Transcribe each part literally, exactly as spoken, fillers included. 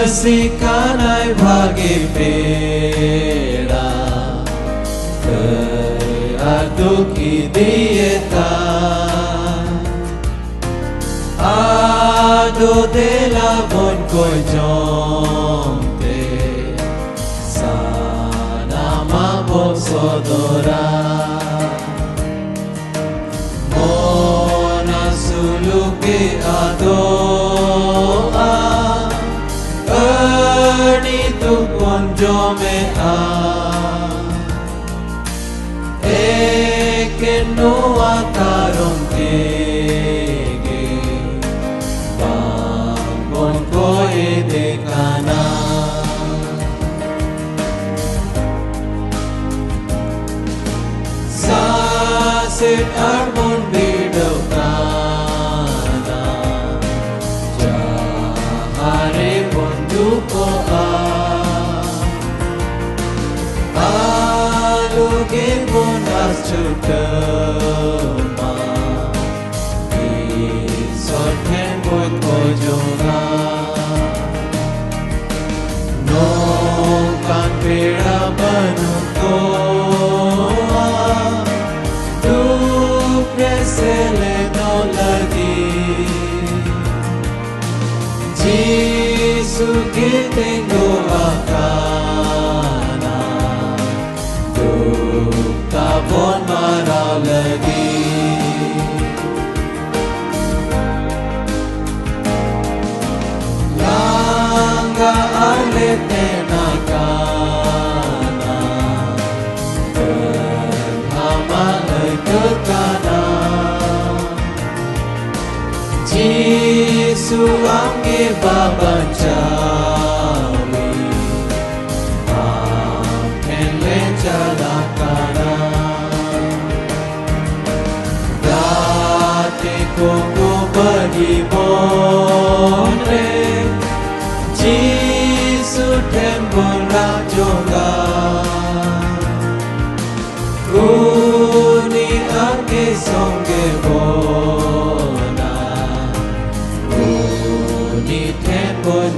ᱥᱤᱠᱟᱱᱟᱭ ᱵᱷᱟᱜᱮ ᱯᱮᱲᱟ, ᱫᱟᱹᱭ ᱟᱨ ᱫᱩᱠ ᱤᱫᱤᱭᱮ ᱛᱟᱭ᱾ ᱟᱫᱚ ᱫᱮᱞᱟ ᱵᱚᱱ ᱠᱚᱭ ᱡᱚᱝ ᱛᱮ, ᱥᱟᱱᱟᱢᱟᱜ ᱵᱚᱱ ᱥᱚᱫᱚᱨᱟ᱾ ᱢᱚᱱᱟ ᱥᱩᱞᱩᱠᱮ ᱟᱫᱚᱜᱼᱟ, ᱟᱹᱰᱤ ᱫᱩᱠ ᱵᱚᱱ ᱡᱚᱢᱮᱜᱼᱟ᱾ ᱮᱠᱮᱱ ᱱᱚᱣᱟ ᱠᱟᱨᱚᱱ ᱛᱮᱜᱮ ᱵᱟᱝ ᱵᱚᱱ ᱠᱚᱭᱮᱫᱮ ᱠᱟᱱᱟ᱾ ᱥᱟᱥᱮᱛ ᱟᱨ ᱵᱚᱱ ᱵᱤᱰᱟᱹᱣ ᱠᱟᱱᱟ, ᱡᱟᱦᱟᱸ ᱨᱮ ᱵᱚᱱ ᱫᱩᱠᱚᱜᱼᱟ᱾ ᱟᱞᱚ ᱜᱮ ᱵᱚᱱ ᱟᱥ ᱪᱷᱩᱴᱟᱹᱣ ᱢᱟ, ᱤᱥᱚᱨ ᱴᱷᱮᱱ ᱵᱚᱱ ᱠᱷᱚᱡᱚᱜᱼᱟ᱾ ᱱᱚᱝᱠᱟᱱ ᱯᱮᱲᱟ ᱵᱟᱹᱱᱩᱜ ᱠᱚᱣᱟ, ᱫᱩᱠ ᱨᱮ ᱥᱮᱞᱮᱫᱚᱜ ᱞᱟᱹᱜᱤᱫ᱾ ᱡᱤᱥᱩ ᱜᱮ ᱛᱤᱸᱜᱩ ᱟᱠᱟᱱᱟ, ᱫᱩᱠ ᱛᱟᱵᱚᱱ ᱢᱟᱨᱟᱣ ᱞᱟᱹᱜᱤᱫ᱾ ᱞᱟᱸᱜᱟ ᱟᱨ ᱞᱮ ᱛᱮᱱ ᱟᱠᱟᱱᱟ, ᱛᱟᱹᱞᱦᱟᱢᱟ ᱟᱹᱭᱠᱟᱹᱜ ᱠᱟᱱᱟ᱾ ᱡᱤᱥᱩ ᱟᱢᱜᱮ ᱵᱟᱵᱟᱧᱪᱟᱣᱤᱡ, ᱟᱢ ᱴᱷᱮᱱ ᱞᱮ ᱪᱟᱞᱟᱜ ᱠᱟᱱᱟ᱾ ᱜᱟᱛᱮ ᱠᱚᱠᱚ ᱵᱟᱹᱜᱤ ᱵᱚᱱ ᱨᱮ, ᱡᱤᱥᱩ ᱴᱷᱮᱱ ᱵᱚᱱ ᱨᱟᱜ ᱡᱚᱝᱟ᱾ ᱩᱱᱤ ᱟᱢᱜᱮ ᱥᱚᱝᱜᱮ ᱵᱚᱱᱟ, ᱩᱱᱤ ᱴᱷᱮᱱ ᱵᱚᱱ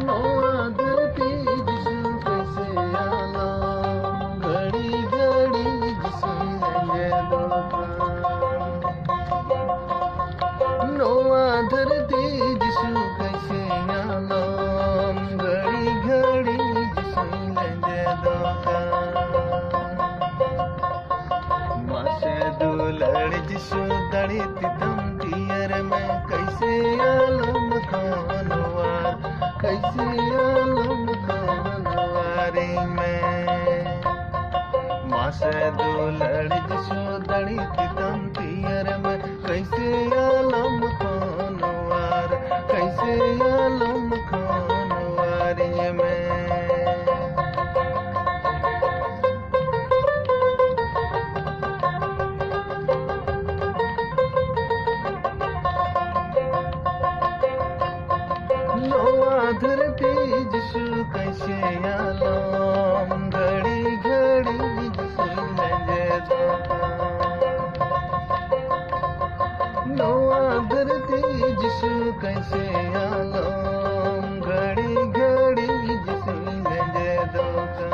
ᱱᱚᱣᱟ ᱫᱷᱟᱹᱨᱛᱤ ᱡᱤᱥᱩ ᱠᱟᱹᱥᱤᱭᱟᱞᱚᱢ, ᱜᱷᱟᱹᱲᱤ ᱜᱷᱟᱹᱲᱤ ᱡᱤᱥᱩ ᱞᱮᱸᱡᱮᱫᱚᱜ ᱠᱟᱱ᱾ ᱱᱚᱣᱟ ᱫᱷᱟᱹᱨᱛᱤ ᱡᱤᱥᱩ ᱠᱟᱹᱥᱤᱭᱟᱞᱚᱢ, ᱜᱷᱟᱹᱲᱤ ᱜᱷᱟᱹᱲᱤ ᱡᱤᱥᱩ ᱞᱮᱸᱡᱮᱫᱚᱜ ᱠᱟᱱ᱾ ᱢᱟᱥᱮ ᱫᱩᱞᱟᱹᱲ ᱡᱤᱥᱩ ᱫᱟᱲᱮ ᱛᱮᱛᱟᱢ ᱛᱮᱭᱟᱨ ᱢᱮ, ᱠᱟᱹᱥᱤᱭᱟᱞᱚᱢ ᱠᱷᱚᱱᱣᱟᱨ, ᱠᱟᱹᱥᱤᱭᱟᱞᱚᱢ ᱠᱷᱚᱱᱣᱟᱨᱤᱧ ᱢᱮ᱾ ᱢᱟᱥᱮ ᱫᱩᱞᱟᱹᱲ ᱡᱤᱥᱩ ᱫᱟᱲᱮ ᱛᱮᱛᱟᱢ ᱛᱮᱭᱟᱨ ᱢᱮ, ᱠᱟᱹᱥᱤᱭᱟᱞᱚᱢ ᱠᱷᱚᱱᱣᱟᱨ, ᱠᱟᱹᱥᱤᱭᱟᱞᱚᱢ ᱠᱷᱚᱱᱣᱟᱨᱤᱧ ᱢᱮ᱾ ᱱᱚᱣᱟ ᱫᱷᱟᱹᱨᱛᱤ ᱡᱤᱥᱩ ᱠᱟᱹᱥᱤᱭᱟᱞᱚᱢ, ᱜᱷᱟᱹᱲᱤ ᱜᱷᱟᱹᱲᱤ ᱡᱤᱥᱩ ᱞᱮᱸᱡᱮᱫᱚᱜ ᱠᱟᱱ᱾ ᱱᱚᱣᱟ ᱫᱷᱟᱹᱨᱛᱤ ᱡᱤᱥᱩ ᱠᱟᱹᱥᱤᱭᱟᱞᱚᱢ, ᱜᱷᱟᱹᱲᱤ ᱜᱷᱟᱹᱲᱤ ᱡᱤᱥᱩ ᱞᱮᱸᱡᱮᱫᱚᱜ ᱠᱟᱱ᱾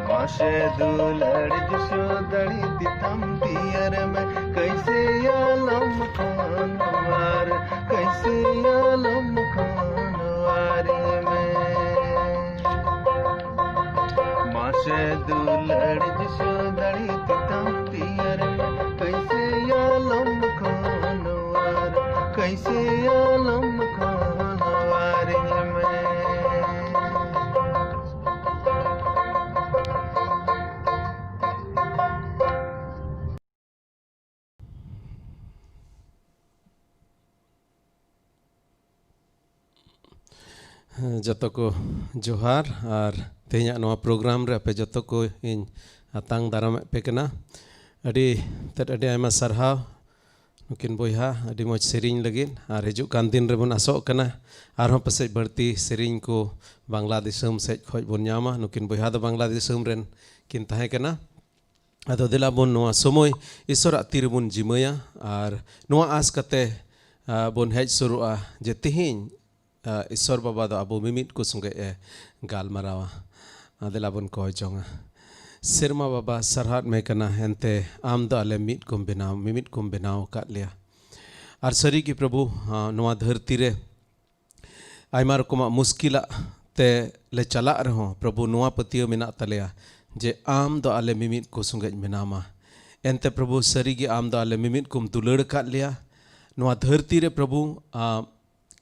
ᱢᱟᱥᱮ ᱫᱩᱞᱟᱹᱲ ᱡᱤᱥᱩ ᱫᱟᱲᱮ ᱛᱮᱛᱟᱢ ᱛᱮᱭᱟᱨ ᱢᱮ, ᱠᱟᱹᱥᱤᱭᱟᱞᱚᱢ ᱠᱷᱚᱱᱣᱟᱨ, ᱠᱟᱹᱥᱤᱭᱟᱞᱚᱢ ᱠᱷᱚᱱᱣᱟᱨᱤᱧ ᱢᱮ᱾ ᱢᱟᱥᱮ ᱫᱩᱞᱟᱹᱲ ᱡᱤᱥᱩ ᱫᱟᱲᱮ ᱛᱮᱛᱟᱢ ᱛᱮᱭᱟᱨ ᱢᱮ, ᱠᱟᱹᱥᱤᱭᱟᱞᱚᱢ ᱠᱷᱚᱱᱣᱟᱨ, ᱠᱟᱹᱥᱤᱭᱟᱞᱚᱢ ᱠᱷᱚᱱᱣᱟᱨᱤᱧ ᱢᱮ᱾ ᱡᱚᱛᱚ ᱠᱚ ᱡᱚᱦᱟᱨ᱾ ᱟᱨ ᱛᱮᱦᱮᱧᱟᱜ ᱱᱚᱣᱟ ᱯᱨᱳᱜᱨᱟᱢ ᱨᱮ ᱟᱯᱮ ᱡᱚᱛᱚ ᱠᱚ ᱤᱧ ᱟᱛᱟᱝ ᱫᱟᱨᱟᱢᱮᱫ ᱯᱮ ᱠᱟᱱᱟ᱾ ᱟᱹᱰᱤ ᱛᱮᱫ ᱟᱹᱰᱤ ᱟᱭᱢᱟ ᱥᱟᱨᱦᱟᱣ ᱱᱩᱠᱤᱱ ᱵᱚᱭᱦᱟ ᱟᱹᱰᱤ ᱢᱚᱡᱽ ᱥᱮᱨᱮᱧ ᱞᱟᱹᱜᱤᱫ᱾ ᱟᱨ ᱦᱤᱡᱩᱜ ᱠᱟᱱ ᱫᱤᱱ ᱨᱮᱵᱚᱱ ᱟᱥᱚᱜ ᱠᱟᱱᱟ ᱟᱨᱦᱚᱸ ᱯᱟᱥᱮᱡ ᱵᱟᱹᱲᱛᱤ ᱥᱮᱨᱮᱧ ᱠᱚ ᱵᱟᱝᱞᱟ ᱫᱤᱥᱚᱢ ᱥᱮᱫ ᱠᱷᱚᱡ ᱵᱚᱱ ᱧᱟᱢᱟ᱾ ᱱᱩᱠᱤᱱ ᱵᱚᱭᱦᱟ ᱫᱚ ᱵᱟᱝᱞᱟ ᱫᱤᱥᱚᱢ ᱨᱮᱱ ᱠᱤᱱ ᱛᱟᱦᱮᱸ ᱠᱟᱱᱟ᱾ ᱟᱫᱚ ᱫᱮᱞᱟ ᱵᱚᱱ ᱱᱚᱣᱟ ᱥᱚᱢᱚᱭ ᱤᱥᱚᱨᱟᱜ ᱛᱤ ᱨᱮᱵᱚᱱ ᱡᱤᱢᱟᱹᱭᱟ ᱟᱨ ᱱᱚᱣᱟ ᱟᱸᱥ ᱠᱟᱛᱮ, ᱟ, ᱵᱚᱱ ᱦᱮᱡ ᱥᱩᱨᱩᱜᱼᱟ ᱡᱮ ᱛᱮᱦᱮᱧ, ᱟ, ᱤᱥᱚᱨ ᱵᱟᱵᱟ ᱫᱚ ᱟᱵᱚ ᱢᱤᱢᱤᱫ ᱠᱚ ᱥᱚᱸᱜᱮ ᱮ ᱜᱟᱞᱢᱟᱨᱟᱣᱟ᱾ ᱟ, ᱫᱮᱞᱟ ᱵᱚᱱ ᱠᱚᱭ ᱡᱚᱝᱟ᱾ ᱥᱮᱨᱢᱟ ᱵᱟᱵᱟ, ᱥᱟᱨᱦᱟᱣᱮᱫ ᱢᱮ ᱠᱟᱱᱟ, ᱮᱱᱛᱮ ᱟᱢ ᱫᱚ ᱟᱞᱮ ᱢᱤᱫ ᱠᱚᱢ ᱵᱮᱱᱟᱣ, ᱢᱤᱢᱤᱫ ᱠᱚᱢ ᱵᱮᱱᱟᱣ ᱟᱠᱟᱫ ᱞᱮᱭᱟ᱾ ᱟᱨ ᱥᱟᱹᱨᱤ ᱜᱮ ᱯᱨᱚᱵᱷᱩ, ᱟ, ᱱᱚᱣᱟ ᱫᱷᱟᱹᱨᱛᱤ ᱨᱮ ᱟᱭᱢᱟ ᱨᱚᱠᱚᱢᱟᱜ ᱢᱩᱥᱠᱤᱞᱟᱜ ᱛᱮ ᱞᱮ ᱪᱟᱞᱟᱜ ᱨᱮᱦᱚᱸ, ᱯᱨᱚᱵᱷᱩ, ᱱᱚᱣᱟ ᱯᱟᱹᱛᱭᱟᱹᱣ ᱢᱮᱱᱟᱜ ᱛᱟᱞᱮᱭᱟ ᱡᱮ ᱟᱢ ᱫᱚ ᱟᱞᱮ ᱢᱤᱢᱤᱫ ᱠᱚ ᱥᱚᱸᱜᱮ ᱢᱮᱱᱟᱢᱟ᱾ ᱮᱱᱛᱮ ᱯᱨᱚᱵᱷᱩ, ᱥᱟᱹᱨᱤ ᱜᱮ ᱟᱢ ᱫᱚ ᱟᱞᱮ ᱢᱤᱢᱤᱫ ᱠᱚᱢ ᱫᱩᱞᱟᱹᱲ ᱟᱠᱟᱫ ᱞᱮᱭᱟ᱾ ᱱᱚᱣᱟ ᱫᱷᱟᱹᱨᱛᱤ ᱨᱮ ᱯᱨᱚᱵᱷᱩ, ᱟ,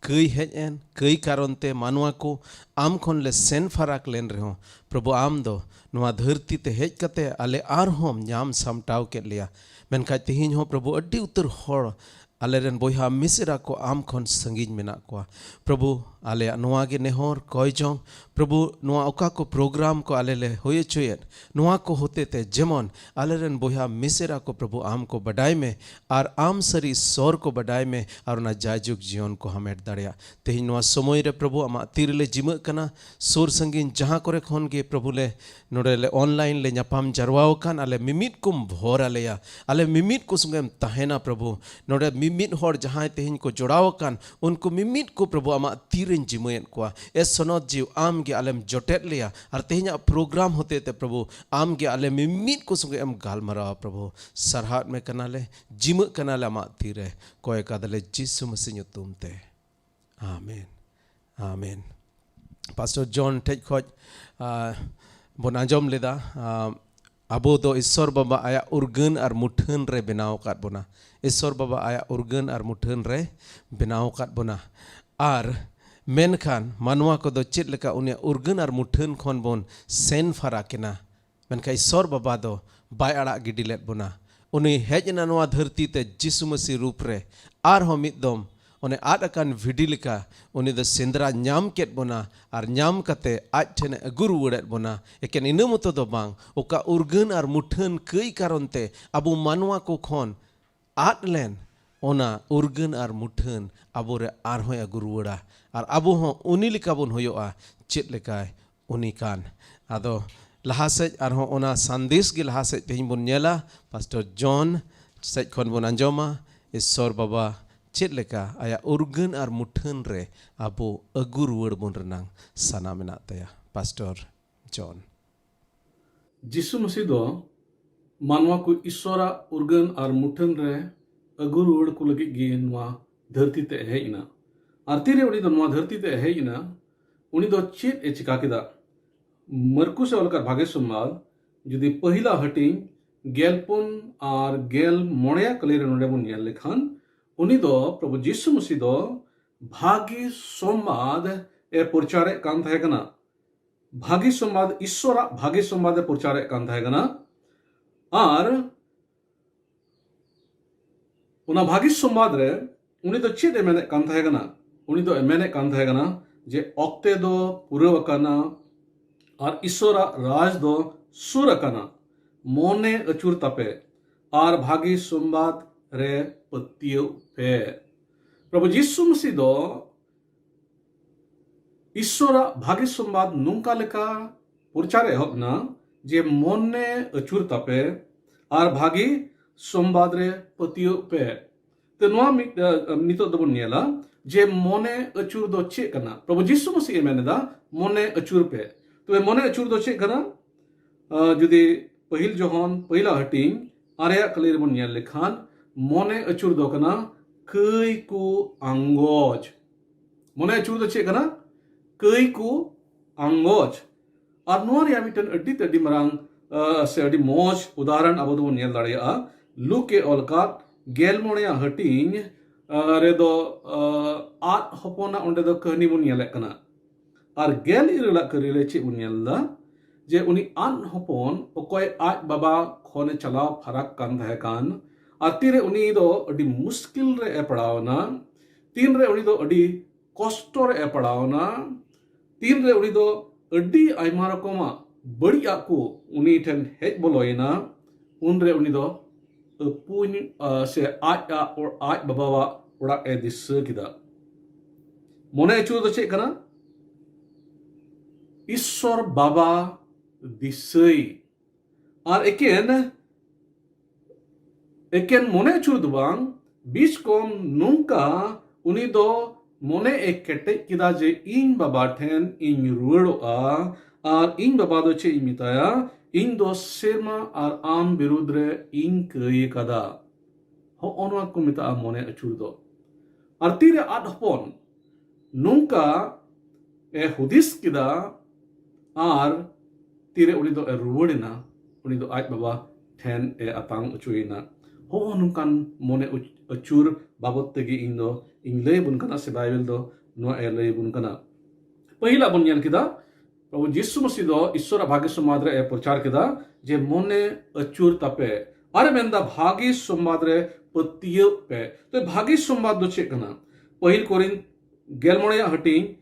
ᱠᱟᱹᱭ ᱦᱮᱡ ᱮᱱ, ᱠᱟᱹᱭ ᱠᱟᱨᱚᱱ ᱛᱮ ᱢᱟᱱᱣᱟ ᱠᱚ ᱟᱢ ᱠᱷᱚᱱ ᱞᱮ ᱥᱮᱱ ᱯᱷᱟᱨᱟᱠ ᱞᱮᱱ ᱨᱮᱦᱚᱸ, ᱯᱨᱚᱵᱷᱩ, ᱟᱢ ᱫᱚ ᱱᱚᱣᱟ ᱫᱷᱟᱹᱨᱛᱤ ᱛᱮ ᱦᱮᱡ ᱠᱟᱛᱮ ᱟᱞᱮ ᱟᱨᱦᱚᱸᱢ ᱧᱟᱢ ᱥᱟᱢᱴᱟᱣ ᱠᱮᱫ ᱞᱮᱭᱟ᱾ ᱢᱮᱱᱠᱷᱟᱡ ᱛᱮᱦᱮᱧ ᱦᱚᱸ ᱯᱨᱚᱵᱷᱩ, ᱟᱹᱰᱤ ᱩᱛᱟᱹᱨ ᱦᱚᱲ ᱟᱞᱮ ᱨᱮᱱ ᱵᱚᱭᱦᱟ ᱢᱤᱥᱮᱨᱟ ᱠᱚ ᱟᱢ ᱠᱷᱚᱱ ᱥᱟᱺᱜᱤᱧ ᱢᱮᱱᱟᱜ ᱠᱚᱣᱟ᱾ ᱯᱨᱚᱵᱷᱩ, ᱟᱞᱮᱭᱟᱜ ᱱᱚᱣᱟ ᱜᱮ ᱱᱮᱦᱚᱨ ᱠᱚᱭ ᱡᱚᱝ, ᱯᱨᱚᱵᱷᱩ, ᱱᱚᱣᱟ ᱚᱠᱟ ᱠᱚ ᱯᱨᱳᱜᱨᱟᱢ ᱠᱚ ᱟᱞᱮ ᱞᱮ ᱦᱩᱭ ᱦᱚᱪᱚᱭᱮᱫ, ᱱᱚᱣᱟ ᱠᱚ ᱦᱚᱛᱮ ᱛᱮ ᱡᱮᱢᱚᱱ ᱟᱞᱮ ᱨᱮᱱ ᱵᱚᱭᱦᱟ ᱢᱤᱥᱮᱨᱟ ᱠᱚ, ᱯᱨᱚᱵᱷᱩ, ᱟᱢ ᱠᱚ ᱵᱟᱰᱟᱭ ᱢᱮ ᱟᱨ ᱟᱢ ᱥᱟᱹᱨᱤ ᱥᱚᱨ ᱠᱚ ᱵᱟᱰᱟᱭ ᱢᱮ ᱟᱨ ᱚᱱᱟ ᱡᱟᱭᱡᱩᱜᱽ ᱡᱤᱭᱚᱱ ᱠᱚ ᱦᱟᱢᱮᱴ ᱫᱟᱲᱮᱭᱟᱜ᱾ ᱛᱮᱦᱮᱧ ᱱᱚᱣᱟ ᱥᱚᱢᱚᱭ ᱨᱮ ᱯᱨᱚᱵᱷᱩ, ᱟᱢᱟᱜ ᱛᱤ ᱨᱮᱞᱮ ᱡᱤᱢᱟᱹᱜ ᱠᱟᱱᱟ᱾ ᱥᱩᱨ ᱥᱟᱺᱜᱤᱧ ᱡᱟᱦᱟᱸ ᱠᱚᱨᱮ ᱠᱷᱚᱱ ᱜᱮ ᱯᱨᱚᱵᱷᱩ ᱞᱮ ᱱᱚᱰᱮ ᱞᱮ online ᱞᱮ ᱧᱟᱯᱟᱢ ᱡᱟᱨᱣᱟ ᱟᱠᱟᱱ, ᱟᱞᱮ ᱢᱤᱢᱤᱫ ᱠᱚᱢ ᱵᱷᱚᱨ ᱟᱞᱮᱭᱟ, ᱟᱞᱮ ᱢᱤᱢᱤᱫ ᱠᱚ ᱥᱚᱸᱜᱮᱢ ᱛᱟᱦᱮᱱᱟ ᱯᱨᱚᱵᱷᱩ᱾ ᱱᱚᱰᱮ ᱢᱤᱢᱤᱫ ᱦᱚᱲ ᱡᱟᱦᱟᱸᱭ ᱛᱮᱦᱮᱧ ᱠᱚ ᱡᱚᱲᱟᱣ ᱟᱠᱟᱱ, ᱩᱱᱠᱩ ᱢᱤᱢᱤᱫ ᱠᱚ ᱯᱨᱚᱵᱷᱩ ᱟᱢᱟᱜ ᱛᱤ ᱨᱮᱧ ᱡᱤᱢᱟᱹᱭᱮᱫ ᱠᱚᱣᱟ᱾ ᱮ ᱥᱚᱱᱚᱛ ᱡᱤᱣ, ᱟᱢ ᱜᱮ ᱟᱞᱮᱢ ᱡᱚᱴᱮᱫ ᱞᱮᱭᱟ ᱟᱨ ᱛᱮᱦᱮᱧᱟᱜ ᱯᱨᱳᱜᱨᱟᱢ ᱦᱚᱛᱮ ᱛᱮ ᱯᱨᱚᱵᱷᱩ ᱟᱢ ᱜᱮ ᱟᱞᱮ ᱢᱤᱢᱤᱫ ᱠᱚ ᱥᱚᱸᱜᱮ ᱮᱢ ᱜᱟᱞᱢᱟᱨᱟᱣᱟ ᱯᱨᱚᱵᱷᱩ᱾ ᱥᱟᱨᱦᱟᱣᱮᱫ ᱢᱮ ᱠᱟᱱᱟᱞᱮ, ᱡᱤᱢᱟᱹᱜ ᱠᱟᱱᱟᱞᱮ ᱟᱢᱟᱜ ᱛᱤ ᱨᱮ, ᱠᱚᱭ ᱠᱟᱫᱟᱞᱮ ᱡᱤᱥᱩ ᱢᱟᱹᱥᱤ ᱧᱩᱛᱩᱢ ᱛᱮ᱾ ᱟᱢᱮᱱ᱾ ᱟᱢᱮᱱ᱾ ᱯᱟᱥᱴᱚᱨ ᱡᱚᱱ ᱴᱷᱮᱡ ᱠᱷᱚᱡ, ᱟ, ᱵᱚᱱ ᱟᱸᱡᱚᱢ ᱞᱮᱫᱟ, ᱟ, ᱟᱵᱚ ᱫᱚ ᱤᱥᱥᱚᱨ ᱵᱟᱵᱟ ᱟᱭᱟᱜ ᱩᱨᱜᱟᱹᱱ ᱟᱨ ᱢᱩᱴᱷᱟᱹᱱ ᱨᱮ ᱵᱮᱱᱟᱣ ᱟᱠᱟᱫ ᱵᱚᱱᱟ᱾ ᱤᱥᱥᱚᱨ ᱵᱟᱵᱟ ᱟᱭᱟᱜ ᱩᱨᱜᱟᱹᱱ ᱟᱨ ᱢᱩᱴᱷᱟᱹᱱ ᱨᱮ ᱵᱮᱱᱟᱣ ᱟᱠᱟᱫ ᱵᱚᱱᱟ᱾ ᱟᱨ ᱢᱮᱱᱠᱷᱟᱱ ᱢᱟᱱᱣᱟ ᱠᱚᱫᱚ ᱪᱮᱫ ᱞᱮᱠᱟ ᱩᱱᱤᱭᱟᱜ ᱩᱨᱜᱟᱹᱱ ᱟᱨ ᱢᱩᱴᱷᱟᱹᱱ ᱠᱷᱚᱱ ᱵᱚᱱ ᱥᱮᱱ ᱯᱷᱟᱨᱟᱠ ᱮᱱᱟ? ᱢᱮᱱᱠᱷᱟᱱ ᱤᱥᱥᱚᱨ ᱵᱟᱵᱟ ᱫᱚ ᱵᱟᱭ ᱟᱲᱟᱜ ᱜᱤᱰᱤ ᱞᱮᱫ ᱵᱚᱱᱟ᱾ ᱩᱱᱤ ᱦᱮᱡ ᱮᱱᱟ ᱱᱚᱣᱟ ᱫᱷᱟᱹᱨᱛᱤ ᱛᱮ ᱡᱤᱥᱩ ᱢᱟᱹᱥᱤ ᱨᱩᱯ ᱨᱮ, ᱟᱨᱦᱚᱸ ᱢᱤᱫ ᱫᱚᱢ ᱚᱱᱮ ᱟᱫ ᱟᱠᱟᱱ ᱵᱷᱤᱰᱤ ᱞᱮᱠᱟ ᱩᱱᱤ ᱫᱚ ᱥᱮᱸᱫᱽᱨᱟ ᱧᱟᱢ ᱠᱮᱫ ᱵᱚᱱᱟ ᱟᱨ ᱧᱟᱢ ᱠᱟᱛᱮ ᱟᱡ ᱴᱷᱮᱱᱮ ᱟᱹᱜᱩ ᱨᱩᱣᱟᱹᱲᱮᱫ ᱵᱚᱱᱟ᱾ ᱮᱠᱮᱱ ᱤᱱᱟᱹ ᱢᱚᱛᱚ ᱫᱚ ᱵᱟᱝ, ᱚᱠᱟ ᱩᱨᱜᱟᱹᱱ ᱟᱨ ᱢᱩᱴᱷᱟᱹᱱ ᱠᱟᱹᱭ ᱠᱟᱨᱚᱱ ᱛᱮ ᱟᱵᱚ ᱢᱟᱱᱣᱟ ᱠᱚ ᱠᱷᱚᱱ ᱟᱫ ᱞᱮᱱ, ᱚᱱᱟ ᱩᱨᱜᱟᱹᱱ ᱟᱨ ᱢᱩᱴᱷᱟᱹᱱ ᱟᱵᱚᱨᱮ ᱟᱨᱦᱚᱸᱭ ᱟᱹᱜᱩ ᱨᱩᱣᱟᱹᱲᱟ᱾ ᱟᱨ ᱟᱵᱚ ᱦᱚᱸ ᱩᱱᱤ ᱞᱮᱠᱟ ᱵᱚᱱ ᱦᱩᱭᱩᱜᱼᱟ, ᱪᱮᱫ ᱞᱮᱠᱟᱭ ᱩᱱᱤ ᱠᱟᱱ᱾ ᱟᱫᱚ ᱞᱟᱦᱟ ᱥᱮᱫ ᱟᱨᱦᱚᱸ ᱚᱱᱟ ᱥᱟᱸᱫᱮᱥ ᱜᱮ ᱞᱟᱦᱟ ᱥᱮᱫ ᱛᱮᱦᱮᱧ ᱵᱚᱱ ᱧᱮᱞᱟ᱾ ᱯᱟᱥᱴᱚᱨ ᱡᱚᱱ ᱥᱮᱫ ᱠᱷᱚᱱ ᱵᱚᱱ ᱟᱸᱡᱚᱢᱟ, ᱤᱥᱥᱚᱨ ᱵᱟᱵᱟ ᱪᱮᱫ ᱞᱮᱠᱟ ᱟᱭᱟᱜ ᱩᱨᱜᱟᱹᱱ ᱟᱨ ᱢᱩᱴᱷᱟᱹᱱ ᱨᱮ ᱟᱵᱚ ᱟᱹᱜᱩ ᱨᱩᱣᱟᱹᱲ ᱵᱚᱱ ᱨᱮᱱᱟᱝ ᱥᱟᱱᱟ ᱢᱮᱱᱟᱜ ᱛᱟᱭᱟ᱾ ᱯᱟᱥᱴᱚᱨ ᱡᱚᱱ᱾ ᱡᱤᱥᱩ ᱢᱟᱹᱥᱤ ᱫᱚ ᱢᱟᱱᱣᱟ ᱠᱚ ᱤᱥᱥᱚᱨᱟᱜ ᱩᱨᱜᱟᱹᱱ ᱟᱨ ᱢᱩᱴᱷᱟᱹᱱ ᱨᱮ ᱟᱹᱜᱩ ᱨᱩᱣᱟᱹᱲ ᱠᱚ ᱞᱟᱹᱜᱤᱫ ᱜᱮ ᱱᱚᱣᱟ ᱫᱷᱟᱹᱨᱛᱤ ᱛᱮ ᱦᱮᱡ ᱮᱱᱟ᱾ ᱟᱨ ᱛᱤᱨᱮ ᱩᱱᱤ ᱫᱚ ᱱᱚᱣᱟ ᱫᱷᱟᱹᱨᱛᱤ ᱛᱮ ᱦᱮᱡ ᱮᱱᱟ, ᱩᱱᱤ ᱫᱚ ᱪᱮᱫ ᱮ ᱪᱤᱠᱟ ᱠᱮᱫᱟ? ᱢᱟᱨᱠᱩᱥ ᱮ ᱚᱞ ᱟᱠᱟᱫ ᱵᱷᱟᱜᱮ ᱥᱚᱢᱵᱟᱫ, ᱡᱩᱫᱤ ᱯᱟᱹᱦᱤᱞᱟ ᱦᱟᱹᱴᱤᱧ ᱜᱮᱞ ᱯᱩᱱ ᱟᱨ ᱜᱮᱞ ᱢᱚᱬᱮᱭᱟᱜ ᱠᱟᱹᱞᱤ ᱨᱮ ᱱᱚᱰᱮ ᱵᱚᱱ ᱧᱮᱞ ᱞᱮᱠᱷᱟᱱ, ᱩᱱᱤ ᱫᱚ ᱯᱨᱚᱵᱷᱩ ᱡᱤᱥᱩ ᱢᱟᱹᱥᱤ ᱫᱚ ᱵᱷᱟᱜᱮ ᱥᱚᱢᱵᱟᱫ ᱮ ᱯᱨᱚᱪᱟᱨᱮᱫ ᱠᱟᱱ ᱛᱟᱦᱮᱸ ᱠᱟᱱᱟ᱾ ᱵᱷᱟᱜᱮ ᱥᱚᱢᱵᱟᱫ, ᱤᱥᱥᱚᱨᱟᱜ ᱵᱷᱟᱜᱮ ᱥᱚᱢᱵᱟᱫ ᱮ ᱯᱨᱚᱪᱟᱨᱮᱫ ᱠᱟᱱ ᱛᱟᱦᱮᱸ ᱠᱟᱱᱟ᱾ ᱟᱨ ᱚᱱᱟ ᱵᱷᱟᱜᱮ ᱥᱚᱢᱵᱟᱫ ᱨᱮ ᱩᱱᱤ ᱫᱚ ᱪᱮᱫ ᱮ ᱢᱮᱱᱮᱫ ᱠᱟᱱ ᱛᱟᱦᱮᱸ ᱠᱟᱱᱟ? ᱩᱱᱤ ᱫᱚ ᱮ ᱢᱮᱱᱮᱫ ᱠᱟᱱ ᱛᱟᱦᱮᱸ ᱠᱟᱱᱟ ᱡᱮ ᱚᱠᱛᱮ ᱫᱚ ᱯᱩᱨᱟᱹᱣ ᱟᱠᱟᱱᱟ ᱟᱨ ᱤᱥᱥᱚᱨᱟᱜ ᱨᱟᱡᱽ ᱫᱚ ᱥᱩᱨ ᱟᱠᱟᱱᱟ᱾ ᱢᱚᱱᱮ ᱟᱹᱪᱩᱨ ᱛᱟᱯᱮ ᱟᱨ ᱵᱷᱟᱜᱮ ᱥᱚᱢᱵᱟᱫ ᱨᱮ ᱯᱟᱹᱛᱭᱟᱹᱣ ᱯᱮ᱾ ᱯᱨᱚᱵᱷᱩ ᱡᱤᱥᱩ ᱢᱟᱹᱥᱤ ᱫᱚ ᱤᱥᱥᱚᱨᱟᱜ ᱵᱷᱟᱜᱮ ᱥᱚᱢᱵᱟᱫ ᱱᱚᱝᱠᱟ ᱞᱮᱠᱟ ᱯᱨᱚᱪᱟᱨ ᱮᱦᱚᱵ ᱮᱱᱟ ᱡᱮ ᱢᱚᱱᱮ ᱟᱹᱪᱩᱨ ᱛᱟᱯᱮ ᱟᱨ ᱵᱷᱟᱜᱮ ᱥᱚᱢᱵᱟᱫ ᱨᱮ ᱯᱟᱹᱛᱭᱟᱹᱣ ᱯᱮ᱾ ᱛᱚ ᱱᱚᱣᱟ ᱢᱤᱫ, ᱟ, ᱱᱤᱛᱚᱜ ᱫᱚᱵᱚᱱ ᱧᱮᱞᱟ ᱡᱮ ᱢᱚᱱᱮ ᱟᱹᱪᱩᱨ ᱫᱚ ᱪᱮᱫ ᱠᱟᱱᱟ᱾ ᱯᱨᱚᱵᱷᱩ ᱡᱤᱥᱩ ᱢᱟᱹᱥᱤ ᱮ ᱢᱮᱱ ᱮᱫᱟ, ᱢᱚᱱᱮ ᱟᱹᱪᱩᱨ ᱯᱮ᱾ ᱛᱚᱵᱮ ᱢᱚᱱᱮ ᱟᱹᱪᱩᱨ ᱫᱚ ᱪᱮᱫ ᱠᱟᱱᱟ? ᱟ, ᱡᱩᱫᱤ ᱯᱟᱹᱦᱤᱞ ᱡᱚᱦᱚᱱ ᱯᱟᱹᱦᱤᱞᱟ ᱦᱟᱹᱴᱤᱧ ᱟᱨᱮᱭᱟᱜ ᱠᱟᱹᱞᱤ ᱨᱮᱵᱚᱱ ᱧᱮᱞ ᱞᱮᱠᱷᱟᱱ, ᱢᱚᱱᱮ ᱟᱹᱪᱩᱨ ᱫᱚ ᱠᱟᱱᱟ ᱠᱟᱹᱭ ᱠᱚ ᱟᱸᱜᱚᱪ᱾ ᱢᱚᱱᱮ ᱟᱹᱪᱩᱨ ᱫᱚ ᱪᱮᱫ ᱠᱟᱱᱟ? ᱠᱟᱹᱭ ᱠᱚ ᱟᱸᱜᱚᱪ᱾ ᱟᱨ ᱱᱚᱣᱟ ᱨᱮᱭᱟᱜ ᱢᱤᱫᱴᱮᱱ ᱟᱹᱰᱤ ᱛᱮ ᱟᱹᱰᱤ ᱢᱟᱨᱟᱝ, ᱟ, ᱥᱮ ᱟᱹᱰᱤ ᱢᱚᱡᱽ ᱩᱫᱟᱦᱚᱨᱚᱱ ᱟᱵᱚ ᱫᱚᱵᱚᱱ ᱧᱮᱞ ᱫᱟᱲᱮᱭᱟᱜᱼᱟ᱾ ᱞᱩᱠ ᱮ ᱚᱞ ᱟᱠᱟᱫ ᱜᱮᱞ ᱢᱚᱬᱮᱭᱟᱜ ᱦᱟᱹᱴᱤᱧ, ᱟ, ᱨᱮᱫᱚ, ᱟ, ᱟᱫ ᱦᱚᱯᱚᱱᱟᱜ ᱚᱸᱰᱮ ᱫᱚ ᱠᱟᱹᱦᱱᱤ ᱵᱚᱱ ᱧᱮᱞᱮᱫ ᱠᱟᱱᱟ᱾ ᱟᱨ ᱜᱮᱞ ᱤᱨᱟᱹᱞᱟᱜ ᱠᱟᱹᱦᱱᱤ ᱨᱮ ᱪᱮᱫ ᱵᱚᱱ ᱧᱮᱞ ᱮᱫᱟ? ᱡᱮ ᱩᱱᱤ ᱟᱫ ᱦᱚᱯᱚᱱ ᱚᱠᱚᱭ ᱟᱡ ᱵᱟᱵᱟ ᱠᱷᱚᱱᱮ ᱪᱟᱞᱟᱣ ᱯᱷᱟᱨᱟᱠ ᱠᱟᱱ ᱛᱟᱦᱮᱸ ᱠᱟᱱ, ᱟᱨ ᱛᱤᱨᱮ ᱩᱱᱤ ᱫᱚ ᱟᱹᱰᱤ ᱢᱩᱥᱠᱤᱞ ᱨᱮ ᱮ ᱯᱟᱲᱟᱣ ᱮᱱᱟ, ᱛᱤᱱᱨᱮ ᱩᱱᱤ ᱫᱚ ᱟᱹᱰᱤ ᱠᱚᱥᱴᱚ ᱨᱮ ᱮ ᱯᱟᱲᱟᱣᱱᱟ, ᱛᱤᱱᱨᱮ ᱩᱱᱤ ᱫᱚ ᱟᱹᱰᱤ ᱟᱭᱢᱟ ᱨᱚᱠᱚᱢᱟᱜ ᱵᱟᱹᱲᱤᱡᱟᱜ ᱠᱚ ᱩᱱᱤ ᱴᱷᱮᱱ ᱦᱮᱡ ᱵᱚᱞᱚᱭᱮᱱᱟ, ᱩᱱᱨᱮ ᱩᱱᱤ ᱫᱚ ᱟᱹᱯᱩᱧ, ᱟ, ᱥᱮ ᱟᱡ, ᱟᱜ ᱚ-, ᱟᱡ ᱵᱟᱵᱟᱣᱟᱜ ᱚᱲᱟᱜ ᱮ ᱫᱤᱥᱟᱹ ᱠᱮᱫᱟ᱾ ᱢᱚᱱᱮ ᱟᱹᱪᱩᱨ ᱫᱚ ᱪᱮᱫ ᱠᱟᱱᱟ? ᱤᱥᱥᱚᱨ ᱵᱟᱵᱟ ᱫᱤᱥᱟᱹᱭ᱾ ᱟᱨ ᱮᱠᱮᱱ, ᱮᱠᱮᱱ ᱢᱚᱱᱮ ᱟᱹᱪᱩᱨ ᱫᱚ ᱵᱟᱝ, ᱵᱤᱥ ᱠᱚᱢ ᱱᱚᱝᱠᱟ ᱩᱱᱤ ᱫᱚ ᱢᱚᱱᱮ ᱮ ᱠᱮᱴᱮᱡ ᱠᱮᱫᱟ ᱡᱮ ᱤᱧ ᱵᱟᱵᱟ ᱴᱷᱮᱱ ᱤᱧ ᱨᱩᱣᱟᱹᱲᱚᱜᱼᱟ᱾ ᱟᱨ ᱤᱧ ᱵᱟᱵᱟ ᱫᱚ ᱪᱮᱫ ᱤᱧ ᱢᱮᱛᱟᱭᱟ? ᱤᱧ ᱫᱚ ᱥᱮᱨᱢᱟ ᱟᱨ ᱟᱢ ᱵᱤᱨᱩᱫᱽ ᱨᱮ ᱤᱧ ᱠᱟᱹᱭ ᱠᱟᱫᱟ᱾ ᱦᱚᱸᱜᱼᱚ ᱱᱚᱣᱟ ᱠᱚ ᱢᱮᱛᱟᱜᱼᱟ ᱢᱚᱱᱮ ᱟᱹᱪᱩᱨ ᱫᱚ᱾ ᱟᱨ ᱛᱤᱨᱮ ᱟᱫ ᱦᱚᱯᱚᱱ ᱱᱚᱝᱠᱟ ᱮ ᱦᱩᱫᱤᱥ ᱠᱮᱫᱟ, ᱟᱨ ᱛᱤᱨᱮ ᱩᱱᱤ ᱫᱚ ᱮ ᱨᱩᱣᱟᱹᱲ ᱮᱱᱟ, ᱩᱱᱤ ᱫᱚ ᱟᱡ ᱵᱟᱵᱟ ᱴᱷᱮᱱ ᱮ ᱟᱛᱟᱝ ᱚᱪᱚᱭᱮᱱᱟ᱾ ᱦᱚᱸᱜᱼᱚ ᱱᱚᱝᱠᱟᱱ ᱢᱚᱱᱮ ᱩᱪ-, ᱟᱹᱪᱩᱨ ᱵᱟᱵᱚᱛ ᱛᱮᱜᱮ ᱤᱧ ᱫᱚ ᱤᱧ ᱞᱟᱹᱭ ᱟᱵᱚᱱ ᱠᱟᱱᱟ, ᱥᱮ ᱵᱟᱭᱵᱮᱞ ᱫᱚ ᱱᱚᱣᱟ ᱮ ᱞᱟᱹᱭ ᱟᱵᱚᱱ ᱠᱟᱱᱟ᱾ ᱯᱟᱹᱦᱤᱞᱟᱜ ᱵᱚᱱ ᱧᱮᱞ ᱠᱮᱫᱟ, ᱯᱨᱚᱵᱷᱩ ᱡᱤᱥᱩ ᱢᱟᱹᱥᱤ ᱫᱚ ᱤᱥᱥᱚᱨᱟᱜ ᱵᱷᱟᱜᱮ ᱥᱚᱢᱵᱟᱫ ᱨᱮ ᱮ ᱯᱨᱚᱪᱟᱨ ᱠᱮᱫᱟ ᱡᱮ ᱢᱚᱱᱮ ᱟᱹᱪᱩᱨ ᱛᱟᱯᱮ, ᱟᱨᱮ ᱢᱮᱱᱫᱟ ᱵᱷᱟᱜᱮ ᱥᱚᱢᱵᱟᱫ ᱨᱮ ᱯᱟᱹᱛᱭᱟᱹᱜ ᱯᱮ᱾ ᱛᱚ ᱵᱷᱟᱜᱮ ᱥᱚᱢᱵᱟᱫ ᱫᱚ ᱪᱮᱫ ᱠᱟᱱᱟ? ᱯᱟᱹᱦᱤᱞ ᱠᱚᱨᱤᱱᱛ ᱜᱮᱞ ᱢᱚᱬᱮᱭᱟᱜ ᱦᱟᱹᱴᱤᱧ,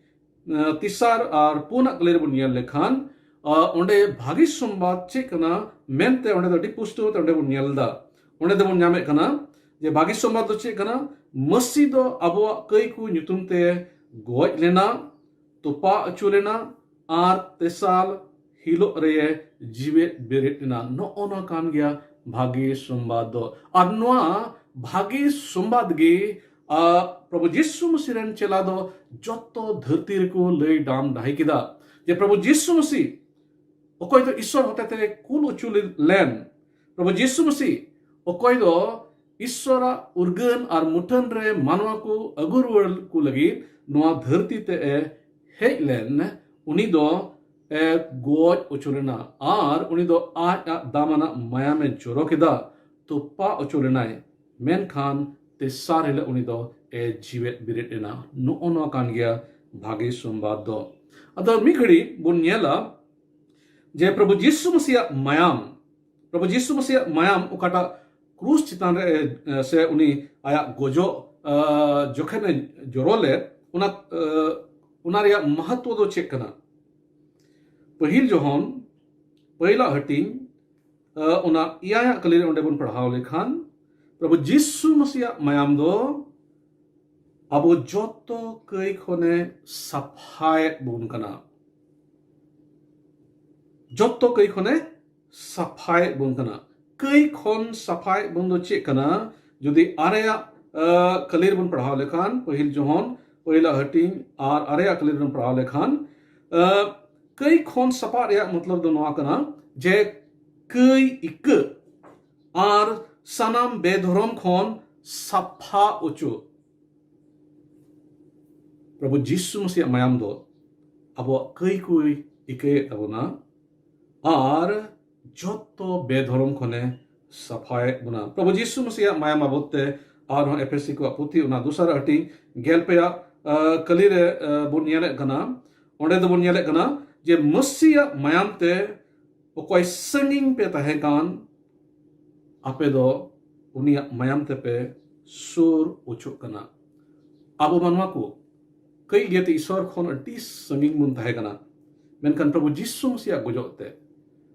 ᱟᱸ, ᱛᱮᱥᱟᱨ ᱟᱨ ᱯᱩᱱᱟᱜ ᱠᱟᱹᱞᱤ ᱨᱮᱵᱚᱱ ᱧᱮᱞ ᱞᱮᱠᱷᱟᱱ, ᱟᱸ, ᱚᱸᱰᱮ ᱵᱷᱟᱜᱮ ᱥᱚᱢᱵᱟᱫ ᱪᱮᱫ ᱠᱟᱱᱟ ᱢᱮᱱᱛᱮ ᱚᱸᱰᱮ ᱫᱚ ᱟᱹᱰᱤ ᱯᱩᱥᱴᱟᱹᱣ ᱛᱮ ᱚᱸᱰᱮ ᱵᱚᱱ ᱧᱮᱞ ᱮᱫᱟ᱾ ᱚᱸᱰᱮ ᱫᱚᱵᱚᱱ ᱧᱟᱢᱮᱫ ᱠᱟᱱᱟ ᱡᱮ ᱵᱷᱟᱜᱮ ᱥᱚᱢᱵᱟᱫ ᱫᱚ ᱪᱮᱫ ᱠᱟᱱᱟ? ᱢᱟᱹᱥᱤ ᱫᱚ ᱟᱵᱚᱣᱟᱜ ᱠᱟᱹᱭ ᱠᱚ ᱧᱩᱛᱩᱢ ᱛᱮ ᱜᱚᱡ ᱞᱮᱱᱟ, ᱛᱚᱯᱟ ᱦᱚᱪᱚ ᱞᱮᱱᱟ, ᱟᱨ ᱛᱮᱥᱟᱨ ᱦᱤᱞᱳᱜ ᱨᱮ ᱡᱤᱣᱮᱫ ᱵᱮᱨᱮᱫ ᱮᱱᱟ᱾ ᱱᱚᱜᱼᱚ ᱱᱚᱣᱟ ᱠᱟᱱ ᱜᱮᱭᱟ ᱵᱷᱟᱜᱮ ᱥᱚᱢᱵᱟᱫ ᱫᱚ᱾ ᱟᱨ ᱱᱚᱣᱟ ᱵᱷᱟᱜᱮ ᱥᱚᱢᱵᱟᱫ ᱜᱮ, ᱟ, ᱯᱨᱚᱵᱷᱩ ᱡᱤᱥᱩ ᱢᱟᱹᱥᱤ ᱨᱮᱱ ᱪᱮᱞᱟ ᱫᱚ ᱡᱚᱛᱚ ᱫᱷᱟᱹᱨᱛᱤ ᱨᱮᱠᱚ ᱞᱟᱹᱭ ᱰᱟᱢ ᱰᱟᱦᱤ ᱠᱮᱫᱟ ᱡᱮ ᱯᱨᱚᱵᱷᱩ ᱡᱤᱥᱩ ᱢᱟᱹᱥᱤ ᱚᱠᱚᱭ ᱫᱚ ᱤᱥᱥᱚᱨ ᱦᱚᱛᱮᱛᱮ ᱠᱩᱞ ᱚᱪᱚ ᱞᱮᱱ, ᱯᱨᱚᱵᱷᱩ ᱡᱤᱥᱩ ᱢᱟᱹᱥᱤ ᱚᱠᱚᱭ ᱫᱚ ᱤᱥᱥᱚᱨᱟᱜ ᱩᱨᱜᱟᱹᱱ ᱟᱨ ᱢᱩᱴᱷᱟᱹᱱ ᱨᱮ ᱢᱟᱱᱣᱟ ᱠᱚ ᱟᱹᱜᱩ ᱨᱩᱣᱟᱹᱲ ᱠᱚ ᱞᱟᱹᱜᱤᱫ ᱱᱚᱣᱟ ᱫᱷᱟᱹᱨᱛᱤ ᱛᱮ ᱮ ᱦᱮᱡ ᱞᱮᱱ, ᱩᱱᱤ ᱫᱚ ᱮ ᱜᱚᱡ ᱚᱪᱚ ᱞᱮᱱᱟ ᱟᱨ ᱩᱱᱤ ᱫᱚ ᱟᱡ ᱟᱜ ᱫᱟᱢᱟᱱᱟᱜ ᱢᱟᱭᱟᱢᱮ ᱡᱚᱨᱚ ᱠᱮᱫᱟ, ᱛᱚᱯᱟ ᱚᱪᱚ ᱞᱮᱱᱟᱭ, ᱢᱮᱱᱠᱷᱟᱱ ᱛᱮᱥᱟᱨ ᱦᱤᱞᱳᱜ ᱩᱱᱤ ᱫᱚ ᱮ ᱡᱤᱣᱮᱫ ᱵᱮᱨᱮᱫ ᱮᱱᱟ᱾ ᱱᱚᱜᱼᱚ ᱱᱚᱣᱟ ᱠᱟᱱ ᱜᱮᱭᱟ ᱵᱷᱟᱜᱮ ᱥᱚᱢᱵᱟᱫ ᱫᱚ᱾ ᱟᱫᱚ ᱢᱤᱫ ᱜᱷᱟᱹᱲᱤ ᱵᱚᱱ ᱧᱮᱞᱟ ᱡᱮ ᱯᱨᱚᱵᱷᱩ ᱡᱤᱥᱩ ᱢᱟᱹᱥᱤᱭᱟᱜ ᱢᱟᱭᱟᱢ, ᱯᱨᱚᱵᱷᱩ ᱡᱤᱥᱩ ᱢᱟᱹᱥᱤᱭᱟᱜ ᱢᱟᱭᱟᱢ ᱚᱠᱟᱴᱟᱜ ᱠᱨᱩᱥ ᱪᱮᱛᱟᱱ ᱨᱮ, ᱮ, ᱥᱮ ᱩᱱᱤ ᱟᱭᱟᱜ ᱜᱚᱡᱚᱜ ᱟᱸ, ᱡᱚᱠᱷᱚᱱᱮ ᱡᱚᱨᱚ ᱞᱮᱫ, ᱚᱱᱟ, ᱟᱸ, ᱚᱱᱟ ᱨᱮᱭᱟᱜ ᱢᱟᱦᱟᱛᱛᱚ ᱫᱚ ᱪᱮᱫ ᱠᱟᱱᱟ? ᱯᱟᱹᱦᱤᱞ ᱡᱚᱦᱚᱱ, ᱯᱟᱹᱦᱤᱞᱟᱜ ᱦᱟᱹᱴᱤᱧ, ᱟᱸ, ᱚᱱᱟ ᱮᱭᱟᱭᱟᱜ ᱠᱟᱹᱞᱤ ᱨᱮ ᱚᱸᱰᱮ ᱵᱚᱱ ᱯᱟᱲᱦᱟᱣ ᱞᱮᱠᱷᱟᱱ, ᱯᱨᱚᱵᱷᱩ ᱡᱤᱥᱩ ᱢᱟᱥᱤᱭᱟᱜ ᱢᱟᱭᱟᱢ ᱫᱚ ᱟᱵᱚ ᱡᱚᱛᱚ ᱠᱟᱹᱭ ᱠᱷᱚᱱᱮ ᱥᱟᱯᱷᱟᱭᱮᱫ ᱵᱚᱱ ᱠᱟᱱᱟ᱾ ᱡᱚᱛᱚ ᱠᱟᱹᱭ ᱠᱷᱚᱱᱮ ᱥᱟᱯᱷᱟᱭᱮᱫ ᱵᱚᱱ ᱠᱟᱱᱟ᱾ ᱠᱟᱹᱭ ᱠᱷᱚᱱ ᱥᱟᱯᱷᱟᱭᱮᱫ ᱵᱚᱱ ᱫᱚ ᱪᱮᱫ ᱠᱟᱱᱟ? ᱡᱩᱫᱤ ᱟᱨᱮᱭᱟᱜ, ᱟᱸ, ᱠᱟᱹᱞᱤ ᱨᱮᱵᱚᱱ ᱯᱟᱲᱦᱟᱣ ᱞᱮᱠᱷᱟᱱ, ᱯᱟᱹᱦᱤᱞ ᱡᱚᱦᱚᱱ, ᱯᱟᱹᱦᱤᱞᱟᱜ ᱦᱟᱹᱴᱤᱧ ᱟᱨ ᱟᱨᱮᱭᱟᱜ ᱠᱟᱹᱞᱤ ᱨᱮᱵᱚᱱ ᱯᱟᱲᱦᱟᱣ ᱞᱮᱠᱷᱟᱱ, ᱟᱸ, ᱠᱟᱹᱭ ᱠᱷᱚᱱ ᱥᱟᱯᱷᱟᱜ ᱨᱮᱭᱟᱜ ᱢᱚᱛᱞᱚᱵ ᱫᱚ ᱱᱚᱣᱟ ᱠᱟᱱᱟ ᱡᱮ ᱠᱟᱹᱭ ᱤᱠᱟᱹ ᱟᱨ ᱥᱟᱱᱟᱢ ᱵᱮᱫᱷᱚᱨᱚᱢ ᱠᱷᱚᱱ ᱥᱟᱯᱷᱟ ᱚᱪᱚ᱾ ᱯᱨᱚᱵᱷᱩ ᱡᱤᱥᱩ ᱢᱟᱥᱤᱭᱟᱜ ᱢᱟᱭᱟᱢ ᱫᱚ ᱟᱵᱚᱣᱟᱜ ᱠᱟᱹᱭ ᱠᱚᱭ ᱤᱠᱟᱹᱭᱮᱫ ᱛᱟᱵᱚᱱᱟ ᱟᱨ ᱡᱚᱛᱚ ᱵᱮᱫᱷᱚᱨᱚᱢ ᱠᱷᱚᱱᱮ ᱥᱟᱯᱷᱟᱭᱮᱫ ᱵᱚᱱᱟ᱾ ᱯᱨᱚᱵᱷᱩ ᱡᱤᱥᱩ ᱢᱟᱥᱤᱭᱟᱜ ᱢᱟᱭᱟᱢ ᱵᱟᱵᱚᱛ ᱛᱮ ᱟᱨᱦᱚᱸ ᱮᱯᱷᱮᱥᱤ ᱠᱚᱣᱟᱜ ᱯᱩᱛᱷᱤ, ᱚᱱᱟ ᱫᱚᱥᱟᱨ ᱦᱟᱹᱴᱤᱧ, ᱜᱮᱞ ᱯᱮᱭᱟᱜ, ᱟᱸ, ᱠᱟᱹᱞᱤ ᱨᱮ, ᱟᱸ, ᱵᱚᱱ ᱧᱮᱞᱮᱫ ᱠᱟᱱᱟ᱾ ᱚᱸᱰᱮ ᱫᱚᱵᱚᱱ ᱧᱮᱞᱮᱫ ᱠᱟᱱᱟ ᱡᱮ ᱢᱟᱹᱥᱤᱭᱟᱜ ᱢᱟᱭᱟᱢ ᱛᱮ ᱚᱠᱚᱭ ᱥᱟᱺᱜᱤᱧ ᱯᱮ ᱛᱟᱦᱮᱸ ᱠᱟᱱ, ᱟᱯᱮ ᱫᱚ ᱩᱱᱤᱭᱟᱜ ᱢᱟᱭᱟᱢ ᱛᱮᱯᱮ ᱥᱩᱨ ᱚᱪᱚᱜ ᱠᱟᱱᱟ᱾ ᱟᱵᱚ ᱢᱟᱱᱣᱟ ᱠᱚ ᱠᱟᱹᱭ ᱤᱭᱟᱹᱛᱮ ᱤᱥᱚᱨ ᱠᱷᱚᱱ ᱟᱹᱰᱤ ᱥᱟᱺᱜᱤᱧ ᱵᱚᱱ ᱛᱟᱦᱮᱸ ᱠᱟᱱᱟ, ᱢᱮᱱᱠᱷᱟᱱ ᱯᱨᱚᱵᱷᱩ ᱡᱤᱥᱩ ᱢᱟᱥᱤᱭᱟᱜ ᱜᱚᱡᱚᱜ ᱛᱮ,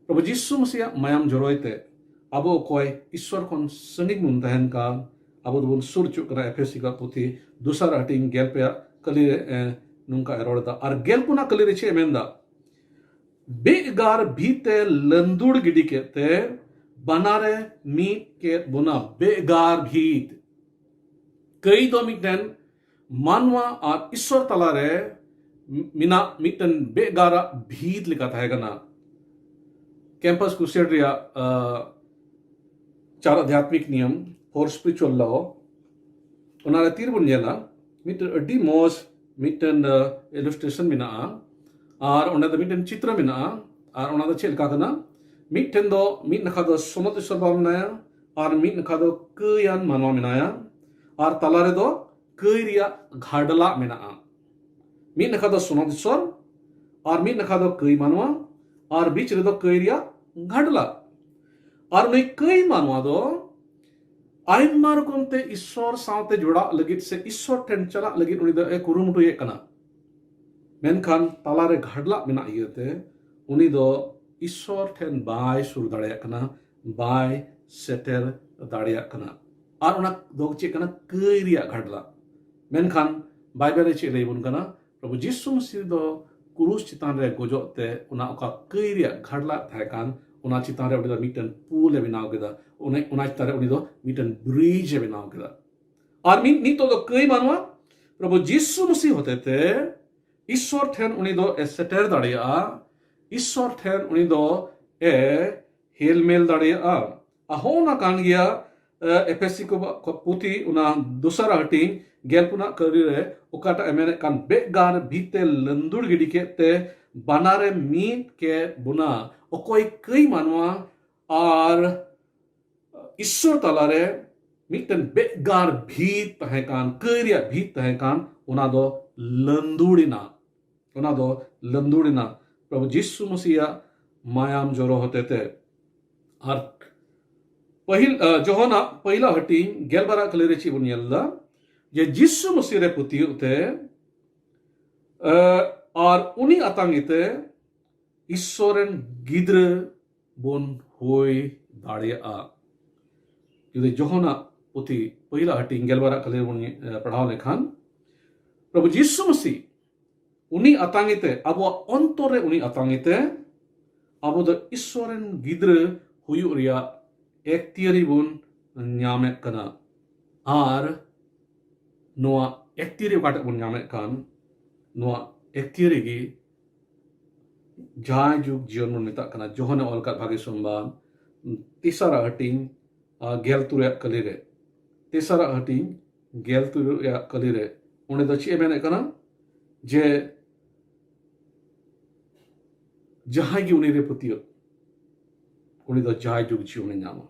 ᱯᱨᱚᱵᱷᱩ ᱡᱤᱥᱩ ᱢᱟᱥᱤᱭᱟᱜ ᱢᱟᱭᱟᱢ ᱡᱚᱨᱚᱭ ᱛᱮ ᱟᱵᱚ ᱚᱠᱚᱭ ᱤᱥᱚᱨ ᱠᱷᱚᱱ ᱥᱟᱺᱜᱤᱧ ᱵᱚᱱ ᱛᱟᱦᱮᱱ ᱠᱟᱱ, ᱟᱵᱚ ᱫᱚᱵᱚᱱ ᱥᱩᱨ ᱚᱪᱚᱜ ᱠᱟᱱᱟ᱾ ᱮᱯᱷᱮᱥᱤ ᱠᱚᱣᱟᱜ ᱯᱩᱛᱷᱤ ᱫᱚᱥᱟᱨ ᱦᱟᱹᱴᱤᱧ ᱜᱮᱞ ᱯᱮᱭᱟᱜ ᱠᱟᱹᱞᱤ ᱨᱮ, ᱮ, ᱱᱚᱝᱠᱟ ᱮ ᱨᱚᱲ ᱮᱫᱟ᱾ ᱟᱨ ᱜᱮᱞ ᱯᱩᱱᱟᱜ ᱠᱟᱹᱞᱤ ᱨᱮ ᱪᱮᱫ ᱮ ᱢᱮᱱᱫᱟ? ᱵᱮᱜᱟᱨ ᱵᱷᱤᱛ ᱮ ᱞᱟᱹᱱᱫᱩᱲ ᱜᱤᱰᱤ ᱠᱮᱫ ᱛᱮ ᱵᱟᱱᱟᱨᱮ ᱢᱤᱫ ᱠᱮᱫ ᱵᱚᱱᱟ᱾ ᱵᱮᱜᱟᱨ ᱵᱷᱤᱛ᱾ ᱠᱟᱹᱭ ᱫᱚ ᱢᱤᱫᱴᱮᱱ ᱢᱟᱱᱣᱟ ᱟᱨ ᱤᱥᱚᱨ ᱛᱟᱞᱟᱨᱮ ᱢᱮᱱᱟᱜ ᱢᱤᱫᱴᱮᱱ ᱵᱮᱜᱟᱨᱟᱜ ᱵᱷᱤᱛ ᱞᱮᱠᱟ ᱛᱟᱦᱮᱸ ᱠᱟᱱᱟ᱾ ᱠᱮᱢᱯᱟᱥ ᱠᱨᱩᱥᱮᱰ ᱨᱮᱭᱟᱜ, ᱟᱸ, ᱪᱟᱨ ᱟᱫᱷᱭᱟᱛᱢᱤᱠ ᱱᱤᱭᱚᱢ, four spiritual law, ᱚᱱᱟᱨᱮ ᱛᱤᱨᱮᱵᱚᱱ ᱧᱮᱞᱟ, ᱢᱤᱫᱴᱮᱱ ᱟᱹᱰᱤ ᱢᱚᱡᱽ ᱢᱤᱫᱴᱮᱱ, ᱟᱸ, ᱤᱞᱟᱥᱴᱨᱮᱥᱚᱱ ᱢᱮᱱᱟᱜᱼᱟ᱾ ᱟᱨ ᱚᱸᱰᱮ ᱫᱚ ᱢᱤᱫᱴᱮᱱ ᱪᱤᱛᱨᱚ ᱢᱮᱱᱟᱜᱼᱟ᱾ ᱟᱨ ᱚᱱᱟ ᱫᱚ ᱪᱮᱫ ᱞᱮᱠᱟ ᱠᱟᱱᱟ? ᱢᱤᱫᱴᱮᱱ ᱫᱚ ᱢᱤᱫ ᱱᱟᱠᱷᱟ ᱫᱚ ᱥᱚᱱᱚᱛ ᱤᱥᱚᱨ ᱵᱟᱵᱟ ᱢᱮᱱᱟᱭᱟ, ᱟᱨ ᱢᱤᱫ ᱱᱟᱠᱷᱟ ᱫᱚ ᱠᱟᱹᱭᱟᱱ ᱢᱟᱱᱣᱟ ᱢᱮᱱᱟᱭᱟ, ᱟᱨ ᱛᱟᱞᱟ ᱨᱮᱫᱚ ᱠᱟᱹᱭ ᱨᱮᱭᱟᱜ ᱜᱷᱟᱰᱞᱟᱜ ᱢᱮᱱᱟᱜᱼᱟ᱾ ᱢᱤᱫ ᱱᱟᱠᱷᱟ ᱫᱚ ᱥᱚᱱᱚᱛ ᱤᱥᱚᱨ, ᱟᱨ ᱢᱤᱫ ᱱᱟᱠᱷᱟ ᱫᱚ ᱠᱟᱹᱭ ᱢᱟᱱᱣᱟ, ᱟᱨ ᱵᱤᱪ ᱨᱮᱫᱚ ᱠᱟᱹᱭ ᱨᱮᱭᱟᱜ ᱜᱷᱟᱰᱞᱟᱜ᱾ ᱟᱨ ᱱᱩᱭ ᱠᱟᱹᱭ ᱢᱟᱱᱣᱟ ᱫᱚ ᱟᱭᱢᱟ ᱨᱚᱠᱚᱢ ᱛᱮ ᱤᱥᱥᱚᱨ ᱥᱟᱶᱛᱮ ᱡᱚᱲᱟᱜ ᱞᱟᱹᱜᱤᱫ ᱥᱮ ᱤᱥᱥᱚᱨ ᱴᱷᱮᱱ ᱪᱟᱞᱟᱜ ᱞᱟᱹᱜᱤᱫ ᱩᱱᱤ ᱫᱚ ᱮ ᱠᱩᱨᱩᱢᱩᱴᱩᱭᱮᱫ ᱠᱟᱱᱟ᱾ ᱢᱮᱱᱠᱷᱟᱱ ᱛᱟᱞᱟᱨᱮ ᱜᱷᱟᱰᱞᱟᱜ ᱢᱮᱱᱟᱜ ᱤᱭᱟᱹᱛᱮ ᱩᱱᱤ ᱫᱚ ᱤᱥᱥᱚᱨ ᱴᱷᱮᱱ ᱵᱟᱭ ᱥᱩᱨ ᱫᱟᱲᱮᱭᱟᱜ ᱠᱟᱱᱟ, ᱵᱟᱭ ᱥᱮᱴᱮᱨ ᱫᱟᱲᱮᱭᱟᱜ ᱠᱟᱱᱟ᱾ ᱟᱨ ᱚᱱᱟ ᱫᱚ ᱪᱮᱫ ᱠᱟᱱᱟ? ᱠᱟᱹᱭ ᱨᱮᱭᱟᱜ ᱜᱷᱟᱰᱞᱟᱜ᱾ ᱢᱮᱱᱠᱷᱟᱱ ᱵᱟᱭᱵᱮᱞ ᱨᱮ ᱪᱮᱫ ᱞᱟᱹᱭ ᱵᱚᱱ ᱠᱟᱱᱟ? ᱯᱨᱚᱵᱷᱩ ᱡᱤᱥᱩ ᱢᱟᱹᱥᱤᱦ ᱫᱚ ᱠᱨᱩᱥ ᱪᱮᱛᱟᱱ ᱨᱮ ᱜᱚᱡᱚᱜ ᱛᱮ ᱚᱱᱟ ᱚᱠᱟ ᱠᱟᱹᱭ ᱨᱮᱭᱟᱜ ᱜᱷᱟᱰᱞᱟᱜ ᱛᱟᱦᱮᱸ ᱠᱟᱱ, ᱚᱱᱟ ᱪᱮᱛᱟᱱ ᱨᱮ ᱩᱱᱤ ᱫᱚ ᱢᱤᱫᱴᱮᱱ ᱯᱩᱞ ᱮ ᱵᱮᱱᱟᱣ ᱠᱮᱫᱟ᱾ ᱚᱱᱮ ᱚᱱᱟ ᱪᱮᱛᱟᱱ ᱨᱮ ᱩᱱᱤ ᱫᱚ ᱢᱤᱫᱴᱮᱱ ᱵᱨᱤᱡᱽ ᱮ ᱵᱮᱱᱟᱣ ᱠᱮᱫᱟ᱾ ᱟᱨ ᱢᱤᱫ, ᱱᱤᱛᱚᱜ ᱫᱚ ᱠᱟᱹᱭ ᱢᱟᱱᱣᱟ ᱯᱨᱚᱵᱷᱩ ᱡᱤᱥᱩ ᱢᱟᱹᱥᱤᱦ ᱦᱚᱛᱮᱛᱮ ᱤᱥᱥᱚᱨ ᱴᱷᱮᱱ ᱩᱱᱤ ᱫᱚ ᱮ ᱥᱮᱴᱮᱨ ᱫᱟᱲᱮᱭᱟᱜᱼᱟ, ᱤᱥᱥᱚᱨ ᱴᱷᱮᱱ ᱩᱱᱤ ᱫᱚ ᱮ ᱦᱮᱞᱢᱮᱞ ᱫᱟᱲᱮᱭᱟᱜᱼᱟ᱾ ᱟᱨ ᱦᱚᱸ ᱚᱱᱟ ᱠᱟᱱ ᱜᱮᱭᱟ, ᱮ, ᱮᱯᱷᱮᱥᱤ ᱠᱚ ᱵᱟ-, ᱠᱚ ᱯᱩᱛᱷᱤ ᱚᱱᱟ ᱫᱚᱥᱟᱨ ᱦᱟᱹᱴᱤᱧ ᱜᱮᱞ ᱯᱩᱱᱟᱜ ᱠᱟᱹᱨᱤ ᱨᱮ ᱚᱠᱟᱴᱟᱜ ᱮ ᱢᱮᱱᱮᱫ ᱠᱟᱱ, ᱵᱮᱜᱟᱨ ᱵᱷᱤᱛ ᱛᱮ ᱞᱟᱹᱱᱫᱩᱲ ᱜᱤᱰᱤ ᱠᱮᱫ ᱛᱮ ᱵᱟᱱᱟᱨᱮ ᱢᱤᱫ ᱠᱮᱫ ᱵᱚᱱᱟ᱾ ᱚᱠᱚᱭ ᱠᱟᱹᱭ ᱢᱟᱱᱣᱟ ᱟᱨ ᱤᱥᱥᱚᱨ ᱛᱟᱞᱟᱨᱮ ᱢᱤᱫᱴᱮᱱ ᱵᱮᱜᱟᱨ ᱵᱷᱤᱛ ᱛᱟᱦᱮᱸ ᱠᱟᱱ, ᱠᱟᱹᱭ ᱨᱮᱭᱟᱜ ᱵᱷᱤᱛ ᱛᱟᱦᱮᱸ ᱠᱟᱱ, ᱚᱱᱟ ᱫᱚ ᱞᱟᱹᱱᱫᱩᱲ ᱮᱱᱟ᱾ ᱚᱱᱟ ᱫᱚ ᱞᱟᱹᱱᱫᱩᱲ ᱮᱱᱟ ᱯᱨᱚᱵᱷᱩ ᱡᱤᱥᱩ ᱢᱟᱹᱥᱤᱭᱟᱜ ᱢᱟᱭᱟᱢ ᱡᱚᱨᱚ ᱦᱚᱛᱮᱛᱮ᱾ ᱟᱨ ᱯᱟᱹᱦᱤᱞ, ᱟ, ᱡᱚᱦᱚᱱᱟᱜ ᱯᱟᱹᱦᱤᱞᱟ ᱦᱟᱹᱴᱤᱧ ᱜᱮᱞᱵᱟᱨᱟᱜ ᱠᱟᱹᱞᱤ ᱨᱮ ᱪᱮᱫ ᱵᱚᱱ ᱧᱮᱞ ᱮᱫᱟ? ᱡᱮ ᱡᱤᱥᱩ ᱢᱟᱹᱥᱤ ᱨᱮ ᱯᱟᱹᱛᱭᱟᱹᱣ ᱛᱮ, ᱟ, ᱟᱨ ᱩᱱᱤ ᱟᱛᱟᱝ ᱛᱮ ᱤᱥᱥᱚᱨ ᱨᱮᱱ ᱜᱤᱫᱽᱨᱟᱹ ᱵᱚᱱ ᱦᱩᱭ ᱫᱟᱲᱮᱭᱟᱜᱼᱟ᱾ ᱡᱩᱫᱤ ᱡᱚᱦᱚᱱᱟᱜ ᱯᱩᱛᱷᱤ ᱯᱟᱹᱦᱤᱞᱟ ᱦᱟᱹᱴᱤᱧ ᱜᱮᱞᱵᱟᱨᱟᱜ ᱠᱟᱹᱞᱤ ᱨᱮᱵᱚᱱ, ᱮ, ᱯᱟᱲᱦᱟᱣ ᱞᱮᱠᱷᱟᱱ, ᱯᱨᱚᱵᱷᱩ ᱡᱤᱥᱩ ᱢᱟᱹᱥᱤ ᱩᱱᱤ ᱟᱛᱟᱝ ᱛᱮ, ᱟᱵᱚᱣᱟᱜ ᱚᱱᱛᱚᱨ ᱨᱮ ᱩᱱᱤ ᱟᱛᱟᱝ ᱛᱮ, ᱟᱵᱚ ᱫᱚ ᱤᱥᱥᱚᱨ ᱨᱮᱱ ᱜᱤᱫᱽᱨᱟᱹ ᱦᱩᱭᱩᱜ ᱨᱮᱭᱟᱜ ᱮᱠᱛᱤᱭᱟᱹᱨᱤ ᱵᱚᱱ ᱧᱟᱢᱮᱫ ᱠᱟᱱᱟ᱾ ᱟᱨ ᱱᱚᱣᱟ ᱮᱠᱛᱤᱭᱟᱹᱨᱤ ᱚᱠᱟᱴᱟᱜ ᱵᱚᱱ ᱧᱟᱢᱮᱫ ᱠᱟᱱ, ᱱᱚᱣᱟ ᱮᱠᱛᱤᱭᱟᱹᱨᱤ ᱜᱮ ᱡᱟᱭ ᱡᱩᱜᱽ ᱡᱤᱭᱚᱱ ᱵᱚᱱ ᱢᱮᱛᱟᱜ ᱠᱟᱱᱟ᱾ ᱡᱚᱦᱚᱱᱮ ᱚᱞ ᱟᱠᱟᱫ ᱵᱷᱟᱜᱮ ᱥᱚᱢᱵᱟᱫ, ᱛᱮᱥᱟᱨᱟ ᱦᱟᱹᱴᱤᱧ, ᱟᱨ ᱜᱮᱞ ᱛᱩᱨᱩᱭᱟᱜ ᱠᱟᱹᱞᱤ ᱨᱮ, ᱛᱮᱥᱟᱨᱟ ᱦᱟᱹᱴᱤᱧ ᱜᱮᱞ ᱛᱩᱨᱩᱭᱟᱜ ᱠᱟᱹᱞᱤ ᱨᱮ, ᱚᱸᱰᱮ ᱫᱚ ᱪᱮᱫ ᱮ ᱢᱮᱱᱮᱫ ᱠᱟᱱᱟ? ᱡᱮ ᱡᱟᱦᱟᱸᱭ ᱜᱮ ᱩᱱᱤ ᱨᱮ ᱯᱟᱹᱛᱭᱟᱹᱜ, ᱩᱱᱤ ᱫᱚ ᱡᱟᱭ ᱡᱩᱜᱽ ᱡᱤᱭᱚᱱᱮ ᱧᱟᱢᱟ᱾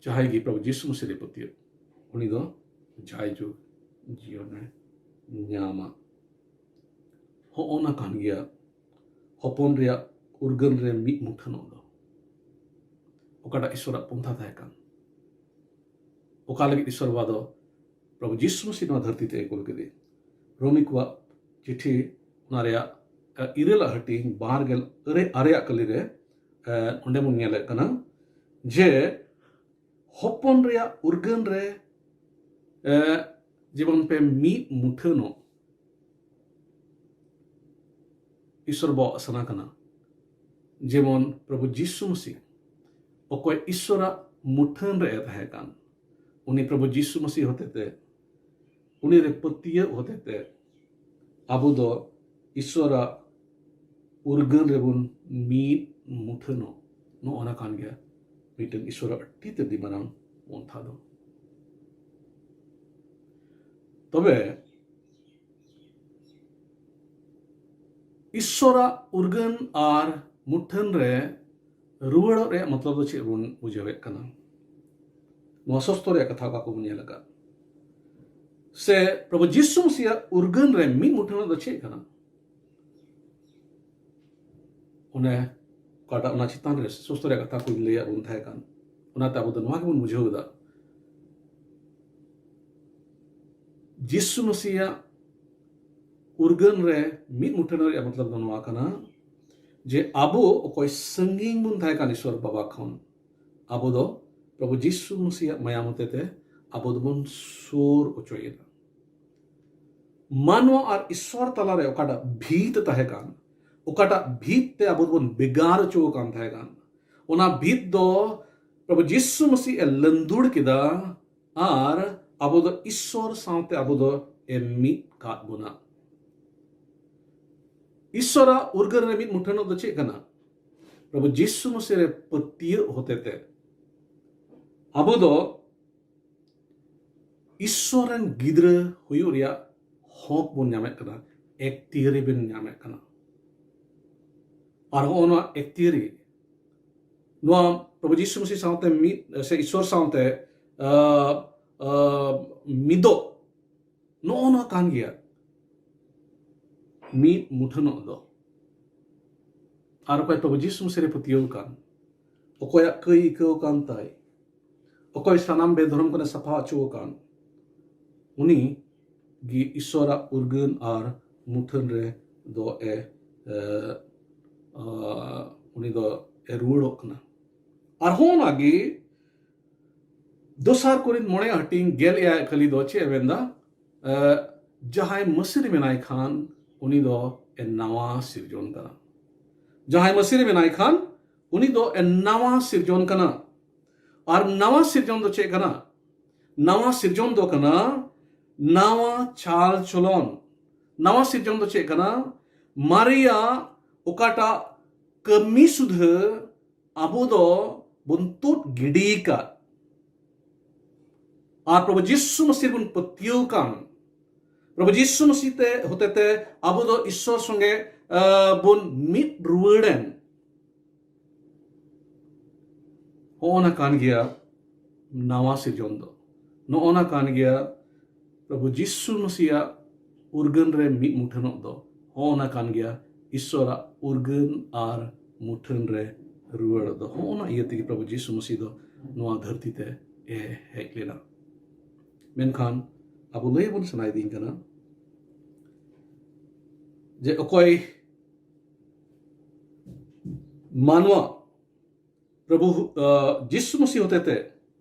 ᱡᱟᱦᱟᱸᱭ ᱜᱮ ᱯᱨᱚᱵᱷᱩ ᱡᱤᱥᱩ ᱢᱟᱹᱥᱤ ᱨᱮ ᱯᱟᱹᱛᱭᱟᱹᱜ, ᱩᱱᱤ ᱫᱚ ᱡᱟᱭ ᱡᱩᱜᱽ ᱡᱤᱭᱚᱱᱮ ᱧᱟᱢᱟ᱾ ᱦᱚᱸᱜᱼᱚ ᱱᱟ ᱠᱟᱱ ᱜᱮᱭᱟ ᱦᱚᱯᱚᱱ ᱨᱮᱭᱟᱜ ᱩᱨᱜᱟᱹᱱ ᱨᱮ ᱢᱤᱫ ᱢᱩᱴᱷᱟᱹᱱᱚᱜ ᱫᱚ᱾ ᱚᱠᱟᱴᱟᱜ ᱤᱥᱚᱨᱟᱜ ᱯᱚᱱᱛᱷᱟ ᱛᱟᱦᱮᱸ ᱠᱟᱱ, ᱚᱠᱟ ᱞᱟᱹᱜᱤᱫ ᱤᱥᱚᱨ ᱵᱟᱵᱟ ᱫᱚ ᱯᱨᱚᱵᱷᱩ ᱡᱤᱥᱩ ᱢᱟᱹᱥᱤ ᱱᱚᱣᱟ ᱫᱷᱟᱹᱨᱛᱤ ᱛᱮ ᱠᱩᱞ ᱠᱮᱫᱮ᱾ ᱨᱳᱢᱤ ᱠᱚᱣᱟᱜ ᱪᱤᱴᱷᱤ, ᱚᱱᱟ ᱨᱮᱭᱟᱜ ᱤᱨᱟᱹᱞᱟᱜ ᱦᱟᱹᱴᱤᱧ ᱵᱟᱨ ᱜᱮᱞ ᱟᱨᱮᱭᱟᱜ ᱠᱟᱹᱞᱤ ᱨᱮ ᱚᱸᱰᱮ ᱵᱚᱱ ᱧᱮᱞᱮᱫ ᱠᱟᱱᱟ ᱡᱮ ᱦᱚᱯᱚᱱ ᱨᱮᱭᱟᱜ ᱩᱨᱜᱟᱹᱱ ᱨᱮ ᱡᱮᱢᱚᱱ ᱯᱮ ᱢᱤᱫ ᱢᱩᱴᱷᱟᱹᱱᱚᱜ ᱤᱥᱚᱨ ᱵᱟᱵᱟᱣᱟᱜ ᱥᱟᱱᱟ ᱠᱟᱱᱟ᱾ ᱡᱮᱢᱚᱱ ᱯᱨᱚᱵᱷᱩ ᱡᱤᱥᱩ ᱢᱟᱹᱥᱤ ᱚᱠᱚᱭ ᱤᱥᱚᱨᱟᱜ ᱢᱩᱴᱷᱟᱹᱱ ᱨᱮ ᱛᱟᱦᱮᱸ ᱠᱟᱱ, ᱩᱱᱤ ᱯᱨᱚᱵᱷᱩ ᱡᱤᱥᱩ ᱢᱟᱹᱥᱤ ᱦᱚᱛᱮᱛᱮ, ᱩᱱᱤ ᱨᱮ ᱯᱟᱹᱛᱭᱟᱹᱣ ᱦᱚᱛᱮᱛᱮ ᱟᱵᱚ ᱫᱚ ᱤᱥᱚᱨᱟᱜ ᱩᱨᱜᱟᱹᱱ ᱨᱮᱵᱚᱱ ᱢᱤᱫ ᱢᱩᱴᱷᱟᱹᱱᱚᱜ, ᱱᱚᱜᱼᱚ ᱱᱟ ᱠᱟᱱ ᱜᱮᱭᱟ ᱢᱤᱫᱴᱮᱱ ᱤᱥᱚᱨᱟᱜ ᱟᱹᱰᱤ ᱛᱮᱫ ᱟᱹᱰᱤ ᱢᱟᱨᱟᱝ ᱯᱚᱱᱛᱷᱟ ᱫᱚ᱾ ᱛᱚᱵᱮ ᱤᱥᱚᱨᱟᱜ ᱩᱨᱜᱟᱹᱱ ᱟᱨ ᱢᱩᱴᱷᱟᱹᱱ ᱨᱮ ᱨᱩᱣᱟᱹᱲᱚᱜ ᱨᱮᱭᱟᱜ ᱢᱚᱛᱞᱚᱵ ᱫᱚ ᱪᱮᱫ ᱵᱚᱱ ᱵᱩᱡᱷᱟᱹᱣᱮᱫ ᱠᱟᱱᱟ? ᱱᱚᱣᱟ ᱥᱚᱥᱛᱚ ᱨᱮᱭᱟᱜ ᱠᱟᱛᱷᱟ ᱚᱠᱟ ᱠᱚᱵᱚᱱ ᱧᱮᱞ ᱟᱠᱟᱫ? ᱥᱮ ᱯᱨᱚᱵᱷᱩ ᱡᱤᱥᱩ ᱢᱟᱹᱥᱤᱭᱟᱜ ᱩᱨᱜᱟᱹᱱ ᱨᱮ ᱢᱤᱫ ᱢᱩᱴᱷᱟᱹᱱᱚᱜ ᱫᱚ ᱪᱮᱫ ᱠᱟᱱᱟ? ᱚᱱᱮ ᱚᱠᱟᱴᱟᱜ ᱚᱱᱟ ᱪᱮᱛᱟᱱ ᱨᱮ ᱥᱚᱥᱛᱚ ᱨᱮᱭᱟᱜ ᱠᱟᱛᱷᱟ ᱠᱚᱧ ᱞᱟᱹᱭᱟᱫ ᱵᱚᱱ ᱛᱟᱦᱮᱸ ᱠᱟᱱ, ᱚᱱᱟᱛᱮ ᱟᱵᱚ ᱫᱚ ᱱᱚᱣᱟ ᱜᱮᱵᱚᱱ ᱵᱩᱡᱷᱟᱹᱣ ᱮᱫᱟ, ᱡᱤᱥᱩ ᱢᱟᱹᱥᱤᱭᱟᱜ ᱩᱨᱜᱟᱹᱱ ᱨᱮ ᱢᱤᱫ ᱢᱩᱴᱷᱟᱹᱱ ᱨᱮᱭᱟᱜ ᱢᱚᱛᱞᱚᱵ ᱫᱚ ᱱᱚᱣᱟ ᱠᱟᱱᱟ ᱡᱮ ᱟᱵᱚ ᱚᱠᱚᱭ ᱥᱟᱺᱜᱤᱧ ᱵᱚᱱ ᱛᱟᱦᱮᱸ ᱠᱟᱱ ᱤᱥᱚᱨ ᱵᱟᱵᱟ ᱠᱷᱚᱱ, ᱟᱵᱚ ᱫᱚ ᱯᱨᱚᱵᱷᱩ ᱡᱤᱥᱩ ᱢᱟᱹᱥᱤᱭᱟᱜ ᱢᱟᱭᱟᱢ ᱦᱚᱛᱮᱛᱮ ᱟᱵᱚ ᱫᱚᱵᱚᱱ ᱥᱩᱨ ᱚᱪᱚᱭᱮᱱᱟ᱾ ᱢᱟᱱᱣᱟ ᱟᱨ ᱤᱥᱚᱨ ᱛᱟᱞᱟᱨᱮ ᱚᱠᱟᱴᱟᱜ ᱵᱷᱤᱛ ᱛᱟᱦᱮᱸ ᱠᱟᱱ, ᱚᱠᱟᱴᱟᱜ ᱵᱷᱤᱛ ᱛᱮ ᱟᱵᱚ ᱫᱚᱵᱚᱱ ᱵᱷᱮᱜᱟᱨ ᱦᱚᱪᱚ ᱟᱠᱟᱱ ᱛᱟᱦᱮᱸ ᱠᱟᱱ, ᱚᱱᱟ ᱵᱷᱤᱛ ᱫᱚ ᱯᱨᱚᱵᱷᱩ ᱡᱤᱥᱩ ᱢᱟᱹᱥᱤ ᱮ ᱞᱟᱹᱱᱫᱩᱲ ᱠᱮᱫᱟ ᱟᱨ ᱟᱵᱚ ᱫᱚ ᱤᱥᱚᱨ ᱥᱟᱶᱛᱮ ᱟᱵᱚ ᱫᱚ ᱮ ᱢᱤᱫ ᱠᱟᱫ ᱵᱚᱱᱟ᱾ ᱤᱥᱚᱨᱟᱜ ᱩᱨᱜᱟᱹᱱ ᱨᱮ ᱢᱤᱫ ᱢᱩᱴᱷᱟᱹᱱᱚᱜ ᱫᱚ ᱪᱮᱫ ᱠᱟᱱᱟ? ᱯᱨᱚᱵᱷᱩ ᱡᱤᱥᱩ ᱢᱟᱹᱥᱤ ᱨᱮ ᱯᱟᱹᱛᱭᱟᱹᱣ ᱦᱚᱛᱮᱛᱮ ᱟᱵᱚ ᱫᱚ ᱤᱥᱚᱨ ᱨᱮᱱ ᱜᱤᱫᱽᱨᱟᱹ ᱦᱩᱭᱩᱜ ᱨᱮᱭᱟᱜ ᱦᱚᱠ ᱵᱚᱱ ᱧᱟᱢᱮᱫ ᱠᱟᱱᱟ, ᱮᱠᱛᱤᱭᱟᱹᱨᱤ ᱵᱚᱱ ᱧᱟᱢᱮᱫ ᱠᱟᱱᱟ᱾ ᱟᱨ ᱦᱚᱸᱜᱼᱚ ᱱᱚᱣᱟ ᱮᱠᱛᱤᱭᱟᱹᱨᱤ, ᱱᱚᱣᱟ ᱯᱨᱚᱵᱷᱩ ᱡᱤᱥᱩ ᱢᱟᱹᱥᱤ ᱥᱟᱶᱛᱮ ᱢᱤᱫ, ᱥᱮ ᱤᱥᱚᱨ ᱥᱟᱶᱛᱮ, ᱟ, ᱟ, ᱢᱤᱫᱚᱜ, ᱱᱚᱜᱼᱚ ᱱᱚᱣᱟ ᱠᱟᱱ ᱜᱮᱭᱟ ᱢᱤᱫ ᱢᱩᱴᱷᱟᱹᱱᱚᱜ ᱫᱚ᱾ ᱟᱨ ᱚᱠᱚᱭ ᱯᱨᱚᱵᱷᱩ ᱡᱤᱥᱩ ᱢᱟᱹᱥᱤ ᱨᱮ ᱯᱟᱹᱛᱭᱟᱹᱣ ᱠᱟᱱ, ᱚᱠᱚᱭᱟᱜ ᱠᱟᱹᱭ ᱟᱹᱭᱠᱟᱹᱣ ᱠᱟᱱ ᱛᱟᱭ, ᱚᱠᱚᱭ ᱥᱟᱱᱟᱢ ᱵᱮᱫᱷᱚᱨᱚᱢ ᱠᱷᱚᱱᱮ ᱥᱟᱯᱷᱟ ᱦᱚᱪᱚ ᱟᱠᱟᱱ, ᱩᱱᱤ ᱜᱮ ᱤᱥᱚᱨᱟᱜ ᱩᱨᱜᱟᱹᱱ ᱟᱨ ᱢᱩᱴᱷᱟᱹᱱ ᱨᱮ ᱫᱚ ᱮ, ᱮ, ᱟ, ᱩᱱᱤ ᱫᱚ ᱮ ᱨᱩᱣᱟᱹᱲᱚᱜ ᱠᱟᱱᱟ᱾ ᱟᱨᱦᱚᱸ ᱚᱱᱟᱜᱮ ᱫᱚᱥᱟᱨ ᱠᱚᱨᱤᱱᱛ ᱢᱚᱬᱮ ᱦᱟᱹᱴᱤᱧ ᱜᱮᱞ ᱮᱭᱟᱭ ᱠᱷᱟᱹᱞᱤ ᱫᱚ ᱪᱮᱫ ᱮ ᱢᱮᱱᱫᱟ? ᱮ, ᱡᱟᱦᱟᱸᱭ ᱢᱟᱹᱥᱤ ᱨᱮ ᱢᱮᱱᱟᱭ ᱠᱷᱟᱱ ᱩᱱᱤ ᱫᱚ ᱮ ᱱᱟᱣᱟ ᱥᱤᱨᱡᱚᱱ ᱠᱟᱱᱟ᱾ ᱡᱟᱦᱟᱸᱭ ᱢᱟᱹᱥᱤ ᱨᱮ ᱢᱮᱱᱟᱭ ᱠᱷᱟᱱ ᱩᱱᱤ ᱫᱚ ᱮ ᱱᱟᱣᱟ ᱥᱤᱨᱡᱚᱱ ᱠᱟᱱᱟ᱾ ᱟᱨ ᱱᱟᱣᱟ ᱥᱤᱨᱡᱚᱱ ᱫᱚ ᱪᱮᱫ ᱠᱟᱱᱟ? ᱱᱟᱣᱟ ᱥᱤᱨᱡᱚᱱ ᱫᱚ ᱠᱟᱱᱟ ᱱᱟᱣᱟ ᱪᱟᱞ ᱪᱚᱞᱚᱱ᱾ ᱱᱟᱣᱟ ᱥᱤᱨᱡᱚᱱ ᱫᱚ ᱪᱮᱫ ᱠᱟᱱᱟ? ᱢᱟᱨᱮᱭᱟᱜ ᱚᱠᱟᱴᱟᱜ ᱠᱟᱹᱢᱤ ᱥᱩᱫᱷᱟᱹ ᱟᱵᱚ ᱫᱚ ᱵᱚᱱ ᱛᱩᱫ ᱜᱤᱰᱤ ᱟᱠᱟᱫ᱾ ᱟᱨ ᱯᱨᱚᱵᱷᱩ ᱡᱤᱥᱩ ᱢᱟᱹᱥᱤ ᱵᱚᱱ ᱯᱟᱹᱛᱭᱟᱹᱣ ᱠᱟᱱ, ᱯᱨᱚᱵᱷᱩ ᱡᱤᱥᱩ ᱢᱟᱹᱥᱤ ᱛᱮ ᱦᱚᱛᱮᱛᱮ ᱟᱵᱚ ᱫᱚ ᱤᱥᱥᱚᱨ ᱥᱚᱸᱜᱮ, ᱟ, ᱵᱚᱱ ᱢᱤᱫ ᱨᱩᱣᱟᱹᱲᱮᱱ᱾ ᱦᱚᱸᱜᱼᱚ ᱱᱟ ᱠᱟᱱ ᱜᱮᱭᱟ ᱱᱟᱣᱟ ᱥᱤᱨᱡᱚᱱ ᱫᱚ᱾ ᱱᱚᱜᱼᱚ ᱱᱟ ᱠᱟᱱ ᱜᱮᱭᱟ ᱯᱨᱚᱵᱷᱩ ᱡᱤᱥᱩ ᱢᱟᱹᱥᱤᱭᱟᱜ ᱩᱨᱜᱟᱹᱱ ᱨᱮ ᱢᱤᱫ ᱢᱩᱴᱷᱟᱹᱱᱚᱜ ᱫᱚ᱾ ᱦᱚᱸᱜᱼᱚ ᱱᱟ ᱠᱟᱱ ᱜᱮᱭᱟ ᱤᱥᱥᱚᱨᱟᱜ ᱩᱨᱜᱟᱹᱱ ᱟᱨ ᱢᱩᱴᱷᱟᱹᱱ ᱨᱮ ᱨᱩᱣᱟᱹᱲᱚᱜ ᱫᱚ᱾ ᱦᱚᱸᱜᱼᱚ ᱱᱟ ᱤᱭᱟᱹ ᱛᱮᱜᱮ ᱯᱨᱚᱵᱷᱩ ᱡᱤᱥᱩ ᱢᱟᱹᱥᱤ ᱫᱚ ᱱᱚᱣᱟ ᱫᱷᱟᱹᱨᱛᱤ ᱛᱮ ᱮ ᱦᱮᱡ ᱞᱮᱱᱟ᱾ ᱢᱮᱱᱠᱷᱟᱱ ᱟᱵᱚ ᱞᱟᱹᱭ ᱵᱚᱱ ᱥᱟᱱᱟᱭᱮᱫᱤᱧ ᱠᱟᱱᱟ ᱡᱮ ᱚᱠᱚᱭ ᱢᱟᱱᱣᱟ ᱯᱨᱚᱵᱷᱩ, ᱟ, ᱡᱤᱥᱩ ᱢᱟᱹᱥᱤ ᱦᱚᱛᱮᱛᱮ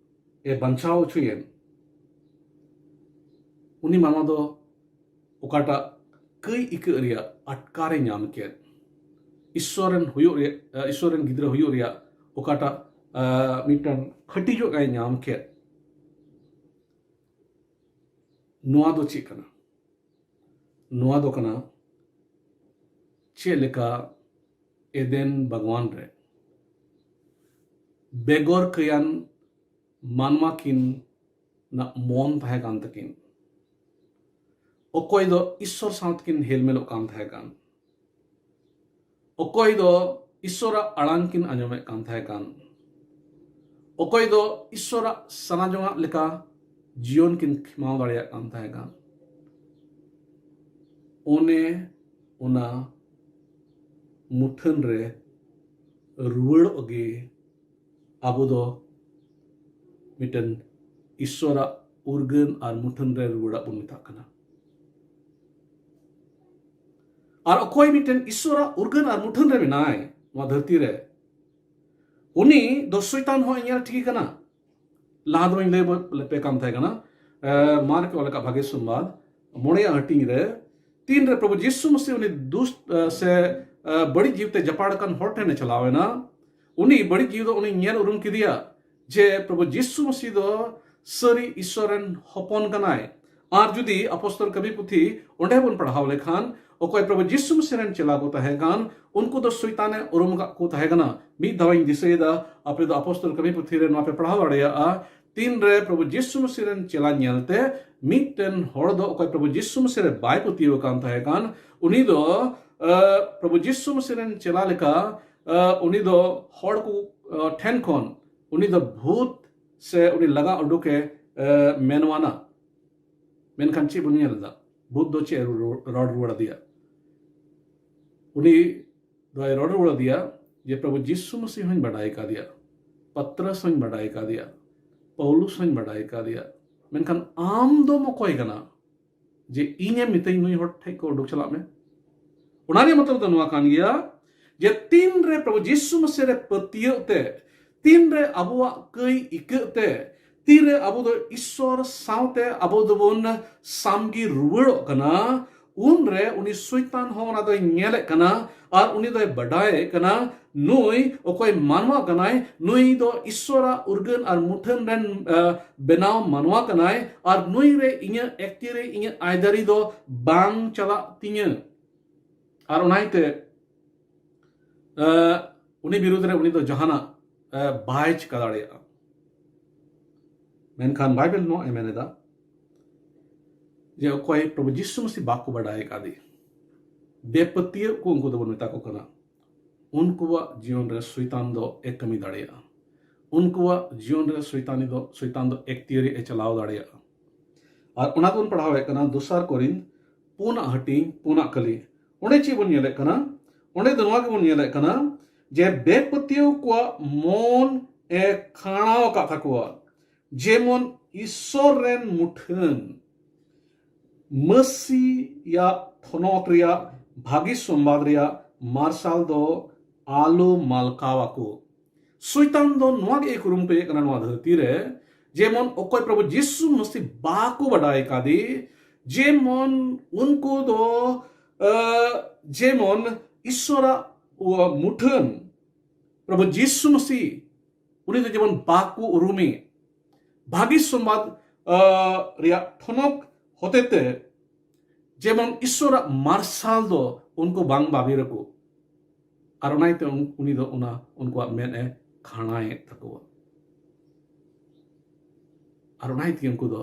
ᱮ ᱵᱟᱧᱪᱟᱣ ᱦᱚᱪᱚᱭᱮᱱ, ᱩᱱᱤ ᱢᱟᱱᱣᱟ ᱫᱚ ᱚᱠᱟᱴᱟᱜ ᱠᱟᱹᱭ ᱟᱹᱭᱠᱟᱹᱜ ᱨᱮᱭᱟᱜ ᱟᱴᱠᱟᱨᱮ ᱧᱟᱢ ᱠᱮᱫ, ᱤᱥᱥᱚᱨ ᱨᱮᱱ ᱦᱩᱭᱩᱜ ᱨᱮᱭᱟᱜ, ᱟ, ᱤᱥᱥᱚᱨ ᱨᱮᱱ ᱜᱤᱫᱽᱨᱟᱹ ᱦᱩᱭᱩᱜ ᱨᱮᱭᱟᱜ ᱚᱠᱟᱴᱟᱜ, ᱟ, ᱢᱤᱫᱴᱟᱝ ᱠᱷᱟᱹᱴᱤᱡᱚᱜ ᱮ ᱧᱟᱢ ᱠᱮᱫ, ᱱᱚᱣᱟ ᱫᱚ ᱪᱮᱫ ᱠᱟᱱᱟ? ᱱᱚᱣᱟ ᱫᱚ ᱠᱟᱱᱟ ᱪᱮᱫ ᱞᱮᱠᱟ ᱮᱫᱮᱱ ᱵᱟᱜᱽᱣᱟᱱ ᱨᱮ ᱵᱮᱜᱚᱨ ᱠᱟᱹᱭᱟᱱ ᱢᱟᱱᱣᱟ ᱠᱤᱱ ᱱᱟᱜ ᱢᱚᱱ ᱛᱟᱦᱮᱸ ᱠᱟᱱ ᱛᱟᱹᱠᱤᱱ᱾ ᱚᱠᱚᱭ ᱫᱚ ᱤᱥᱥᱚᱨ ᱥᱟᱶ ᱛᱮᱠᱤᱱ ᱦᱮᱞᱢᱮᱞᱚᱜ ᱠᱟᱱ ᱛᱟᱦᱮᱸ ᱠᱟᱱ, ᱚᱠᱚᱭ ᱫᱚ ᱤᱥᱥᱚᱨᱟᱜ ᱟᱲᱟᱝ ᱠᱤᱱ ᱟᱸᱡᱚᱢᱮᱫ ᱠᱟᱱ ᱛᱟᱦᱮᱸ ᱠᱟᱱ, ᱚᱠᱚᱭ ᱫᱚ ᱤᱥᱥᱚᱨᱟᱜ ᱥᱟᱱᱟ ᱡᱚᱝᱟᱜ ᱞᱮᱠᱟ ᱡᱤᱭᱚᱱ ᱠᱤᱱ ᱠᱷᱮᱢᱟᱣ ᱫᱟᱲᱮᱭᱟᱜ ᱠᱟᱱ ᱛᱟᱦᱮᱸ ᱠᱟᱱ, ᱚᱱᱮ ᱚᱱᱟ ᱢᱩᱴᱷᱟᱹᱱ ᱨᱮ ᱨᱩᱣᱟᱹᱲᱚᱜ ᱜᱮ ᱟᱵᱚ ᱫᱚ ᱢᱤᱫᱴᱮᱱ ᱤᱥᱥᱚᱨᱟᱜ ᱩᱨᱜᱟᱹᱱ ᱟᱨ ᱢᱩᱴᱷᱟᱹᱱ ᱨᱮ ᱨᱩᱣᱟᱹᱲᱟᱜ ᱵᱚᱱ ᱢᱮᱛᱟᱜ ᱠᱟᱱᱟ᱾ ᱟᱨ ᱚᱠᱚᱭ ᱢᱤᱫᱴᱮᱱ ᱤᱥᱥᱚᱨᱟᱜ ᱩᱨᱜᱟᱹᱱ ᱟᱨ ᱢᱩᱴᱷᱟᱹᱱ ᱨᱮ ᱢᱮᱱᱟᱭ ᱱᱚᱣᱟ ᱫᱷᱟᱹᱨᱛᱤ ᱨᱮ, ᱩᱱᱤ ᱫᱚ ᱥᱚᱭᱛᱟᱱ ᱦᱚᱸᱭ ᱧᱮᱞ ᱴᱷᱤᱠᱮ ᱠᱟᱱᱟ᱾ ᱞᱟᱦᱟ ᱫᱚᱧ ᱞᱟᱹᱭ ᱞᱮᱯᱮ ᱠᱟᱱ ᱛᱟᱦᱮᱸ ᱠᱟᱱᱟ, ᱮ, ᱢᱟᱨᱠ ᱚᱞ ᱟᱠᱟᱫ ᱵᱷᱟᱜᱮ ᱥᱚᱢᱵᱟᱫ ᱢᱚᱬᱮᱭᱟᱜ ᱦᱟᱹᱴᱤᱧ ᱨᱮ, ᱛᱤᱱᱨᱮ ᱯᱨᱚᱵᱷᱩ ᱡᱤᱥᱩ ᱢᱟᱥᱤ ᱩᱱᱤ ᱫᱩᱥ, ᱮ, ᱥᱮ, ᱮ, ᱵᱟᱹᱲᱤᱡ ᱡᱤᱣᱤ ᱛᱮ ᱡᱟᱯᱟᱲ ᱟᱠᱟᱱ ᱦᱚᱲ ᱴᱷᱮᱱᱮ ᱪᱟᱞᱟᱣ ᱮᱱᱟ, ᱩᱱᱤ ᱵᱟᱹᱲᱤᱡ ᱡᱤᱣᱤ ᱫᱚ ᱩᱱᱤ ᱧᱮᱞ ᱩᱨᱩᱢ ᱠᱮᱫᱮᱭᱟ ᱡᱮ ᱯᱨᱚᱵᱷᱩ ᱡᱤᱥᱩ ᱢᱟᱥᱤ ᱫᱚ ᱥᱟᱹᱨᱤ ᱤᱥᱥᱚᱨ ᱨᱮᱱ ᱦᱚᱯᱚᱱ ᱠᱟᱱᱟᱭ᱾ ᱟᱨ ᱡᱩᱫᱤ ᱟᱯᱚᱥᱛᱚᱞ ᱠᱟᱹᱢᱤ ᱯᱩᱛᱷᱤ ᱚᱸᱰᱮ ᱵᱚᱱ ᱯᱟᱲᱦᱟᱣ ᱞᱮᱠᱷᱟᱱ, ᱚᱠᱚᱭ ᱯᱨᱚᱵᱷᱩ ᱡᱤᱥᱩ ᱢᱟᱥᱤ ᱨᱮᱱ ᱪᱮᱞᱟ ᱠᱚ ᱛᱟᱦᱮᱸ ᱠᱟᱱ, ᱩᱱᱠᱩ ᱫᱚ ᱥᱚᱭᱛᱟᱱᱮ ᱩᱨᱩᱢ ᱟᱠᱟᱫ ᱠᱚ ᱛᱟᱦᱮᱸ ᱠᱟᱱᱟ᱾ ᱢᱤᱫ ᱫᱷᱟᱣ ᱤᱧ ᱫᱤᱥᱟᱹᱭᱮᱫᱟ, ᱟᱯᱮ ᱫᱚ ᱟᱯᱚᱥᱛᱚᱞ ᱠᱟᱹᱢᱤ ᱯᱩᱛᱷᱤ ᱨᱮ ᱱᱚᱣᱟ ᱯᱮ ᱯᱟᱲᱦᱟᱣ ᱫᱟᱲᱮᱭᱟᱜᱼᱟ, ᱛᱤᱱᱨᱮ ᱯᱨᱚᱵᱷᱩ ᱡᱤᱥᱩ ᱢᱟᱥᱤ ᱨᱮᱱ ᱪᱮᱞᱟ ᱧᱮᱞᱛᱮ ᱢᱤᱫᱴᱮᱱ ᱦᱚᱲ ᱫᱚ ᱚᱠᱚᱭ ᱯᱨᱚᱵᱷᱩ ᱡᱤᱥᱩ ᱢᱟᱥᱤ ᱨᱮ ᱵᱟᱭ ᱯᱟᱹᱛᱭᱟᱹᱣ ᱟᱠᱟᱱ ᱛᱟᱦᱮᱸ ᱠᱟᱱ, ᱩᱱᱤ ᱫᱚ, ᱮ, ᱯᱨᱚᱵᱷᱩ ᱡᱤᱥᱩ ᱢᱟᱥᱤ ᱨᱮᱱ ᱪᱮᱞᱟ ᱞᱮᱠᱟ, ᱮ, ᱩᱱᱤ ᱫᱚ ᱦᱚᱲ ᱠᱚ, ᱮ, ᱴᱷᱮᱱ ᱠᱷᱚᱱ ᱩᱱᱤ ᱫᱚ ᱵᱷᱩᱛ ᱥᱮ ᱩᱱᱤ ᱞᱟᱜᱟ ᱩᱰᱩᱠᱮ, ᱮ, ᱢᱮᱱᱣᱟᱱᱟ᱾ ᱢᱮᱱᱠᱷᱟᱱ ᱪᱮᱫ ᱵᱚᱱ ᱧᱮᱞ ᱮᱫᱟ? ᱵᱷᱩᱛ ᱫᱚ ᱪᱮᱫ ᱮ ᱨᱚᱲ ᱨᱩᱣᱟᱹᱲ ᱟᱫᱮᱭᱟ? ᱩᱱᱤ ᱫᱚᱭ ᱨᱚᱲ ᱨᱩᱣᱟᱹᱲ ᱟᱫᱮᱭᱟ ᱡᱮ, "ᱯᱨᱚᱵᱷᱩ ᱡᱤᱥᱩ ᱢᱟᱥᱤ ᱦᱚᱸᱧ ᱵᱟᱰᱟᱭ ᱠᱟᱫᱮᱭᱟ, ᱯᱟᱛᱨᱟᱥ ᱦᱚᱸᱧ ᱵᱟᱰᱟᱭ ᱠᱟᱫᱮᱭᱟ, ᱯᱟᱣᱞᱩᱥ ᱦᱚᱸᱧ ᱵᱟᱰᱟᱭ ᱠᱟᱫᱮᱭᱟ, ᱢᱮᱱᱠᱷᱟᱱ ᱟᱢ ᱫᱚᱢ ᱚᱠᱚᱭ ᱠᱟᱱᱟ ᱡᱮ ᱤᱧᱮᱢ ᱢᱤᱛᱟᱹᱧ ᱱᱩᱭ ᱦᱚᱲ ᱴᱷᱮᱡ ᱠᱚ ᱩᱰᱩᱠ ᱪᱟᱞᱟᱜ ᱢᱮ?" ᱚᱱᱟ ᱨᱮᱭᱟᱜ ᱢᱚᱛᱞᱚᱵ ᱫᱚ ᱱᱚᱣᱟ ᱠᱟᱱ ᱜᱮᱭᱟ ᱡᱮ ᱛᱤᱱᱨᱮ ᱯᱨᱚᱵᱷᱩ ᱡᱤᱥᱩ ᱢᱟᱥᱤ ᱨᱮ ᱯᱟᱹᱛᱭᱟᱹᱣ ᱛᱮ, ᱛᱤᱱᱨᱮ ᱟᱵᱚᱣᱟᱜ ᱠᱟᱹᱭ ᱤᱠᱟᱹᱜ ᱛᱮ, ᱛᱤᱨᱮ ᱟᱵᱚ ᱫᱚ ᱤᱥᱥᱚᱨ ᱥᱟᱶᱛᱮ ᱟᱵᱚ ᱫᱚᱵᱚᱱ ᱥᱟᱢᱜᱮ ᱨᱩᱣᱟᱹᱲᱚᱜ ᱠᱟᱱᱟ, ᱩᱱᱨᱮ ᱩᱱᱤ ᱥᱚᱭᱛᱟᱱ ᱦᱚᱸ ᱚᱱᱟ ᱫᱚᱭ ᱧᱮᱞᱮᱫ ᱠᱟᱱᱟ ᱟᱨ ᱩᱱᱤ ᱫᱚᱭ ᱵᱟᱰᱟᱭᱮᱫ ᱠᱟᱱᱟ, ᱱᱩᱭ ᱚᱠᱚᱭ ᱢᱟᱱᱣᱟ ᱠᱟᱱᱟᱭ, ᱱᱩᱭ ᱫᱚ ᱤᱥᱥᱚᱨᱟᱜ ᱩᱨᱜᱟᱹᱱ ᱟᱨ ᱢᱩᱴᱷᱟᱹᱱ ᱨᱮᱱ, ᱮ, ᱵᱮᱱᱟᱣ ᱢᱟᱱᱣᱟ ᱠᱟᱱᱟᱭ, ᱟᱨ ᱱᱩᱭ ᱨᱮ ᱤᱧᱟᱹᱜ ᱮᱠᱛᱤ ᱨᱮ ᱤᱧᱟᱹᱜ ᱟᱭᱫᱟᱨᱤ ᱫᱚ ᱵᱟᱝ ᱪᱟᱞᱟᱜ ᱛᱤᱧᱟᱹ᱾ ᱟᱨ ᱚᱱᱟ ᱤᱭᱟᱹᱛᱮ, ᱮ, ᱩᱱᱤ ᱵᱤᱨᱩᱫᱷ ᱨᱮ ᱩᱱᱤ ᱫᱚ ᱡᱟᱦᱟᱱᱟᱜ, ᱮ, ᱵᱟᱭ ᱪᱤᱠᱟ ᱫᱟᱲᱮᱭᱟᱜᱼᱟ᱾ ᱢᱮᱱᱠᱷᱟᱱ ᱵᱟᱭᱵᱮᱞ ᱱᱚᱣᱟ ᱮ ᱢᱮᱱ ᱮᱫᱟ ᱡᱮ ᱚᱠᱚᱭ ᱯᱨᱚᱵᱷᱩ ᱡᱤᱥᱩ ᱢᱟᱥᱤ ᱵᱟᱠᱚ ᱵᱟᱰᱟᱭ ᱟᱠᱟᱫᱮ, ᱵᱮᱯᱟᱹᱛᱭᱟᱹᱣ ᱠᱚ ᱩᱱᱠᱩ ᱫᱚᱵᱚᱱ ᱢᱮᱛᱟ ᱠᱚ ᱠᱟᱱᱟ, ᱩᱱᱠᱩᱣᱟᱜ ᱡᱤᱭᱚᱱ ᱨᱮ ᱥᱚᱭᱛᱟᱱ ᱫᱚ ᱮ ᱠᱟᱹᱢᱤ ᱫᱟᱲᱮᱭᱟᱜᱼᱟ᱾ ᱩᱱᱠᱩᱣᱟᱜ ᱡᱤᱭᱚᱱ ᱨᱮ ᱥᱚᱭᱛᱟᱱᱤ ᱫᱚ, ᱥᱚᱭᱛᱟᱱ ᱫᱚ ᱮᱠᱛᱤᱭᱟᱹᱨᱤ ᱮ ᱪᱟᱞᱟᱣ ᱫᱟᱲᱮᱭᱟᱜᱼᱟ᱾ ᱟᱨ ᱚᱱᱟ ᱫᱚᱵᱚᱱ ᱯᱟᱲᱦᱟᱣᱮᱫ ᱠᱟᱱᱟ ᱫᱚᱥᱟᱨ ᱠᱚᱨᱤᱱᱛᱷ ᱯᱩᱱᱟᱜ ᱦᱟᱹᱴᱤᱧ, ᱯᱩᱱᱟᱜ ᱠᱟᱹᱞᱤ᱾ ᱚᱸᱰᱮ ᱪᱮᱫ ᱵᱚᱱ ᱧᱮᱞᱮᱫ ᱠᱟᱱᱟ? ᱚᱸᱰᱮ ᱫᱚ ᱱᱚᱣᱟ ᱜᱮᱵᱚᱱ ᱧᱮᱞᱮᱫ ᱠᱟᱱᱟ ᱡᱮ ᱵᱮᱯᱟᱹᱛᱭᱟᱹᱣ ᱠᱚᱣᱟᱜ ᱢᱚᱱ ᱮ ᱠᱷᱟᱲᱟᱣ ᱟᱠᱟᱫ ᱛᱟᱠᱚᱣᱟ, ᱡᱮᱢᱚᱱ ᱤᱥᱥᱚᱨ ᱨᱮᱱ ᱢᱩᱴᱷᱟᱹᱱ ᱢᱟᱹᱥᱤᱭᱟᱜ ᱛᱷᱚᱱᱚᱛ ᱨᱮᱭᱟᱜ ᱵᱷᱟᱹᱜᱤ ᱥᱚᱢᱵᱟᱫ ᱨᱮᱭᱟᱜ ᱢᱟᱨᱥᱟᱞ ᱫᱚ ᱟᱞᱚ ᱢᱟᱞᱠᱟᱣ ᱟᱠᱚ᱾ ᱥᱚᱭᱛᱟᱱ ᱫᱚ ᱱᱚᱣᱟ ᱜᱮ ᱠᱩᱨᱩᱢᱩᱴᱩᱭᱮᱫ ᱠᱟᱱᱟ ᱱᱚᱣᱟ ᱫᱷᱟᱹᱨᱛᱤ ᱨᱮ, ᱡᱮᱢᱚᱱ ᱚᱠᱚᱭ ᱯᱨᱚᱵᱷᱩ ᱡᱤᱥᱩ ᱢᱟᱹᱥᱤ ᱵᱟᱠᱚ ᱵᱟᱰᱟᱭ ᱠᱟᱫᱮ, ᱡᱮᱢᱚᱱ ᱩᱱᱠᱩ ᱫᱚ ᱡᱮᱢᱚᱱ ᱤᱥᱥᱚᱨᱟᱜ ᱢᱩᱴᱷᱟᱹᱱ ᱯᱨᱚᱵᱷᱩ ᱡᱤᱥᱩ ᱢᱟᱹᱥᱤ ᱩᱱᱤ ᱫᱚ ᱡᱮᱢᱚᱱ ᱵᱟᱠᱚ ᱩᱨᱩᱢᱮ, ᱵᱷᱟᱹᱜᱤ ᱥᱚᱢᱵᱟᱫ ᱨᱮᱭᱟᱜ ᱴᱷᱚᱱᱚᱠ ᱦᱚᱛᱮᱛᱮ ᱡᱮᱢᱚᱱ ᱤᱥᱥᱚᱨᱟᱜ ᱢᱟᱨᱥᱟᱞ ᱫᱚ ᱩᱱᱠᱩ ᱵᱟᱝ ᱵᱟᱵᱮᱨ ᱟᱠᱚ᱾ ᱟᱨ ᱚᱱᱟ ᱤᱭᱟᱹᱛᱮ ᱩᱱ- ᱩᱱᱤ ᱫᱚ ᱚᱱᱟ ᱩᱱᱠᱩᱣᱟᱜ ᱢᱮᱫ ᱮ ᱠᱷᱟᱬᱟᱭᱮᱫ ᱛᱟᱠᱚᱣᱟ᱾ ᱟᱨ ᱚᱱᱟ ᱤᱭᱟᱹᱛᱮ ᱩᱱᱠᱩ ᱫᱚ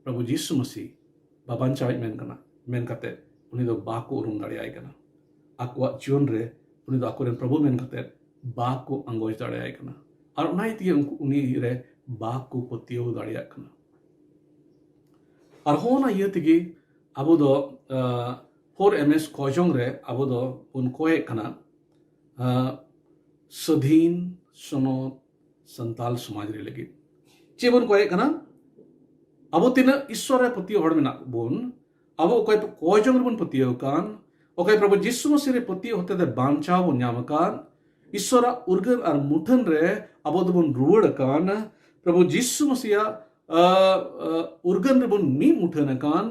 ᱯᱨᱚᱵᱷᱩ ᱡᱤᱥᱩ ᱢᱟᱹᱥᱤ ᱵᱟᱵᱟᱧᱪᱟᱣᱤᱡ ᱢᱮᱱ ᱠᱟᱱᱟ ᱢᱮᱱ ᱠᱟᱛᱮ ᱩᱱᱤ ᱫᱚ ᱵᱟᱠᱚ ᱩᱨᱩᱢ ᱫᱟᱲᱮᱭᱟᱭ ᱠᱟᱱᱟ᱾ ᱟᱠᱚᱣᱟᱜ ᱡᱤᱭᱚᱱ ᱨᱮ ᱩᱱᱤ ᱫᱚ ᱟᱠᱚᱨᱮᱱ ᱯᱨᱚᱵᱷᱩ ᱢᱮᱱ ᱠᱟᱛᱮ ᱵᱟᱠᱚ ᱟᱸᱜᱚᱪ ᱫᱟᱲᱮᱭᱟᱭ ᱠᱟᱱᱟ᱾ ᱟᱨ ᱚᱱᱟ ᱤᱭᱟᱹ ᱛᱮᱜᱮ ᱩᱱᱠᱩ ᱩᱱᱤ ᱨᱮ ᱵᱟᱠᱚ ᱯᱟᱹᱛᱭᱟᱹᱣ ᱫᱟᱲᱮᱭᱟᱜ ᱠᱟᱱᱟ᱾ ᱟᱨᱦᱚᱸ ᱚᱱᱟ ᱤᱭᱟᱹ ᱛᱮᱜᱮ ᱟᱵᱚ ᱫᱚ ᱯᱷᱳᱨ ᱮᱢ ᱮᱥ ᱠᱚᱡᱚᱝ ᱨᱮ ᱟᱵᱚ ᱫᱚ ᱵᱚᱱ ᱠᱚᱭᱮᱫ ᱠᱟᱱᱟ ᱥᱟᱹᱫᱷᱤᱱ ᱥᱚᱱᱚᱛ ᱥᱟᱱᱛᱟᱞ ᱥᱚᱢᱟᱡᱽ ᱨᱮ ᱞᱟᱹᱜᱤᱫ᱾ ᱪᱮᱫ ᱵᱚᱱ ᱠᱚᱭᱮᱫ ᱠᱟᱱᱟ? ᱟᱵᱚ ᱛᱤᱱᱟᱹᱜ ᱤᱥᱥᱚᱨ ᱨᱮ ᱯᱟᱹᱛᱭᱟᱹᱣ ᱦᱚᱲ ᱢᱮᱱᱟᱜ ᱵᱚᱱ, ᱟᱵᱚ ᱚᱠᱚᱭ ᱠᱚᱭ ᱡᱚᱝ ᱨᱮᱵᱚᱱ ᱯᱟᱹᱛᱭᱟᱹᱣ ᱟᱠᱟᱱ, ᱚᱠᱚᱭ ᱯᱨᱚᱵᱷᱩ ᱡᱤᱥᱩ ᱢᱟᱹᱥᱤ ᱨᱮ ᱯᱟᱹᱛᱭᱟᱹᱣ ᱦᱚᱛᱮᱛᱮ ᱵᱟᱧᱪᱟᱣ ᱵᱚᱱ ᱧᱟᱢ ᱟᱠᱟᱫ, ᱤᱥᱥᱚᱨᱟᱜ ᱩᱨᱜᱟᱹᱱ ᱟᱨ ᱢᱩᱴᱷᱟᱹᱱ ᱨᱮ ᱟᱵᱚ ᱫᱚᱵᱚᱱ ᱨᱩᱣᱟᱹᱲ ᱟᱠᱟᱱ, ᱯᱨᱚᱵᱷᱩ ᱡᱤᱥᱩ ᱢᱟᱹᱥᱤᱭᱟᱜ ᱩᱨᱜᱟᱹᱱ ᱨᱮᱵᱚᱱ ᱢᱤᱫ ᱢᱩᱴᱷᱟᱹᱱ ᱟᱠᱟᱱ,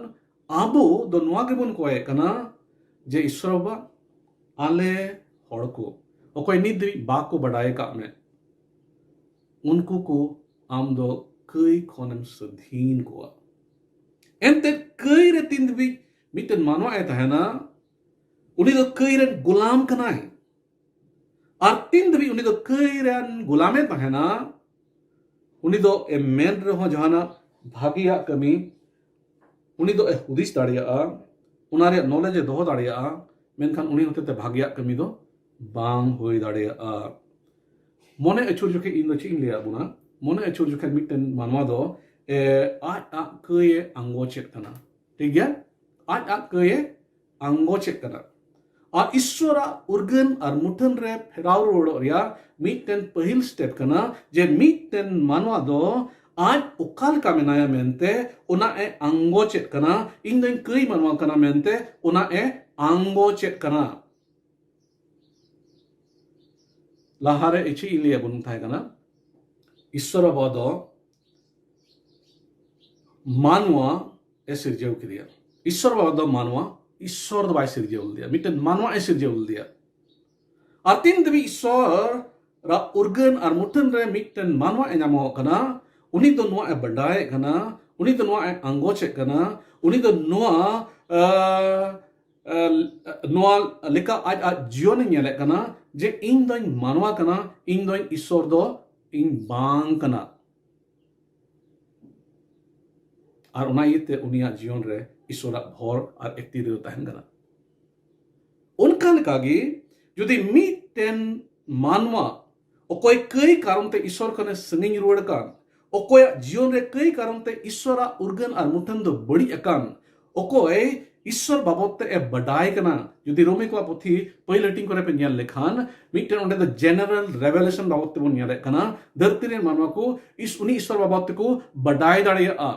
ᱟᱵᱚ ᱫᱚ ᱱᱚᱣᱟ ᱜᱮᱵᱚᱱ ᱠᱚᱭᱮᱫ ᱠᱟᱱᱟ ᱡᱮ ᱤᱥᱥᱚᱨ ᱵᱟᱵᱟ, ᱟᱞᱮ ᱦᱚᱲ ᱠᱚ ᱚᱠᱚᱭ ᱱᱤᱛ ᱫᱷᱟᱹᱵᱤᱡ ᱵᱟᱠᱚ ᱵᱟᱰᱟᱭ ᱟᱠᱟᱫ ᱢᱮ, ᱩᱱᱠᱩ ᱠᱚ ᱟᱢ ᱫᱚ ᱠᱟᱹᱭ ᱠᱷᱚᱱᱮᱢ ᱥᱟᱹᱫᱷᱤᱱ ᱠᱚᱣᱟ᱾ ᱮᱱᱛᱮᱫ ᱠᱟᱹᱭ ᱨᱮ ᱛᱤᱱ ᱫᱷᱟᱹᱵᱤᱡ ᱢᱤᱫᱴᱮᱱ ᱢᱟᱱᱣᱟ ᱮ ᱛᱟᱦᱮᱱᱟ, ᱩᱱᱤ ᱫᱚ ᱠᱟᱹᱭ ᱨᱮᱱ ᱜᱩᱞᱟᱢ ᱠᱟᱱᱟᱭ᱾ ᱟᱨ ᱛᱤᱱ ᱫᱷᱟᱹᱵᱤᱡ ᱩᱱᱤ ᱫᱚ ᱠᱟᱹᱭ ᱨᱮᱱ ᱜᱩᱞᱟᱢᱮ ᱛᱟᱦᱮᱱᱟ, ᱩᱱᱤ ᱫᱚ ᱮ ᱢᱮᱱ ᱨᱮᱦᱚᱸ ᱡᱟᱦᱟᱱᱟᱜ ᱵᱷᱟᱹᱜᱤᱭᱟᱜ ᱠᱟᱹᱢᱤ ᱩᱱᱤ ᱫᱚ ᱮ ᱦᱩᱫᱤᱥ ᱫᱟᱲᱮᱭᱟᱜᱼᱟ, ᱚᱱᱟ ᱨᱮᱭᱟᱜ ᱱᱚᱞᱮᱡᱽ ᱮ ᱫᱚᱦᱚ ᱫᱟᱲᱮᱭᱟᱜᱼᱟ, ᱢᱮᱱᱠᱷᱟᱱ ᱩᱱᱤ ᱦᱚᱛᱮᱛᱮ ᱵᱷᱟᱹᱜᱤᱭᱟᱜ ᱠᱟᱹᱢᱤ ᱫᱚ ᱵᱟᱝ ᱦᱩᱭ ᱫᱟᱲᱮᱭᱟᱜᱼᱟ᱾ ᱢᱚᱱᱮ ᱟᱹᱪᱩᱨ ᱡᱚᱠᱷᱮᱡ ᱤᱧ ᱫᱚ ᱪᱮᱫ ᱤᱧ ᱞᱟᱹᱭᱟᱫ ᱵᱚᱱᱟ, ᱢᱚᱱᱮ ᱟᱹᱪᱩᱨ ᱡᱚᱠᱷᱮᱡ ᱢᱤᱫᱴᱮᱱ ᱢᱟᱱᱣᱟ ᱫᱚ ᱮ, ᱟᱡ ᱟᱜ ᱠᱟᱹᱭ ᱮ ᱟᱸᱜᱚᱪᱮᱫ ᱠᱟᱱᱟ᱾ ᱴᱷᱤᱠ ᱜᱮᱭᱟ, ᱟᱡ ᱟᱜ ᱠᱟᱹᱭ ᱮ ᱟᱸᱜᱚᱪᱮᱫ ᱠᱟᱱᱟ᱾ ᱟᱨ ᱤᱥᱥᱚᱨᱟᱜ ᱩᱨᱜᱟᱹᱱ ᱟᱨ ᱢᱩᱴᱷᱟᱹᱱ ᱨᱮ ᱯᱷᱮᱨᱟᱣ ᱨᱩᱣᱟᱹᱲᱚᱜ ᱨᱮᱭᱟᱜ ᱢᱤᱫᱴᱮᱱ ᱯᱟᱹᱦᱤᱞ ᱥᱴᱮᱯ ᱠᱟᱱᱟ, ᱡᱮ ᱢᱤᱫᱴᱮᱱ ᱢᱟᱱᱣᱟ ᱫᱚ ᱟᱡ ᱚᱠᱟ ᱞᱮᱠᱟ ᱢᱮᱱᱟᱭᱟ ᱢᱮᱱᱛᱮ ᱚᱱᱟ ᱮ ᱟᱸᱜᱚᱪᱮᱫ ᱠᱟᱱᱟ᱾ ᱤᱧ ᱫᱚᱧ ᱠᱟᱹᱭ ᱢᱟᱱᱣᱟ ᱠᱟᱱᱟ ᱢᱮᱱᱛᱮ ᱚᱱᱟ ᱮ ᱟᱸᱜᱚᱪᱮᱫ ᱠᱟᱱᱟ᱾ ᱞᱟᱦᱟᱨᱮ ᱤᱪᱷᱤ ᱤᱧ ᱞᱟᱹᱭ ᱟᱵᱚᱱ ᱛᱟᱦᱮᱸ ᱠᱟᱱᱟ, ᱤᱥᱥᱚᱨ ᱵᱟᱵᱟ ᱫᱚ ᱢᱟᱱᱣᱟ ᱮ ᱥᱤᱨᱡᱟᱹᱣ ᱠᱮᱫᱮᱭᱟ᱾ ᱤᱥᱥᱚᱨ ᱵᱟᱵᱟ ᱫᱚ ᱢᱟᱱᱣᱟ, ᱤᱥᱥᱚᱨ ᱫᱚ ᱵᱟᱭ ᱥᱤᱨᱡᱟᱹᱣ ᱞᱮᱫᱮᱭᱟ, ᱢᱤᱫᱴᱮᱱ ᱢᱟᱱᱣᱟ ᱮ ᱥᱤᱨᱡᱟᱹᱣ ᱞᱮᱫᱮᱭᱟ᱾ ᱟᱨ ᱛᱤᱱ ᱫᱷᱟᱹᱵᱤᱡ ᱤᱥᱥᱚᱨ ᱨᱟᱜ ᱩᱨᱜᱟᱹᱱ ᱟᱨ ᱢᱩᱴᱷᱟᱹᱱ ᱨᱮ ᱢᱤᱫᱴᱮᱱ ᱢᱟᱱᱣᱟ ᱮ ᱧᱟᱢᱚᱜ ᱠᱟᱱᱟ, ᱩᱱᱤ ᱫᱚ ᱱᱚᱣᱟ ᱮ ᱵᱟᱰᱟᱭᱮᱫ ᱠᱟᱱᱟ, ᱩᱱᱤ ᱫᱚ ᱱᱚᱣᱟ ᱮ ᱟᱸᱜᱚᱪᱮᱫ ᱠᱟᱱᱟ, ᱩᱱᱤ ᱫᱚ ᱱᱚᱣᱟ ᱟᱸ, ᱟᱸ, ᱱᱚᱣᱟ ᱞᱮᱠᱟ ᱟᱡ ᱟᱡ ᱡᱤᱭᱚᱱᱮ ᱧᱮᱞᱮᱫ ᱠᱟᱱᱟ ᱡᱮ ᱤᱧ ᱫᱚᱧ ᱢᱟᱱᱣᱟ ᱠᱟᱱᱟ, ᱤᱧ ᱫᱚᱧ ᱤᱥᱥᱚᱨ ᱫᱚ ᱤᱧ ᱵᱟᱝ ᱠᱟᱱᱟ᱾ ᱟᱨ ᱚᱱᱟ ᱤᱭᱟᱹᱛᱮ ᱩᱱᱤᱭᱟᱜ ᱡᱤᱭᱚᱱ ᱨᱮ ᱤᱥᱥᱚᱨᱟᱜ ᱵᱷᱚᱨ ᱟᱨ ᱮᱠᱛᱤ ᱫᱚ ᱛᱟᱦᱮᱱ ᱠᱟᱱᱟ᱾ ᱚᱱᱠᱟ ᱞᱮᱠᱟᱜᱮ ᱡᱩᱫᱤ ᱢᱤᱫᱴᱮᱱ ᱢᱟᱱᱣᱟ ᱚᱠᱚᱭ ᱠᱟᱹᱭ ᱠᱟᱨᱚᱱ ᱛᱮ ᱤᱥᱥᱚᱨ ᱠᱷᱚᱱᱮ ᱥᱟᱺᱜᱤᱧ ᱨᱩᱣᱟᱹᱲ ᱠᱟᱱ, ᱚᱠᱚᱭᱟᱜ ᱡᱤᱭᱚᱱ ᱨᱮ ᱠᱟᱹᱭ ᱠᱟᱨᱚᱱ ᱛᱮ ᱤᱥᱥᱚᱨᱟᱜ ᱩᱨᱜᱟᱹᱱ ᱟᱨ ᱢᱩᱴᱷᱟᱹᱱ ᱫᱚ ᱵᱟᱹᱲᱤᱡ ᱟᱠᱟᱱ, ᱚᱠᱚᱭ ᱤᱥᱥᱚᱨ ᱵᱟᱵᱚᱫ ᱛᱮ ᱮ ᱵᱟᱰᱟᱭ ᱠᱟᱱᱟ᱾ ᱡᱩᱫᱤ ᱨᱳᱢᱤ ᱠᱚᱣᱟᱜ ᱯᱩᱛᱷᱤ ᱯᱟᱹᱦᱤᱞ ᱦᱟᱹᱴᱤᱧ ᱠᱚᱨᱮ ᱯᱮ ᱧᱮᱞ ᱞᱮᱠᱷᱟᱱ, ᱢᱤᱫᱴᱮᱱ ᱚᱸᱰᱮ ᱫᱚ ᱡᱮᱱᱟᱨᱮᱞ ᱨᱮᱵᱷᱮᱞᱮᱥᱚᱱ ᱵᱟᱵᱚᱫ ᱛᱮᱵᱚᱱ ᱧᱮᱞᱮᱫ ᱠᱟᱱᱟ, ᱫᱷᱟᱹᱨᱛᱤ ᱨᱮᱱ ᱢᱟᱱᱣᱟ ᱠᱚ ᱤᱥ-, ᱩᱱᱤ ᱤᱥᱥᱚᱨ ᱵᱟᱵᱚᱫ ᱛᱮᱠᱚ ᱵᱟᱰᱟᱭ ᱫᱟᱲᱮᱭᱟᱜᱼᱟ,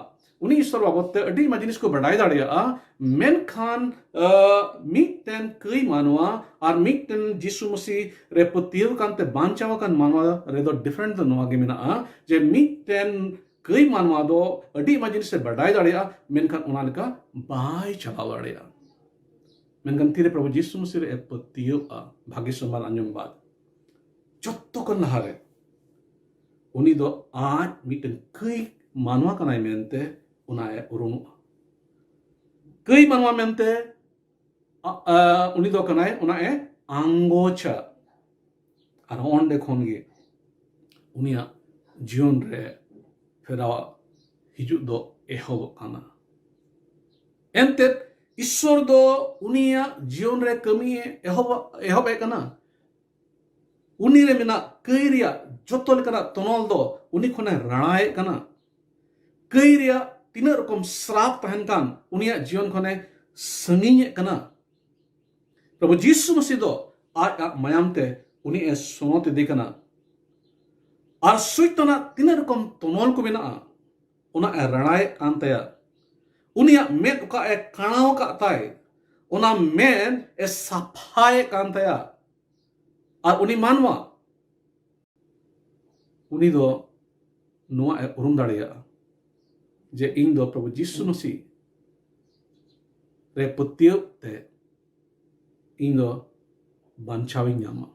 ᱩᱱᱤ ᱤᱥᱥᱚᱨ ᱵᱟᱵᱚᱫ ᱛᱮ ᱟᱹᱰᱤ ᱟᱭᱢᱟ ᱡᱤᱱᱤᱥ ᱠᱚ ᱵᱟᱰᱟᱭ ᱫᱟᱲᱮᱭᱟᱜᱼᱟ᱾ ᱢᱮᱱᱠᱷᱟᱱ ᱟᱸ, ᱢᱤᱫᱴᱮᱱ ᱠᱟᱹᱭ ᱢᱟᱱᱣᱟ ᱟᱨ ᱢᱤᱫᱴᱮᱱ ᱡᱤᱥᱩ ᱢᱟᱹᱥᱤ ᱨᱮ ᱯᱟᱹᱛᱭᱟᱹᱣ ᱠᱟᱱᱛᱮ ᱵᱟᱧᱪᱟᱣ ᱟᱠᱟᱱ ᱢᱟᱱᱣᱟ ᱨᱮᱫᱚ ᱰᱤᱯᱷᱟᱨᱮᱱᱴ ᱫᱚ ᱱᱚᱣᱟ ᱜᱮ ᱢᱮᱱᱟᱜᱼᱟ ᱡᱮ ᱢᱤᱫᱴᱮᱱ ᱠᱟᱹᱭ ᱢᱟᱱᱣᱟ ᱫᱚ ᱟᱹᱰᱤ ᱟᱭᱢᱟ ᱡᱤᱱᱤᱥ ᱮ ᱵᱟᱰᱟᱭ ᱫᱟᱲᱮᱭᱟᱜᱼᱟ, ᱢᱮᱱᱠᱷᱟᱱ ᱚᱱᱟ ᱞᱮᱠᱟ ᱵᱟᱭ ᱪᱟᱞᱟᱣ ᱫᱟᱲᱮᱭᱟᱜᱼᱟ᱾ ᱢᱮᱱᱠᱷᱟᱱ ᱛᱤᱨᱮ ᱯᱨᱚᱵᱷᱩ ᱡᱤᱥᱩ ᱢᱟᱹᱥᱤ ᱨᱮ ᱮ ᱯᱟᱹᱛᱭᱟᱹᱣᱼᱟ, ᱵᱷᱟᱜᱮ ᱥᱚᱢᱵᱟᱫ ᱟᱸᱡᱚᱢ ᱵᱟᱫ, ᱡᱚᱛᱚ ᱠᱷᱚᱱ ᱞᱟᱦᱟᱨᱮ ᱩᱱᱤ ᱫᱚ ᱟᱡ ᱢᱤᱫᱴᱮᱱ ᱠᱟᱹᱭ ᱢᱟᱱᱣᱟ ᱠᱟᱱᱟᱭ ᱢᱮᱱᱛᱮ ᱚᱱᱟ ᱮ ᱩᱨᱩᱢᱚᱜᱼᱟ᱾ ᱠᱟᱹᱭ ᱢᱟᱱᱣᱟ ᱢᱮᱱᱛᱮ ᱟ-, ᱟ, ᱩᱱᱤ ᱫᱚ ᱠᱟᱱᱟᱭ ᱚᱱᱟ ᱮ ᱟᱸᱜᱚᱪᱟ᱾ ᱟᱨ ᱚᱸᱰᱮ ᱠᱷᱚᱱ ᱜᱮ ᱩᱱᱤᱭᱟᱜ ᱡᱤᱭᱚᱱ ᱨᱮ ᱯᱷᱮᱨᱟᱣ ᱦᱤᱡᱩᱜ ᱫᱚ ᱮᱦᱚᱵᱚᱜ ᱠᱟᱱᱟ᱾ ᱮᱱᱛᱮᱫ ᱤᱥᱥᱚᱨ ᱫᱚ ᱩᱱᱤᱭᱟᱜ ᱡᱤᱭᱚᱱ ᱨᱮ ᱠᱟᱹᱢᱤᱭᱮ ᱮᱦᱚᱵ, ᱮᱦᱚᱵ ᱮᱫ ᱠᱟᱱᱟ᱾ ᱩᱱᱤ ᱨᱮ ᱢᱮᱱᱟᱜ ᱠᱟᱹᱭ ᱨᱮᱭᱟᱜ ᱡᱚᱛᱚ ᱞᱮᱠᱟᱱᱟᱜ ᱛᱚᱱᱚᱞ ᱫᱚ ᱩᱱᱤ ᱠᱷᱚᱱᱮ ᱨᱟᱲᱟᱭᱮᱫ ᱠᱟᱱᱟ᱾ ᱠᱟᱹᱭ ᱨᱮᱭᱟᱜ ᱛᱤᱱᱟᱹᱜ ᱨᱚᱠᱚᱢ ᱥᱨᱟᱯ ᱛᱟᱦᱮᱱ ᱠᱟᱱ, ᱩᱱᱤᱭᱟᱜ ᱡᱤᱭᱚᱱ ᱠᱷᱚᱱᱮ ᱥᱟᱺᱜᱤᱧᱮᱫ ᱠᱟᱱᱟ᱾ ᱯᱨᱚᱵᱷᱩ ᱡᱤᱥᱩ ᱢᱟᱹᱥᱤ ᱫᱚ ᱟᱡ ᱟᱜ ᱢᱟᱭᱟᱢ ᱛᱮ ᱩᱱᱤ ᱮ ᱥᱚᱱᱚᱛ ᱤᱫᱤ ᱠᱟᱱᱟ᱾ ᱟᱨ ᱥᱩᱭᱛᱟᱱᱟᱜ ᱛᱤᱱᱟᱹᱜ ᱨᱚᱠᱚᱢ ᱛᱚᱱᱚᱞ ᱠᱚ ᱢᱮᱱᱟᱜᱼᱟ, ᱚᱱᱟ ᱮ ᱨᱟᱲᱟᱭᱮᱫ ᱠᱟᱱ ᱛᱟᱭᱟ᱾ ᱩᱱᱤᱭᱟᱜ ᱢᱮᱫ ᱚᱠᱟ ᱮ ᱠᱟᱬᱟᱣ ᱟᱠᱟᱫ ᱛᱟᱭ, ᱚᱱᱟ ᱢᱮᱫ ᱮ ᱥᱟᱯᱷᱟᱭᱮᱫ ᱠᱟᱱ ᱛᱟᱭᱟ᱾ ᱟᱨ ᱩᱱᱤ ᱢᱟᱱᱣᱟ, ᱩᱱᱤ ᱫᱚ ᱱᱚᱣᱟ ᱮ ᱩᱨᱩᱢ ᱫᱟᱲᱮᱭᱟᱜᱼᱟ ᱡᱮ ᱤᱧ ᱫᱚ ᱯᱨᱚᱵᱷᱩ ᱡᱤᱥᱩ ᱢᱟᱹᱥᱤ ᱨᱮ ᱯᱟᱹᱛᱭᱟᱹᱣ ᱛᱮ ᱤᱧ ᱫᱚ ᱵᱟᱧᱪᱟᱣᱤᱧ ᱧᱟᱢᱟ,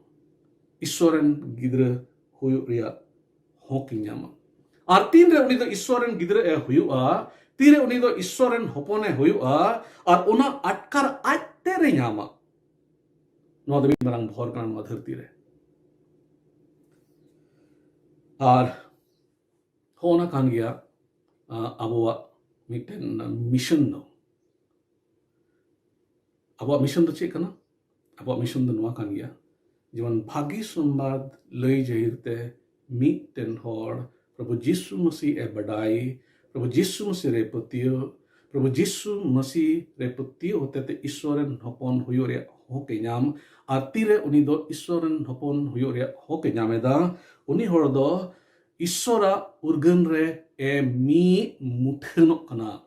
ᱤᱥᱥᱚᱨ ᱨᱮᱱ ᱜᱤᱫᱽᱨᱟᱹ ᱦᱩᱭᱩᱜ ᱨᱮᱭᱟᱜ ᱦᱚᱸᱠ ᱤᱧ ᱧᱟᱢᱟ᱾ ᱟᱨ ᱛᱤᱱᱨᱮ ᱩᱱᱤ ᱫᱚ ᱤᱥᱥᱚᱨ ᱨᱮᱱ ᱜᱤᱫᱽᱨᱟᱹ ᱮ ᱦᱩᱭᱩᱜᱼᱟ, ᱛᱤᱱᱨᱮ ᱩᱱᱤ ᱫᱚ ᱤᱥᱥᱚᱨ ᱨᱮᱱ ᱦᱚᱯᱚᱱᱮ ᱦᱩᱭᱩᱜᱼᱟ, ᱟᱨ ᱚᱱᱟ ᱟᱴᱠᱟᱨ ᱟᱡᱛᱮ ᱨᱮ ᱧᱟᱢᱟ᱾ ᱱᱚᱣᱟ ᱫᱚ ᱢᱤᱫ ᱢᱟᱨᱟᱝ ᱵᱷᱚᱨ ᱠᱟᱱᱟ ᱱᱚᱣᱟ ᱫᱷᱟᱹᱨᱛᱤ ᱨᱮ᱾ ᱟᱨ ᱦᱚᱸ ᱚᱱᱟ ᱠᱟᱱ ᱜᱮᱭᱟ, ᱟ, ᱟᱵᱚᱣᱟᱜ ᱢᱤᱫᱴᱮᱱ ᱢᱤᱥᱚᱱ ᱫᱚ᱾ ᱟᱵᱚᱣᱟᱜ ᱢᱤᱥᱚᱱ ᱫᱚ ᱪᱮᱫ ᱠᱟᱱᱟ? ᱟᱵᱚᱣᱟᱜ ᱢᱤᱥᱚᱱ ᱫᱚ ᱱᱚᱣᱟ ᱠᱟᱱ ᱜᱮᱭᱟ, ᱡᱮᱢᱚᱱ ᱵᱷᱟᱹᱜᱤ ᱥᱚᱢᱵᱟᱫ ᱞᱟᱹᱭ ᱡᱟᱹᱦᱤᱨ ᱛᱮ ᱢᱤᱫᱴᱮᱱ ᱦᱚᱲ ᱯᱨᱚᱵᱷᱩ ᱡᱤᱥᱩ ᱢᱟᱹᱥᱤ ᱮ ᱵᱟᱰᱟᱭ, ᱯᱨᱚᱵᱷᱩ ᱡᱤᱥᱩ ᱢᱟᱹᱥᱤ ᱨᱮ ᱯᱟᱹᱛᱭᱟᱹᱣ, ᱯᱨᱚᱵᱷᱩ ᱡᱤᱥᱩ ᱢᱟᱹᱥᱤ ᱨᱮ ᱯᱟᱹᱛᱭᱟᱹᱣ ᱦᱚᱛᱮᱛᱮ ᱤᱥᱥᱚᱨ ᱨᱮᱱ ᱦᱚᱯᱚᱱ ᱦᱩᱭᱩᱜ ᱨᱮᱭᱟᱜ ᱦᱚᱸᱠ ᱮ ᱧᱟᱢ᱾ ᱟᱨ ᱛᱤᱨᱮ ᱩᱱᱤ ᱫᱚ ᱤᱥᱥᱚᱨ ᱨᱮᱱ ᱦᱚᱯᱚᱱ ᱦᱩᱭᱩᱜ ᱨᱮᱭᱟᱜ ᱦᱚᱸᱠ ᱮ ᱧᱟᱢ ᱮᱫᱟ, ᱩᱱᱤ ᱦᱚᱲ ᱫᱚ ᱤᱥᱥᱚᱨᱟᱜ ᱩᱨᱜᱟᱹᱱ ᱨᱮ ᱮ ᱢᱤᱫ ᱢᱩᱴᱷᱟᱹᱱᱚᱜ ᱠᱟᱱᱟ᱾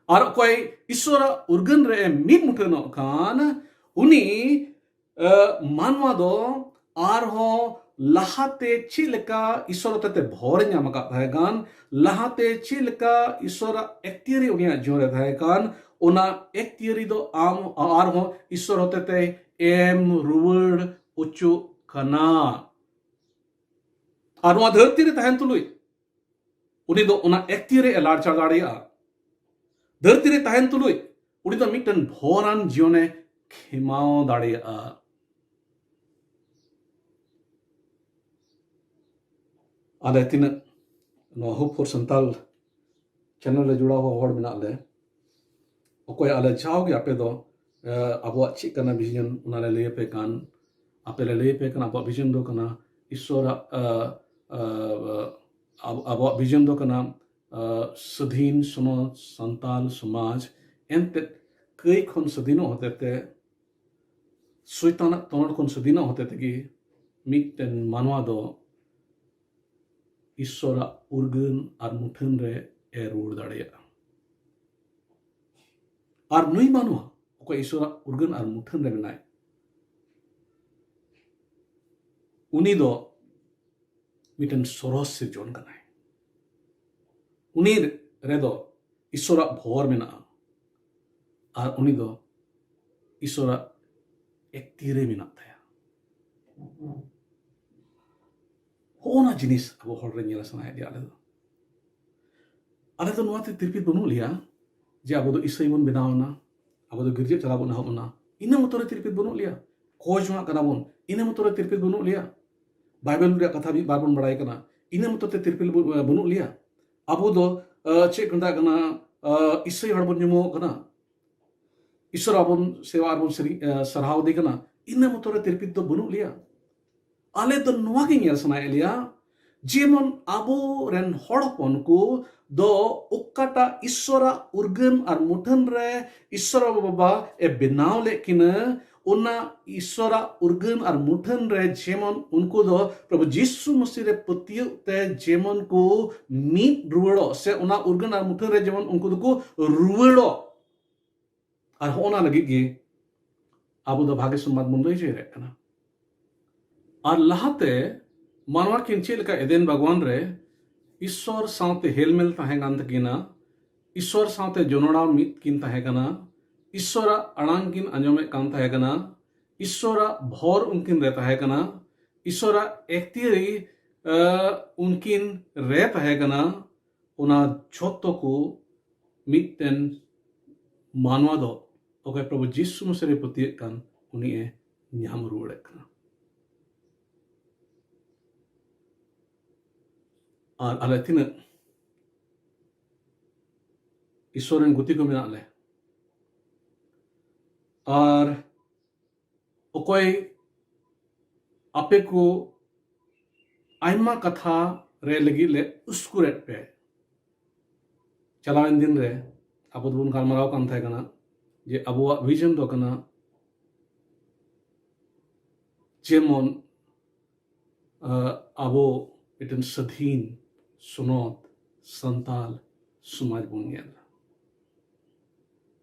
ᱟᱨ ᱚᱠᱚᱭ ᱤᱥᱥᱚᱨᱟᱜ ᱩᱨᱜᱟᱹᱱ ᱨᱮ ᱮ ᱢᱤᱫ ᱢᱩᱴᱷᱟᱹᱱᱚᱜ ᱠᱟᱱ, ᱩᱱᱤ, ᱮ, ᱢᱟᱱᱣᱟ ᱫᱚ ᱟᱨᱦᱚᱸ ᱞᱟᱦᱟᱛᱮ ᱪᱮᱫ ᱞᱮᱠᱟ ᱤᱥᱥᱚᱨ ᱦᱚᱛᱮᱛᱮ ᱵᱷᱚᱨ ᱮ ᱧᱟᱢ ᱟᱠᱟᱫ ᱛᱟᱦᱮᱸ ᱠᱟᱱ, ᱞᱟᱦᱟᱛᱮ ᱪᱮᱫ ᱞᱮᱠᱟ ᱤᱥᱥᱚᱨᱟᱜ ᱮᱠᱛᱤᱭᱟᱹᱨᱤ ᱩᱱᱤᱭᱟᱜ ᱡᱤᱭᱚᱱ ᱨᱮ ᱛᱟᱦᱮᱸ ᱠᱟᱱ, ᱚᱱᱟ ᱮᱠᱛᱤᱭᱟᱹᱨᱤ ᱫᱚ ᱟᱢ ᱟᱨᱦᱚᱸ ᱤᱥᱥᱚᱨ ᱦᱚᱛᱮᱛᱮ ᱮᱢ ᱨᱩᱣᱟᱹᱲ ᱚᱪᱚᱜ ᱠᱟᱱᱟ᱾ ᱟᱨ ᱱᱚᱣᱟ ᱫᱷᱟᱹᱨᱛᱤ ᱨᱮ ᱛᱟᱦᱮᱱ ᱛᱩᱞᱩᱡ ᱩᱱᱤ ᱫᱚ ᱚᱱᱟ ᱮᱠᱛᱤᱭᱟᱹᱨᱤ ᱮ ᱞᱟᱲᱪᱟᱲ ᱫᱟᱲᱮᱭᱟᱜᱼᱟ᱾ ᱫᱷᱟᱹᱨᱛᱤ ᱨᱮ ᱛᱟᱦᱮᱱ ᱛᱩᱞᱩᱡ ᱩᱱᱤ ᱫᱚ ᱢᱤᱫᱴᱮᱱ ᱵᱷᱚᱨᱟᱱ ᱡᱤᱭᱚᱱᱮ ᱠᱷᱮᱢᱟᱣ ᱫᱟᱲᱮᱭᱟᱜᱼᱟ᱾ ᱟᱞᱮ ᱛᱤᱱᱟᱹᱜ ᱱᱚᱣᱟ Hope for Santal channel ᱨᱮ ᱡᱚᱲᱟᱣ ᱦᱚᱲ ᱢᱮᱱᱟᱜ ᱞᱮ, ᱚᱠᱚᱭ ᱟᱞᱮ ᱡᱟᱣᱜᱮ ᱟᱯᱮ ᱫᱚ, ᱮ, ᱟᱵᱚᱣᱟᱜ ᱪᱮᱫ ᱠᱟᱱᱟ vision, ᱚᱱᱟ ᱞᱮ ᱞᱟᱹᱭ ᱟᱯᱮ ᱠᱟᱱ, ᱟᱯᱮ ᱞᱮ ᱞᱟᱹᱭ ᱟᱯᱮ ᱠᱟᱱᱟ, ᱟᱵᱚᱣᱟᱜ vision ᱫᱚ ᱠᱟᱱᱟ ᱤᱥᱥᱚᱨᱟᱜ, ᱮ, ᱮ, ᱟᱵ-, ᱟᱵᱚᱣᱟᱜ vision ᱫᱚ ᱠᱟᱱᱟ, ᱮ, ᱥᱟᱹᱫᱷᱤᱱ ᱥᱚᱱᱚᱛ ᱥᱟᱱᱛᱟᱞ ᱥᱚᱢᱟᱡᱽ᱾ ᱮᱱᱛᱮᱫ ᱠᱟᱹᱭ ᱠᱷᱚᱱ ᱥᱟᱹᱫᱷᱤᱱᱚᱜ ᱦᱚᱛᱮᱛᱮ ᱥᱚᱭᱛᱟᱱᱟᱜ ᱛᱚᱱᱚᱲ ᱠᱷᱚᱱ ᱥᱟᱹᱫᱷᱤᱱᱚᱜ ᱦᱚᱛᱮ ᱛᱮᱜᱮ ᱢᱤᱫᱴᱮᱱ ᱢᱟᱱᱣᱟ ᱫᱚ ᱤᱥᱥᱚᱨᱟᱜ ᱩᱨᱜᱟᱹᱱ ᱟᱨ ᱢᱩᱴᱷᱟᱹᱱ ᱨᱮ ᱮ ᱨᱩᱣᱟᱹᱲ ᱫᱟᱲᱮᱭᱟᱜᱼᱟ᱾ ᱟᱨ ᱱᱩᱭ ᱢᱟᱱᱣᱟ ᱚᱠᱚᱭ ᱤᱥᱥᱚᱨᱟᱜ ᱩᱨᱜᱟᱹᱱ ᱟᱨ ᱢᱩᱴᱷᱟᱹᱱ ᱨᱮ ᱢᱮᱱᱟᱭ, ᱩᱱᱤ ᱫᱚ ᱢᱤᱫᱴᱮᱱ ᱥᱚᱨᱚᱥ ᱥᱤᱨᱡᱚᱱ ᱠᱟᱱᱟᱭ᱾ ᱩᱱᱤ ᱨᱮᱫᱚ ᱤᱥᱥᱚᱨᱟᱜ ᱵᱷᱚᱨ ᱢᱮᱱᱟᱜᱼᱟ ᱟᱨ ᱩᱱᱤ ᱫᱚ ᱤᱥᱥᱚᱨᱟᱜ ᱮᱠᱛᱤ ᱨᱮ ᱢᱮᱱᱟᱜ ᱛᱟᱭᱟ᱾ ᱦᱚᱸᱜᱼᱚ ᱱᱟ ᱡᱤᱱᱤᱥ ᱟᱵᱚ ᱦᱚᱲ ᱨᱮ ᱧᱮᱞ ᱥᱟᱱᱟᱭᱮᱫ ᱞᱮᱭᱟ ᱟᱞᱮ ᱫᱚ᱾ ᱟᱞᱮ ᱫᱚ ᱱᱚᱣᱟᱛᱮ ᱛᱤᱨᱯᱤᱛ ᱵᱟᱹᱱᱩᱜ ᱞᱮᱭᱟ ᱡᱮ ᱟᱵᱚ ᱫᱚ ᱤᱥᱟᱹᱭ ᱵᱚᱱ ᱵᱮᱱᱟᱣ ᱮᱱᱟ, ᱟᱵᱚ ᱫᱚ ᱜᱤᱨᱡᱟᱹ ᱪᱟᱞᱟᱣ ᱵᱚᱱ ᱮᱦᱚᱵ ᱮᱱᱟ, ᱤᱱᱟᱹ ᱢᱚᱛᱚ ᱨᱮ ᱛᱤᱨᱯᱤᱛ ᱵᱟᱹᱱᱩᱜ ᱞᱮᱭᱟ᱾ ᱠᱚᱭ ᱡᱚᱝᱟᱜ ᱠᱟᱱᱟ ᱵᱚᱱ, ᱤᱱᱟᱹ ᱢᱚᱛᱚ ᱨᱮ ᱛᱤᱨᱯᱤᱛ ᱵᱟᱹᱱᱩᱜ ᱞᱮᱭᱟ᱾ ᱵᱟᱭᱵᱮᱞ ᱨᱮᱭᱟᱜ ᱠᱟᱛᱷᱟ ᱢᱤᱫ ᱵᱟᱨ ᱵᱚᱱ ᱵᱟᱲᱟᱭ ᱠᱟᱱᱟ, ᱤᱱᱟᱹ ᱢᱚᱛᱚ ᱛᱮ ᱛᱤᱨᱯᱤᱛ ᱵᱟᱹᱱᱩᱜ ᱞᱮᱭᱟ᱾ ᱟᱵᱚ ᱫᱚ ᱪᱮᱫ ᱠᱚ ᱢᱮᱛᱟᱜ ᱠᱟᱱᱟ, ᱤᱥᱟᱹᱭ ᱦᱚᱲ ᱵᱚᱱ ᱧᱩᱢᱚᱜ ᱠᱟᱱᱟ, ᱤᱥᱥᱚᱨ ᱟᱵᱚᱱ ᱥᱮᱵᱟ ᱟᱨ ᱵᱚᱱ ᱥᱟᱨᱦᱟᱣ ᱫᱮ ᱠᱟᱱᱟ, ᱤᱱᱟᱹ ᱢᱚᱛᱚ ᱨᱮ ᱛᱤᱨᱯᱤᱛ ᱫᱚ ᱵᱟᱹᱱᱩᱜ ᱞᱮᱭᱟ᱾ ᱟᱞᱮ ᱫᱚ ᱱᱚᱣᱟ ᱜᱮ ᱧᱮᱞ ᱥᱟᱱᱟᱭᱮᱫ ᱞᱮᱭᱟ, ᱡᱮᱢᱚᱱ ᱟᱵᱚ ᱨᱮᱱ ᱦᱚᱲ ᱦᱚᱯᱚᱱ ᱠᱚ ᱫᱚ ᱚᱠᱟᱴᱟᱜ ᱤᱥᱥᱚᱨᱟᱜ ᱩᱨᱜᱟᱹᱱ ᱟᱨ ᱢᱩᱴᱷᱟᱹᱱ ᱨᱮ ᱤᱥᱥᱚᱨ ᱵᱟᱵᱟ ᱮ ᱵᱮᱱᱟᱣ ᱞᱮᱫ ᱠᱤᱱᱟᱹ, ᱚᱱᱟ ᱤᱥᱥᱚᱨᱟᱜ ᱩᱨᱜᱟᱹᱱ ᱟᱨ ᱢᱩᱴᱷᱟᱹᱱ ᱨᱮ ᱡᱮᱢᱚᱱ ᱩᱱᱠᱩ ᱫᱚ ᱯᱨᱚᱵᱷᱩ ᱡᱤᱥᱩ ᱢᱟᱹᱥᱤ ᱨᱮ ᱯᱟᱹᱛᱭᱟᱹᱣ ᱛᱮ ᱡᱮᱢᱚᱱ ᱠᱚ ᱢᱤᱫ ᱨᱩᱣᱟᱹᱲᱚᱜ, ᱥᱮ ᱚᱱᱟ ᱩᱨᱜᱟᱹᱱ ᱟᱨ ᱢᱩᱴᱷᱟᱹᱱ ᱨᱮ ᱡᱮᱢᱚᱱ ᱩᱱᱠᱩ ᱫᱚᱠᱚ ᱨᱩᱣᱟᱹᱲᱚᱜ᱾ ᱟᱨ ᱦᱚᱸᱜᱼᱚ ᱱᱟ ᱞᱟᱹᱜᱤᱫ ᱜᱮ ᱟᱵᱚ ᱫᱚ ᱵᱷᱟᱜᱮ ᱥᱚᱢᱵᱟᱫ ᱵᱚᱱ ᱞᱟᱹᱭ ᱦᱚᱪᱚᱭᱮᱫ ᱠᱟᱱᱟ᱾ ᱟᱨ ᱞᱟᱦᱟᱛᱮ ᱢᱟᱱᱣᱟ ᱠᱤᱱ ᱪᱮᱫ ᱞᱮᱠᱟ ᱮᱫᱮᱱ ᱵᱟᱜᱽᱣᱟᱱ ᱨᱮ ᱤᱥᱥᱚᱨ ᱥᱟᱶᱛᱮ ᱦᱮᱞᱢᱮᱞ ᱛᱟᱦᱮᱸ ᱠᱟᱱ ᱛᱟᱹᱠᱤᱱᱟ, ᱤᱥᱥᱚᱨ ᱥᱟᱶᱛᱮ ᱡᱚᱱᱚᱲᱟᱣ ᱢᱤᱫ ᱠᱤᱱ ᱛᱟᱦᱮᱸ ᱠᱟᱱᱟ, ᱤᱥᱥᱚᱨᱟᱜ ᱟᱲᱟᱝ ᱠᱤᱱ ᱟᱸᱡᱚᱢᱮᱫ ᱠᱟᱱ ᱛᱟᱦᱮᱸ ᱠᱟᱱᱟ, ᱤᱥᱥᱚᱨᱟᱜ ᱵᱷᱚᱨ ᱩᱱᱠᱤᱱ ᱨᱮ ᱛᱟᱦᱮᱸ ᱠᱟᱱᱟ, ᱤᱥᱥᱚᱨᱟᱜ ᱮᱠᱛᱤᱭᱟᱹᱨᱤ, ᱮ, ᱩᱱᱠᱤᱱ ᱨᱮ ᱛᱟᱦᱮᱸ ᱠᱟᱱᱟ, ᱚᱱᱟ ᱡᱷᱚᱛᱚ ᱠᱚ ᱢᱤᱫᱴᱮᱱ ᱢᱟᱱᱣᱟ ᱫᱚ ᱚᱠᱚᱭ ᱯᱨᱚᱵᱷᱩ ᱡᱤᱥᱩ ᱢᱟᱹᱥᱤ ᱨᱮ ᱯᱟᱹᱛᱭᱟᱹᱜ ᱠᱟᱱ, ᱩᱱᱤ ᱮ ᱧᱟᱢ ᱨᱩᱣᱟᱹᱲᱮᱫ ᱠᱟᱱᱟ᱾ ᱟᱨ ᱟᱞᱮ ᱛᱤᱱᱟᱹᱜ ᱤᱥᱥᱚᱨ ᱨᱮᱱ ᱜᱩᱛᱤ ᱠᱚ ᱢᱮᱱᱟᱜ ᱞᱮ, ᱟᱨ ᱚᱠᱚᱭ ᱟᱯᱮ ᱠᱚ ᱟᱭᱢᱟ ᱠᱟᱛᱷᱟ ᱨᱮ ᱞᱟᱹᱜᱤᱫ ᱞᱮ ᱩᱥᱠᱩᱨᱮᱫ ᱯᱮ᱾ ᱪᱟᱞᱟᱣᱮᱱ ᱫᱤᱱ ᱨᱮ ᱟᱵᱚ ᱫᱚᱵᱚᱱ ᱜᱟᱞᱢᱟᱨᱟᱣ ᱠᱟᱱ ᱛᱟᱦᱮᱸ ᱠᱟᱱᱟ ᱡᱮ ᱟᱵᱚᱣᱟᱜ vision ᱫᱚ ᱠᱟᱱᱟ ᱡᱮᱢᱚᱱ ᱟᱵᱚ ᱢᱤᱫᱴᱮᱱ ᱥᱟᱹᱫᱷᱤᱱ ᱥᱚᱱᱚᱛ ᱥᱟᱱᱛᱟᱞ ᱥᱚᱢᱟᱡᱽ ᱵᱚᱱ ᱧᱮᱞᱟ᱾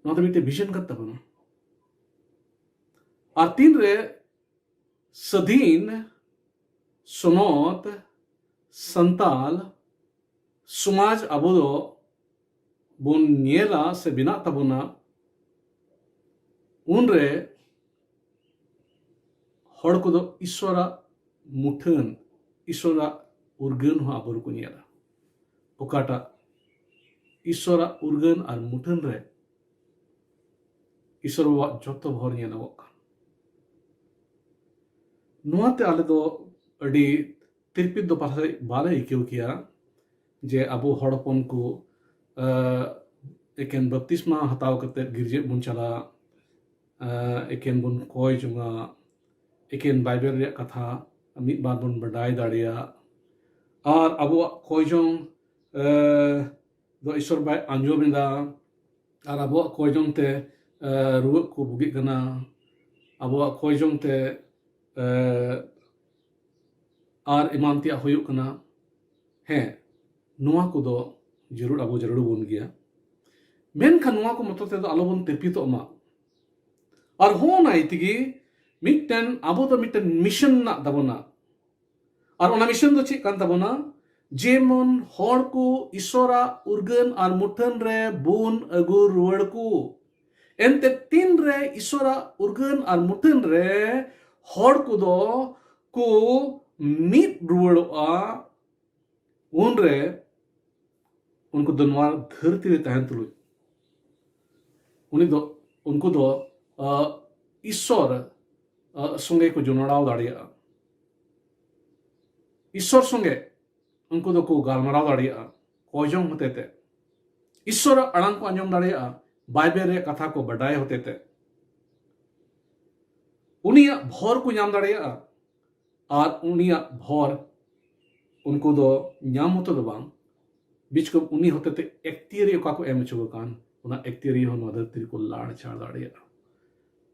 ᱱᱚᱣᱟ ᱫᱚ ᱢᱤᱫᱴᱮᱱ ᱵᱷᱤᱡᱚᱱ ᱠᱟᱱ ᱛᱟᱵᱚᱱᱟ᱾ ᱟᱨ ᱛᱤᱱᱨᱮ ᱥᱟᱹᱫᱷᱤᱱ ᱥᱚᱱᱚᱛ ᱥᱟᱱᱛᱟᱞ ᱥᱚᱢᱟᱡᱽ ᱟᱵᱚ ᱫᱚ ᱵᱚᱱ ᱧᱮᱞᱟ ᱥᱮ ᱵᱮᱱᱟᱜ ᱛᱟᱵᱚᱱᱟ, ᱩᱱᱨᱮ ᱦᱚᱲ ᱠᱚᱫᱚ ᱤᱥᱥᱚᱨᱟᱜ ᱢᱩᱴᱷᱟᱹᱱ, ᱤᱥᱥᱚᱨᱟᱜ ᱩᱨᱜᱟᱹᱱ ᱦᱚᱸ ᱟᱵᱚ ᱨᱮᱠᱚ ᱧᱮᱞᱟ᱾ ᱚᱠᱟᱴᱟᱜ ᱤᱥᱥᱚᱨᱟᱜ ᱩᱨᱜᱟᱹᱱ ᱟᱨ ᱢᱩᱴᱷᱟᱹᱱ ᱨᱮ ᱤᱥᱥᱚᱨ ᱵᱟᱵᱟᱣᱟᱜ ᱡᱚᱛᱚ ᱵᱷᱚᱨ ᱧᱮᱞᱚᱜᱚᱜ ᱠᱟᱱ᱾ ᱱᱚᱣᱟᱛᱮ ᱟᱞᱮ ᱫᱚ ᱟᱹᱰᱤ ᱛᱤᱨᱯᱤᱛ ᱫᱚ ᱯᱟᱥᱮᱡ ᱵᱟᱞᱮ ᱟᱹᱭᱠᱟᱹᱣ ᱠᱮᱭᱟ ᱡᱮ ᱟᱵᱚ ᱦᱚᱲ ᱦᱚᱯᱚᱱ ᱠᱚ ᱮᱠᱮᱱ ᱵᱟᱯᱛᱤᱥᱢᱟ ᱦᱟᱛᱟᱣ ᱠᱟᱛᱮ ᱜᱤᱨᱡᱟᱹ ᱵᱚᱱ ᱪᱟᱞᱟᱜ, ᱮᱠᱮᱱ ᱵᱚᱱ ᱠᱚᱭ ᱡᱚᱝᱟ, ᱮᱠᱮᱱ ᱵᱟᱭᱵᱮᱞ ᱨᱮᱭᱟᱜ ᱠᱟᱛᱷᱟ ᱢᱤᱫ ᱵᱟᱨ ᱵᱚᱱ ᱵᱟᱰᱟᱭ ᱫᱟᱲᱮᱭᱟᱜ, ᱟᱨ ᱟᱵᱚᱣᱟᱜ ᱠᱚᱭ ᱡᱚᱝ ᱫᱚ ᱤᱥᱥᱚᱨ ᱵᱟᱭ ᱟᱸᱡᱚᱢ ᱮᱫᱟ, ᱟᱨ ᱟᱵᱚᱣᱟᱜ ᱠᱚᱭ ᱡᱚᱝ ᱛᱮ ᱨᱩᱣᱟᱹᱜ ᱠᱚ ᱵᱩᱜᱤᱜ ᱠᱟᱱᱟ, ᱟᱵᱚᱣᱟᱜ ᱠᱚᱭ ᱡᱚᱝ ᱛᱮ ᱟᱨ ᱮᱢᱟᱱ ᱛᱮᱭᱟᱜ ᱦᱩᱭᱩᱜ ᱠᱟᱱᱟ᱾ ᱦᱮᱸ, ᱱᱚᱣᱟ ᱠᱚᱫᱚ ᱡᱟᱹᱨᱩᱲ, ᱟᱵᱚ ᱡᱟᱹᱨᱩᱲ ᱵᱚᱱ ᱜᱮᱭᱟ᱾ ᱢᱮᱱᱠᱷᱟᱱ ᱱᱚᱣᱟ ᱠᱚ ᱢᱚᱛᱚ ᱛᱮᱫᱚ ᱟᱞᱚᱵᱚᱱ ᱛᱤᱨᱯᱤᱛᱚᱜ ᱢᱟ᱾ ᱟᱨ ᱦᱚᱸ ᱚᱱᱟ ᱛᱮᱜᱮ ᱢᱤᱫᱴᱮᱱ, ᱟᱵᱚ ᱫᱚ ᱢᱤᱫᱴᱮᱱ ᱢᱤᱥᱚᱱ ᱢᱮᱱᱟᱜ ᱛᱟᱵᱚᱱᱟ᱾ ᱟᱨ ᱚᱱᱟ ᱢᱤᱥᱚᱱ ᱫᱚ ᱪᱮᱫ ᱠᱟᱱ ᱛᱟᱵᱚᱱᱟ? ᱡᱮᱢᱚᱱ ᱦᱚᱲ ᱠᱚ ᱤᱥᱥᱚᱨᱟᱜ ᱩᱨᱜᱟᱹᱱ ᱟᱨ ᱢᱩᱴᱷᱟᱹᱱ ᱨᱮ ᱵᱚᱱ ᱟᱹᱜᱩ ᱨᱩᱣᱟᱹᱲ ᱠᱚ᱾ ᱮᱱᱛᱮ ᱛᱤᱱᱨᱮ ᱤᱥᱥᱚᱨᱟᱜ ᱩᱨᱜᱟᱹᱱ ᱟᱨ ᱢᱩᱴᱷᱟᱹᱱ ᱨᱮ ᱦᱚᱲ ᱠᱚᱫᱚ ᱠᱚ ᱢᱤᱫ ᱨᱩᱣᱟᱹᱲᱚᱜᱼᱟ, ᱩᱱᱨᱮ ᱩᱱᱠᱩ ᱫᱚ ᱱᱚᱣᱟ ᱫᱷᱟᱹᱨᱛᱤ ᱨᱮ ᱛᱟᱦᱮᱱ ᱛᱩᱞᱩᱡ ᱩᱱᱤ ᱫᱚ, ᱩᱱᱠᱩ ᱫᱚ ᱤᱥᱥᱚᱨ ᱥᱚᱸᱜᱮ ᱠᱚ ᱡᱚᱱᱚᱲᱟᱣ ᱫᱟᱲᱮᱭᱟᱜᱼᱟ᱾ ᱤᱥᱥᱚᱨ ᱥᱚᱸᱜᱮ ᱩᱱᱠᱩ ᱫᱚᱠᱚ ᱜᱟᱞᱢᱟᱨᱟᱣ ᱫᱟᱲᱮᱭᱟᱜᱼᱟ ᱠᱚᱭ ᱡᱚᱝ ᱦᱚᱛᱮᱛᱮ᱾ ᱤᱥᱥᱚᱨᱟᱜ ᱟᱲᱟᱝ ᱠᱚ ᱟᱸᱡᱚᱢ ᱫᱟᱲᱮᱭᱟᱜᱼᱟ, ᱵᱟᱭᱵᱮᱞ ᱨᱮᱭᱟᱜ ᱠᱟᱛᱷᱟ ᱠᱚ ᱵᱟᱰᱟᱭ ᱦᱚᱛᱮᱛᱮ᱾ ᱩᱱᱤᱭᱟᱜ ᱵᱷᱚᱨ ᱠᱚ ᱧᱟᱢ ᱫᱟᱲᱮᱭᱟᱜᱼᱟ, ᱟᱨ ᱩᱱᱤᱭᱟᱜ ᱵᱷᱚᱨ ᱩᱱᱠᱩ ᱫᱚ ᱧᱟᱢ ᱢᱚᱛᱚ ᱫᱚ ᱵᱟᱝ, ᱵᱤᱪᱠᱚᱢ ᱩᱱᱤ ᱦᱚᱛᱮᱛᱮ ᱮᱠᱛᱤᱭᱟᱹᱨᱤ ᱚᱠᱟ ᱠᱚ ᱮᱢ ᱦᱚᱪᱚ ᱠᱚ ᱠᱟᱱ, ᱚᱱᱟ ᱮᱠᱛᱤᱭᱟᱹᱨᱤ ᱦᱚᱸ ᱱᱚᱣᱟ ᱫᱷᱟᱹᱨᱛᱤ ᱨᱮᱠᱚ ᱞᱟᱲ ᱪᱷᱟᱲ ᱫᱟᱲᱮᱭᱟᱜᱼᱟ᱾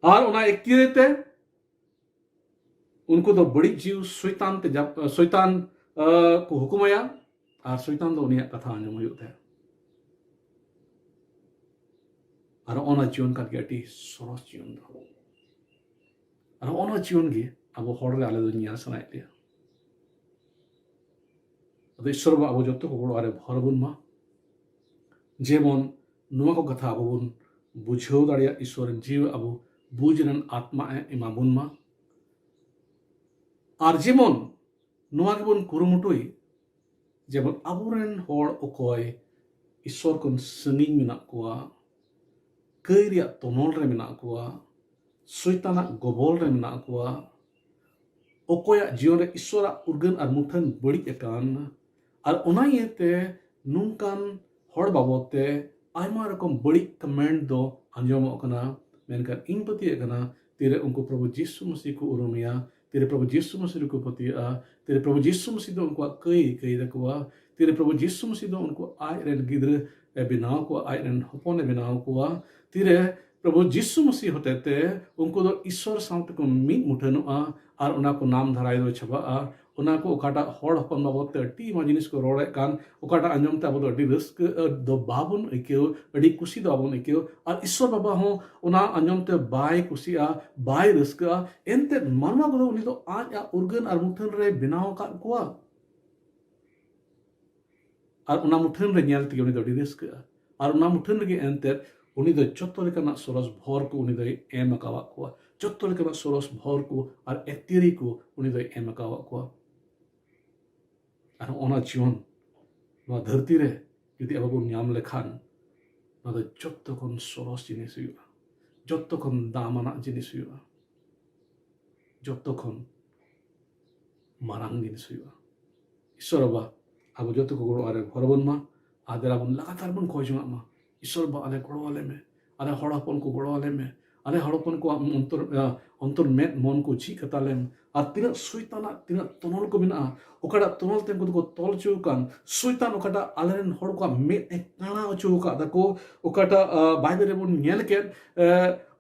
ᱟᱨ ᱚᱱᱟ ᱮᱠᱛᱤᱭᱟᱹᱨᱤ ᱛᱮ ᱩᱱᱠᱩ ᱫᱚ ᱵᱟᱹᱲᱤᱡ ᱡᱤᱣᱤ ᱥᱚᱭᱛᱟᱱ ᱛᱮ ᱡᱟᱯ-, ᱥᱚᱭᱛᱟᱱ, ᱟ, ᱠᱚ ᱦᱩᱠᱩᱢᱟᱭᱟ, ᱟᱨ ᱥᱚᱭᱛᱟᱱ ᱫᱚ ᱩᱱᱤᱭᱟᱜ ᱠᱟᱛᱷᱟ ᱟᱸᱡᱚᱢ ᱦᱩᱭᱩᱜ ᱛᱟᱭᱟ᱾ ᱟᱨ ᱚᱱᱟ ᱡᱤᱭᱚᱱ ᱠᱟᱱ ᱜᱮᱭᱟ ᱟᱹᱰᱤ ᱥᱚᱨᱚᱥ ᱡᱤᱭᱚᱱ ᱫᱚ᱾ ᱟᱨ ᱚᱱᱟ ᱡᱤᱭᱚᱱ ᱜᱮ ᱟᱵᱚ ᱦᱚᱲ ᱨᱮ ᱟᱞᱮ ᱫᱚ ᱧᱮᱞ ᱥᱟᱱᱟᱭᱮᱫ ᱞᱮᱭᱟ᱾ ᱟᱫᱚ ᱤᱥᱚᱨ ᱵᱟᱵᱟ ᱟᱵᱚ ᱡᱚᱛᱚ ᱠᱚ ᱜᱚᱲᱚ ᱨᱮ ᱵᱷᱚᱨ ᱵᱚᱱ ᱢᱟ, ᱡᱮᱢᱚᱱ ᱱᱚᱣᱟ ᱠᱚ ᱠᱟᱛᱷᱟ ᱟᱵᱚ ᱵᱚᱱ ᱵᱩᱡᱷᱟᱹᱣ ᱫᱟᱲᱮᱭᱟᱜ, ᱤᱥᱚᱨ ᱨᱮᱱ ᱡᱤᱣᱤ ᱟᱵᱚ ᱵᱩᱡᱽ ᱨᱮᱱ ᱟᱛᱢᱟ ᱮ ᱮᱢᱟ ᱵᱚᱱ ᱢᱟ᱾ ᱟᱨ ᱡᱮᱢᱚᱱ ᱱᱚᱣᱟ ᱜᱮᱵᱚᱱ ᱠᱩᱨᱩᱢᱩᱴᱩᱭ, ᱡᱮᱢᱚᱱ ᱟᱵᱚᱨᱮᱱ ᱦᱚᱲ ᱚᱠᱚᱭ ᱤᱥᱚᱨ ᱠᱷᱚᱱ ᱥᱟᱺᱜᱤᱧ ᱢᱮᱱᱟᱜ ᱠᱚᱣᱟ, ᱠᱟᱹᱭ ᱨᱮᱭᱟᱜ ᱛᱚᱱᱚᱞ ᱨᱮ ᱢᱮᱱᱟᱜ ᱠᱚᱣᱟ, ᱥᱚᱭᱛᱟᱱᱟᱜ ᱜᱚᱵᱚᱞ ᱨᱮ ᱢᱮᱱᱟᱜ ᱠᱚᱣᱟ, ᱚᱠᱚᱭᱟᱜ ᱡᱤᱭᱚᱱ ᱨᱮ ᱤᱥᱚᱨᱟᱜ ᱩᱨᱜᱟᱹᱱ ᱟᱨ ᱢᱩᱴᱷᱟᱹᱱ ᱵᱟᱹᱲᱤᱡ ᱟᱠᱟᱱ, ᱟᱨ ᱚᱱᱟ ᱤᱭᱟᱹᱛᱮ ᱱᱚᱝᱠᱟᱱ ᱦᱚᱲ ᱵᱟᱵᱚᱫ ᱛᱮ ᱟᱭᱢᱟ ᱨᱚᱠᱚᱢ ᱵᱟᱹᱲᱤᱡ ᱠᱚᱢᱮᱱᱴ ᱫᱚ ᱟᱸᱡᱚᱢᱚᱜ ᱠᱟᱱᱟ᱾ ᱢᱮᱱᱠᱷᱟᱱ ᱤᱧ ᱯᱟᱹᱛᱭᱟᱹᱜ ᱠᱟᱱᱟ, ᱛᱤᱨᱮ ᱩᱱᱠᱩ ᱯᱨᱚᱵᱷᱩ ᱡᱤᱥᱩ ᱢᱟᱹᱥᱤ ᱠᱚ ᱩᱨᱩᱢᱮᱭᱟ, ᱛᱤᱨᱮ ᱯᱨᱚᱵᱷᱩ ᱡᱤᱥᱩ ᱢᱟᱹᱥᱤ ᱨᱮᱠᱚ ᱯᱟᱹᱛᱭᱟᱹᱜᱼᱟ, ᱛᱤᱨᱮ ᱯᱨᱚᱵᱷᱩ ᱡᱤᱥᱩ ᱢᱟᱹᱥᱤ ᱫᱚ ᱩᱱᱠᱩᱣᱟᱜ ᱠᱟᱹᱭ ᱠᱟᱹᱭ ᱛᱟᱠᱚᱣᱟ, ᱛᱤᱨᱮ ᱯᱨᱚᱵᱷᱩ ᱡᱤᱥᱩ ᱢᱟᱹᱥᱤ ᱫᱚ ᱩᱱᱠᱩ ᱟᱡ ᱨᱮᱱ ᱜᱤᱫᱽᱨᱟᱹ ᱮ ᱵᱮᱱᱟᱣ ᱠᱚᱣᱟ, ᱟᱡ ᱨᱮᱱ ᱦᱚᱯᱚᱱ ᱮ ᱵᱮᱱᱟᱣ ᱠᱚᱣᱟ, ᱛᱤᱨᱮ ᱯᱨᱚᱵᱷᱩ ᱡᱤᱥᱩ ᱢᱟᱹᱥᱤ ᱦᱚᱛᱮᱛᱮ ᱩᱱᱠᱩ ᱫᱚ ᱤᱥᱚᱨ ᱥᱟᱶ ᱛᱮᱠᱚ ᱢᱤᱫ ᱢᱩᱴᱷᱟᱹᱱᱚᱜᱼᱟ, ᱟᱨ ᱚᱱᱟ ᱠᱚ ᱱᱟᱢ ᱫᱷᱟᱨᱟᱭ ᱫᱚ ᱪᱟᱵᱟᱜᱼᱟ᱾ ᱚᱱᱟ ᱠᱚ ᱚᱠᱟᱴᱟᱜ ᱦᱚᱲ ᱦᱚᱯᱚᱱ ᱵᱟᱵᱚᱫ ᱛᱮ ᱟᱹᱰᱤ ᱟᱭᱢᱟ ᱡᱤᱱᱤᱥ ᱠᱚ ᱨᱚᱲᱮᱫ ᱠᱟᱱ, ᱚᱠᱟᱴᱟᱜ ᱟᱸᱡᱚᱢ ᱛᱮ ᱟᱵᱚ ᱫᱚ ᱟᱹᱰᱤ ᱨᱟᱹᱥᱠᱟᱹ ᱫᱚ ᱵᱟᱵᱚᱱ ᱟᱹᱭᱠᱟᱹᱣ, ᱟᱹᱰᱤ ᱠᱩᱥᱤ ᱫᱚ ᱵᱟᱵᱚᱱ ᱟᱹᱭᱠᱟᱹᱣ᱾ ᱟᱨ ᱤᱥᱚᱨ ᱵᱟᱵᱟ ᱦᱚᱸ ᱚᱱᱟ ᱟᱸᱡᱚᱢ ᱛᱮ ᱵᱟᱭ ᱠᱩᱥᱤᱜᱼᱟ, ᱵᱟᱭ ᱨᱟᱹᱥᱠᱟᱹᱜᱼᱟ᱾ ᱮᱱᱛᱮᱫ ᱢᱟᱱᱣᱟ ᱠᱚᱫᱚ ᱩᱱᱤ ᱫᱚ ᱟᱡ ᱟᱜ ᱩᱨᱜᱟᱹᱱ ᱟᱨ ᱢᱩᱴᱷᱟᱹᱱ ᱨᱮᱭ ᱵᱮᱱᱟᱣ ᱟᱠᱟᱫ ᱠᱚᱣᱟ᱾ ᱟᱨ ᱚᱱᱟ ᱢᱩᱴᱷᱟᱹᱱ ᱨᱮ ᱧᱮᱞ ᱛᱮᱜᱮ ᱩᱱᱤ ᱫᱚ ᱟᱹᱰᱤ ᱨᱟᱹᱥᱠᱟᱹᱜᱼᱟ᱾ ᱟᱨ ᱚᱱᱟ ᱢᱩᱴᱷᱟᱹᱱ ᱨᱮᱜᱮ ᱮᱱᱛᱮᱫ ᱩᱱᱤ ᱫᱚ ᱡᱚᱛᱚ ᱞᱮᱠᱟᱱᱟᱜ ᱥᱚᱨᱚᱥ ᱵᱷᱚᱨ ᱠᱚ ᱩᱱᱤ ᱫᱚᱭ ᱮᱢ ᱟᱠᱟᱣᱟᱫ ᱠᱚᱣᱟ᱾ ᱡᱚᱛᱚ ᱞᱮᱠᱟᱱᱟᱜ ᱥᱚᱨᱚᱥ ᱵᱷᱚᱨ ᱠᱚ ᱟᱨ ᱮᱠᱛᱤᱨᱤ ᱠᱚ ᱩᱱᱤ ᱫᱚᱭ ᱮᱢ ᱟᱠᱟᱣᱟᱫ ᱠᱚᱣᱟ᱾ ᱟᱨ ᱚᱱᱟ ᱡᱤᱭᱚᱱ, ᱱᱚᱣᱟ ᱫᱷᱟᱹᱨᱛᱤ ᱨᱮ ᱡᱩᱫᱤ ᱟᱵᱚ ᱵᱚᱱ ᱧᱟᱢ ᱞᱮᱠᱷᱟᱱ, ᱱᱚᱣᱟ ᱫᱚ ᱡᱚᱛᱚ ᱠᱷᱚᱱ ᱥᱚᱨᱚᱥ ᱡᱤᱱᱤᱥ ᱦᱩᱭᱩᱜᱼᱟ, ᱡᱚᱛᱚ ᱠᱷᱚᱱ ᱫᱟᱢᱟᱱᱟᱜ ᱡᱤᱱᱤᱥ ᱦᱩᱭᱩᱜᱼᱟ, ᱡᱚᱛᱚ ᱠᱷᱚᱱ ᱢᱟᱨᱟᱝ ᱡᱤᱱᱤᱥ ᱦᱩᱭᱩᱜᱼᱟ᱾ ᱤᱥᱚᱨ ᱵᱟᱵᱟ, ᱟᱵᱚ ᱡᱚᱛᱚ ᱠᱚ ᱜᱚᱲᱚ ᱟᱨᱮ ᱵᱷᱚᱨ ᱵᱚᱱ ᱢᱟ, ᱟᱨ ᱫᱮᱞᱟ ᱵᱚᱱ ᱞᱟᱜᱟᱛᱟᱨ ᱵᱚᱱ ᱠᱷᱚᱡ ᱡᱚᱝᱟᱜ ᱢᱟ, ᱤᱥᱚᱨ ᱵᱟᱵᱟ, ᱟᱞᱮ ᱜᱚᱲᱚ ᱟᱞᱮ ᱢᱮ, ᱟᱞᱮ ᱦᱚᱲ ᱦᱚᱯᱚᱱ ᱠᱚ ᱜᱚᱲᱚ ᱟᱞᱮ ᱢᱮ, ᱟᱞᱮ ᱦᱚᱲ ᱦᱚᱯᱚᱱ ᱠᱚᱣᱟᱜ ᱚᱱᱛᱚᱨ, ᱟᱸ, ᱚᱱᱛᱚᱨ ᱢᱮᱫ ᱢᱚᱱ ᱠᱚ ᱡᱷᱤᱡ ᱠᱟᱛᱟ ᱞᱮᱢ, ᱟᱨ ᱛᱤᱱᱟᱹᱜ ᱥᱚᱭᱛᱟᱱᱟᱜ ᱛᱤᱱᱟᱹᱜ ᱛᱚᱱᱚᱞ ᱠᱚ ᱢᱮᱱᱟᱜᱼᱟ, ᱚᱠᱟᱴᱟᱜ ᱛᱚᱱᱚᱞ ᱛᱮ ᱩᱱᱠᱩ ᱫᱚᱠᱚ ᱛᱚᱞ ᱦᱚᱪᱚ ᱟᱠᱟᱱ, ᱥᱚᱭᱛᱟᱱ ᱚᱠᱟᱴᱟᱜ ᱟᱞᱮᱨᱮᱱ ᱦᱚᱲ ᱠᱚᱣᱟᱜ ᱢᱮᱫ ᱮ ᱠᱟᱬᱟ ᱦᱚᱪᱚ ᱟᱠᱟᱫ ᱛᱟᱠᱚ, ᱚᱠᱟᱴᱟᱜ, ᱟᱸ, ᱵᱟᱭᱵᱮᱞ ᱨᱮᱵᱚᱱ ᱧᱮᱞ ᱠᱮᱫ, ᱮ,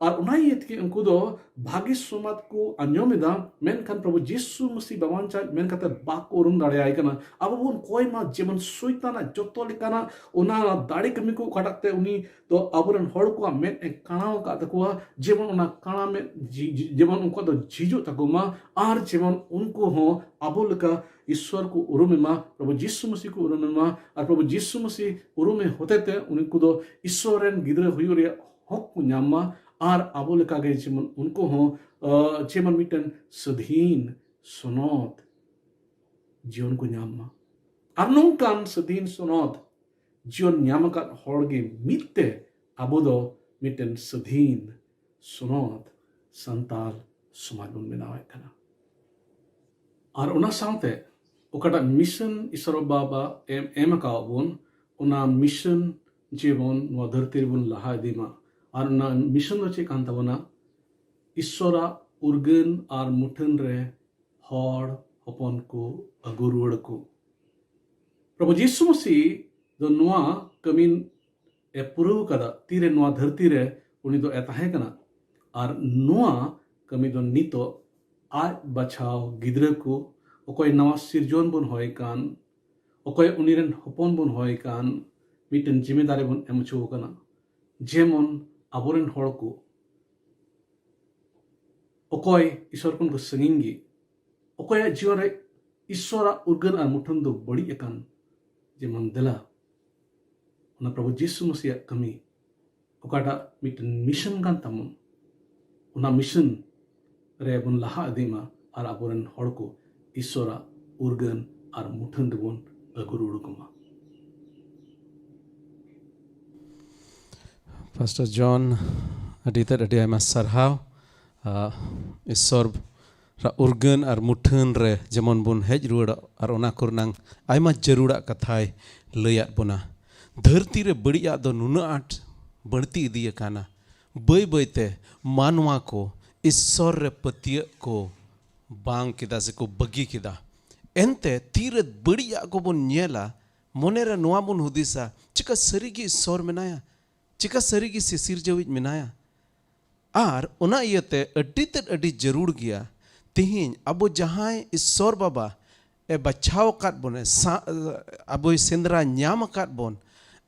ᱟᱨ ᱚᱱᱟ ᱤᱭᱟᱹ ᱛᱮᱜᱮ ᱩᱱᱠᱩ ᱫᱚ ᱵᱷᱟᱹᱜᱤ ᱥᱚᱢᱟᱫ ᱠᱚ ᱟᱸᱡᱚᱢ ᱮᱫᱟ, ᱢᱮᱱᱠᱷᱟᱱ ᱯᱨᱚᱵᱷᱩ ᱡᱤᱥᱩ ᱢᱟᱹᱥᱤ ᱵᱟᱵᱟᱧᱪᱟᱜ ᱢᱮᱱ ᱠᱟᱛᱮ ᱵᱟᱠᱚ ᱩᱨᱩᱢ ᱫᱟᱲᱮᱭᱟᱭ ᱠᱟᱱᱟ᱾ ᱟᱵᱚ ᱵᱚᱱ ᱠᱚᱭ ᱢᱟ ᱡᱮᱢᱚᱱ ᱥᱚᱭᱛᱟᱱᱟᱜ ᱡᱚᱛᱚ ᱞᱮᱠᱟᱱᱟᱜ ᱚᱱᱟ ᱫᱟᱲᱮ ᱠᱟᱹᱢᱤ ᱠᱚ ᱚᱠᱟᱴᱟᱜ ᱛᱮ ᱩᱱᱤ ᱫᱚ ᱟᱵᱚᱨᱮᱱ ᱦᱚᱲ ᱠᱚᱣᱟᱜ ᱢᱮᱫ ᱮ ᱠᱟᱬᱟᱣ ᱟᱠᱟᱫ ᱛᱟᱠᱚᱣᱟ, ᱡᱮᱢᱚᱱ ᱚᱱᱟ ᱠᱟᱬᱟ ᱢᱮᱫ ᱡᱤ-, ᱡᱤ-, ᱡᱮᱢᱚᱱ ᱩᱱᱠᱩᱣᱟᱜ ᱫᱚ ᱡᱷᱤᱡᱚᱜ ᱛᱟᱠᱚ ᱢᱟ, ᱟᱨ ᱡᱮᱢᱚᱱ ᱩᱱᱠᱩ ᱦᱚᱸ ᱟᱵᱚ ᱞᱮᱠᱟ ᱤᱥᱥᱚᱨ ᱠᱚ ᱩᱨᱩᱢᱮ ᱢᱟ, ᱯᱨᱚᱵᱷᱩ ᱡᱤᱥᱩ ᱢᱟᱹᱥᱤ ᱠᱚ ᱩᱨᱩᱢᱮ ᱢᱟ, ᱟᱨ ᱯᱨᱚᱵᱷᱩ ᱡᱤᱥᱩ ᱢᱟᱹᱥᱤ ᱩᱨᱩᱢᱮ ᱦᱚᱛᱮ ᱛᱮ ᱩᱱᱠᱩ ᱫᱚ ᱤᱥᱥᱚᱨ ᱨᱮᱱ ᱜᱤᱫᱽᱨᱟᱹ ᱦᱩᱭᱩᱜ ᱨᱮᱭᱟᱜ ᱦᱚᱠ ᱠᱚ ᱧᱟᱢ ᱢᱟ, ᱟᱨ ᱟᱵᱚ ᱞᱮᱠᱟᱜᱮ ᱡᱮᱢᱚᱱ ᱩᱱᱠᱩ ᱦᱚᱸ, ᱟᱸ, ᱡᱮᱢᱚᱱ ᱢᱤᱫᱴᱮᱱ ᱥᱟᱹᱫᱷᱤᱱ ᱥᱚᱱᱚᱛ ᱡᱤᱭᱚᱱ ᱠᱚ ᱧᱟᱢ ᱢᱟ᱾ ᱟᱨ ᱱᱚᱝᱠᱟᱱ ᱥᱟᱹᱫᱷᱤᱱ ᱥᱚᱱᱚᱛ ᱡᱤᱭᱚᱱ ᱧᱟᱢ ᱟᱠᱟᱫ ᱦᱚᱲ ᱜᱮ ᱢᱤᱫ ᱛᱮ ᱟᱵᱚ ᱫᱚ ᱢᱤᱫᱴᱮᱱ ᱥᱟᱹᱫᱷᱤᱱ ᱥᱚᱱᱚᱛ ᱥᱟᱱᱛᱟᱲ ᱥᱚᱢᱟᱡᱽ ᱵᱚᱱ ᱵᱮᱱᱟᱣᱮᱫ ᱠᱟᱱᱟ᱾ ᱟᱨ ᱚᱱᱟ ᱥᱟᱶᱛᱮ ᱚᱠᱟᱴᱟᱜ mission ᱤᱥᱚᱨ ᱵᱟᱵᱟ ᱮᱢ, ᱮᱢ ᱟᱠᱟᱣᱟᱫ ᱵᱚᱱ, ᱚᱱᱟ mission ᱡᱮᱢᱚᱱ ᱱᱚᱣᱟ ᱫᱷᱟᱹᱨᱛᱤ ᱨᱮᱵᱚᱱ ᱞᱟᱦᱟ ᱤᱫᱤ ᱢᱟ᱾ ᱟᱨ ᱚᱱᱟ mission ᱫᱚ ᱪᱮᱫ ᱠᱟᱱ ᱛᱟᱵᱚᱱᱟ? ᱤᱥᱥᱚᱨᱟᱜ ᱩᱨᱜᱟᱹᱱ ᱟᱨ ᱢᱩᱴᱷᱟᱹᱱ ᱨᱮ ᱦᱚᱲ ᱦᱚᱯᱚᱱ ᱠᱚ ᱟᱹᱜᱩ ᱨᱩᱣᱟᱹᱲ ᱠᱚ᱾ ᱯᱨᱚᱵᱷᱩ ᱡᱤᱥᱩ ᱢᱟᱹᱥᱤ ᱫᱚ ᱱᱚᱣᱟ ᱠᱟᱹᱢᱤ ᱮ ᱯᱩᱨᱟᱹᱣ ᱠᱟᱫᱟ᱾ ᱛᱤᱨᱮ ᱱᱚᱣᱟ ᱫᱷᱟᱹᱨᱛᱤ ᱨᱮ ᱩᱱᱤ ᱫᱚ ᱮ ᱛᱟᱦᱮᱸ ᱠᱟᱱᱟ᱾ ᱟᱨ ᱱᱚᱣᱟ ᱠᱟᱹᱢᱤ ᱫᱚ ᱱᱤᱛᱚᱜ ᱟᱡ ᱵᱟᱪᱷᱟᱣ ᱜᱤᱫᱽᱨᱟᱹ ᱠᱚ, ᱚᱠᱚᱭ ᱱᱟᱣᱟ ᱥᱤᱨᱡᱚᱱ ᱵᱚᱱ ᱦᱚᱭ ᱠᱟᱱ, ᱚᱠᱚᱭ ᱩᱱᱤ ᱨᱮᱱ ᱦᱚᱯᱚᱱ ᱵᱚᱱ ᱦᱚᱭ ᱠᱟᱱ, ᱢᱤᱫᱴᱮᱱ ᱡᱤᱢᱮᱫᱟᱨᱤ ᱵᱚᱱ ᱮᱢ ᱦᱚᱪᱚ ᱟᱠᱟᱱᱟ᱾ ᱡᱮᱢᱚᱱ ᱟᱵᱚᱨᱮᱱ ᱦᱚᱲ ᱠᱚ ᱚᱠᱚᱭ ᱤᱥᱚᱨ ᱠᱷᱚᱱ ᱠᱚ ᱥᱟᱺᱜᱤᱧ ᱜᱮ, ᱚᱠᱚᱭᱟᱜ ᱡᱤᱭᱚᱱ ᱨᱮ ᱤᱥᱚᱨᱟᱜ ᱩᱨᱜᱟᱹᱱ ᱟᱨ ᱢᱩᱴᱷᱟᱹᱱ ᱫᱚ ᱵᱟᱹᱲᱤᱡ ᱟᱠᱟᱱ, ᱡᱮᱢᱚᱱ ᱫᱮᱞᱟ, ᱚᱱᱟ ᱯᱨᱚᱵᱷᱩ ᱡᱤᱥᱩ ᱢᱟᱹᱥᱤᱭᱟᱜ ᱠᱟᱹᱢᱤ, ᱚᱠᱟᱴᱟᱜ ᱢᱤᱫᱴᱮᱱ mission ᱠᱟᱱ ᱛᱟᱵᱚᱱ, ᱚᱱᱟ mission ᱨᱮ ᱵᱚᱱ ᱞᱟᱦᱟ ᱤᱫᱤ ᱢᱟ ᱟᱨ ᱟᱵᱚᱨᱮᱱ ᱦᱚᱲ ᱠᱚ ᱤᱥᱚᱨᱟᱜ ᱩᱨᱜᱟᱹᱱ ᱟᱨ ᱢᱩᱴᱷᱟᱹᱱ ᱨᱮᱵᱚᱱ ᱟᱹᱜᱩ ᱨᱩᱣᱟᱹᱲ ᱠᱚᱢᱟ᱾ ᱯᱟᱥᱴᱚᱨ ᱡᱚᱱ, ᱟᱹᱰᱤ ᱛᱮᱫ ᱟᱹᱰᱤ ᱟᱭᱢᱟ ᱥᱟᱨᱦᱟᱣ᱾ ᱟ, ᱤᱥᱥᱚᱨ ᱨᱟᱜ ᱩᱨᱜᱟᱹᱱ ᱟᱨ ᱢᱩᱴᱷᱟᱹᱱ ᱨᱮ ᱡᱮᱢᱚᱱ ᱵᱚᱱ ᱦᱮᱡ ᱨᱩᱣᱟᱹᱲᱚᱜ ᱟᱨ ᱚᱱᱟ ᱠᱚᱨᱮᱱᱟᱝ ᱟᱭᱢᱟ ᱡᱟᱹᱨᱩᱲᱟᱜ ᱠᱟᱛᱷᱟᱭ ᱞᱟᱹᱭᱟᱫ ᱵᱚᱱᱟ᱾ ᱫᱷᱟᱹᱨᱛᱤ ᱨᱮ ᱵᱟᱹᱲᱤᱡᱟᱜ ᱫᱚ ᱱᱩᱱᱟᱹᱜ ᱟᱸᱴ ᱵᱟᱹᱲᱛᱤ ᱤᱫᱤ ᱟᱠᱟᱱᱟ᱾ ᱵᱟᱹᱭ ᱵᱟᱹᱭᱛᱮ ᱢᱟᱱᱣᱟ ᱠᱚ ᱤᱥᱥᱚᱨ ᱨᱮ ᱯᱟᱹᱛᱭᱟᱹᱜ ᱠᱚ ᱵᱟᱝ ᱠᱮᱫᱟ ᱥᱮᱠᱚ ᱵᱟᱹᱜᱤ ᱠᱮᱫᱟ᱾ ᱮᱱᱛᱮ ᱛᱤᱨᱮ ᱵᱟᱹᱲᱤᱡᱟᱜ ᱠᱚᱵᱚᱱ ᱧᱮᱞᱟ, ᱢᱚᱱᱮᱨᱮ ᱱᱚᱣᱟ ᱵᱚᱱ ᱦᱩᱫᱤᱥᱟ, ᱪᱤᱠᱟ ᱥᱟᱹᱨᱤᱜᱮ ᱤᱥᱥᱚᱨ ᱢᱮᱱᱟᱭᱟ? ᱪᱤᱠᱟ ᱥᱟᱹᱨᱤᱜᱮ ᱥᱤᱥᱤᱨᱡᱟᱹᱣᱤᱡ ᱢᱮᱱᱟᱭᱟ? ᱟᱨ ᱚᱱᱟ ᱤᱭᱟᱹᱛᱮ ᱟᱹᱰᱤ ᱛᱮᱫ ᱟᱹᱰᱤ ᱡᱟᱹᱨᱩᱲ ᱜᱮᱭᱟ, ᱛᱤᱦᱤᱧ ᱟᱵᱚ ᱡᱟᱦᱟᱸᱭ ᱤᱥᱥᱚᱨ ᱵᱟᱵᱟ ᱮ ᱵᱟᱪᱷᱟᱣ ᱟᱠᱟᱫ ᱵᱚᱱᱮ, ᱥᱟ-, ᱟᱵᱚᱭ ᱥᱮᱸᱫᱽᱨᱟ ᱧᱟᱢ ᱟᱠᱟᱫ ᱵᱚᱱ,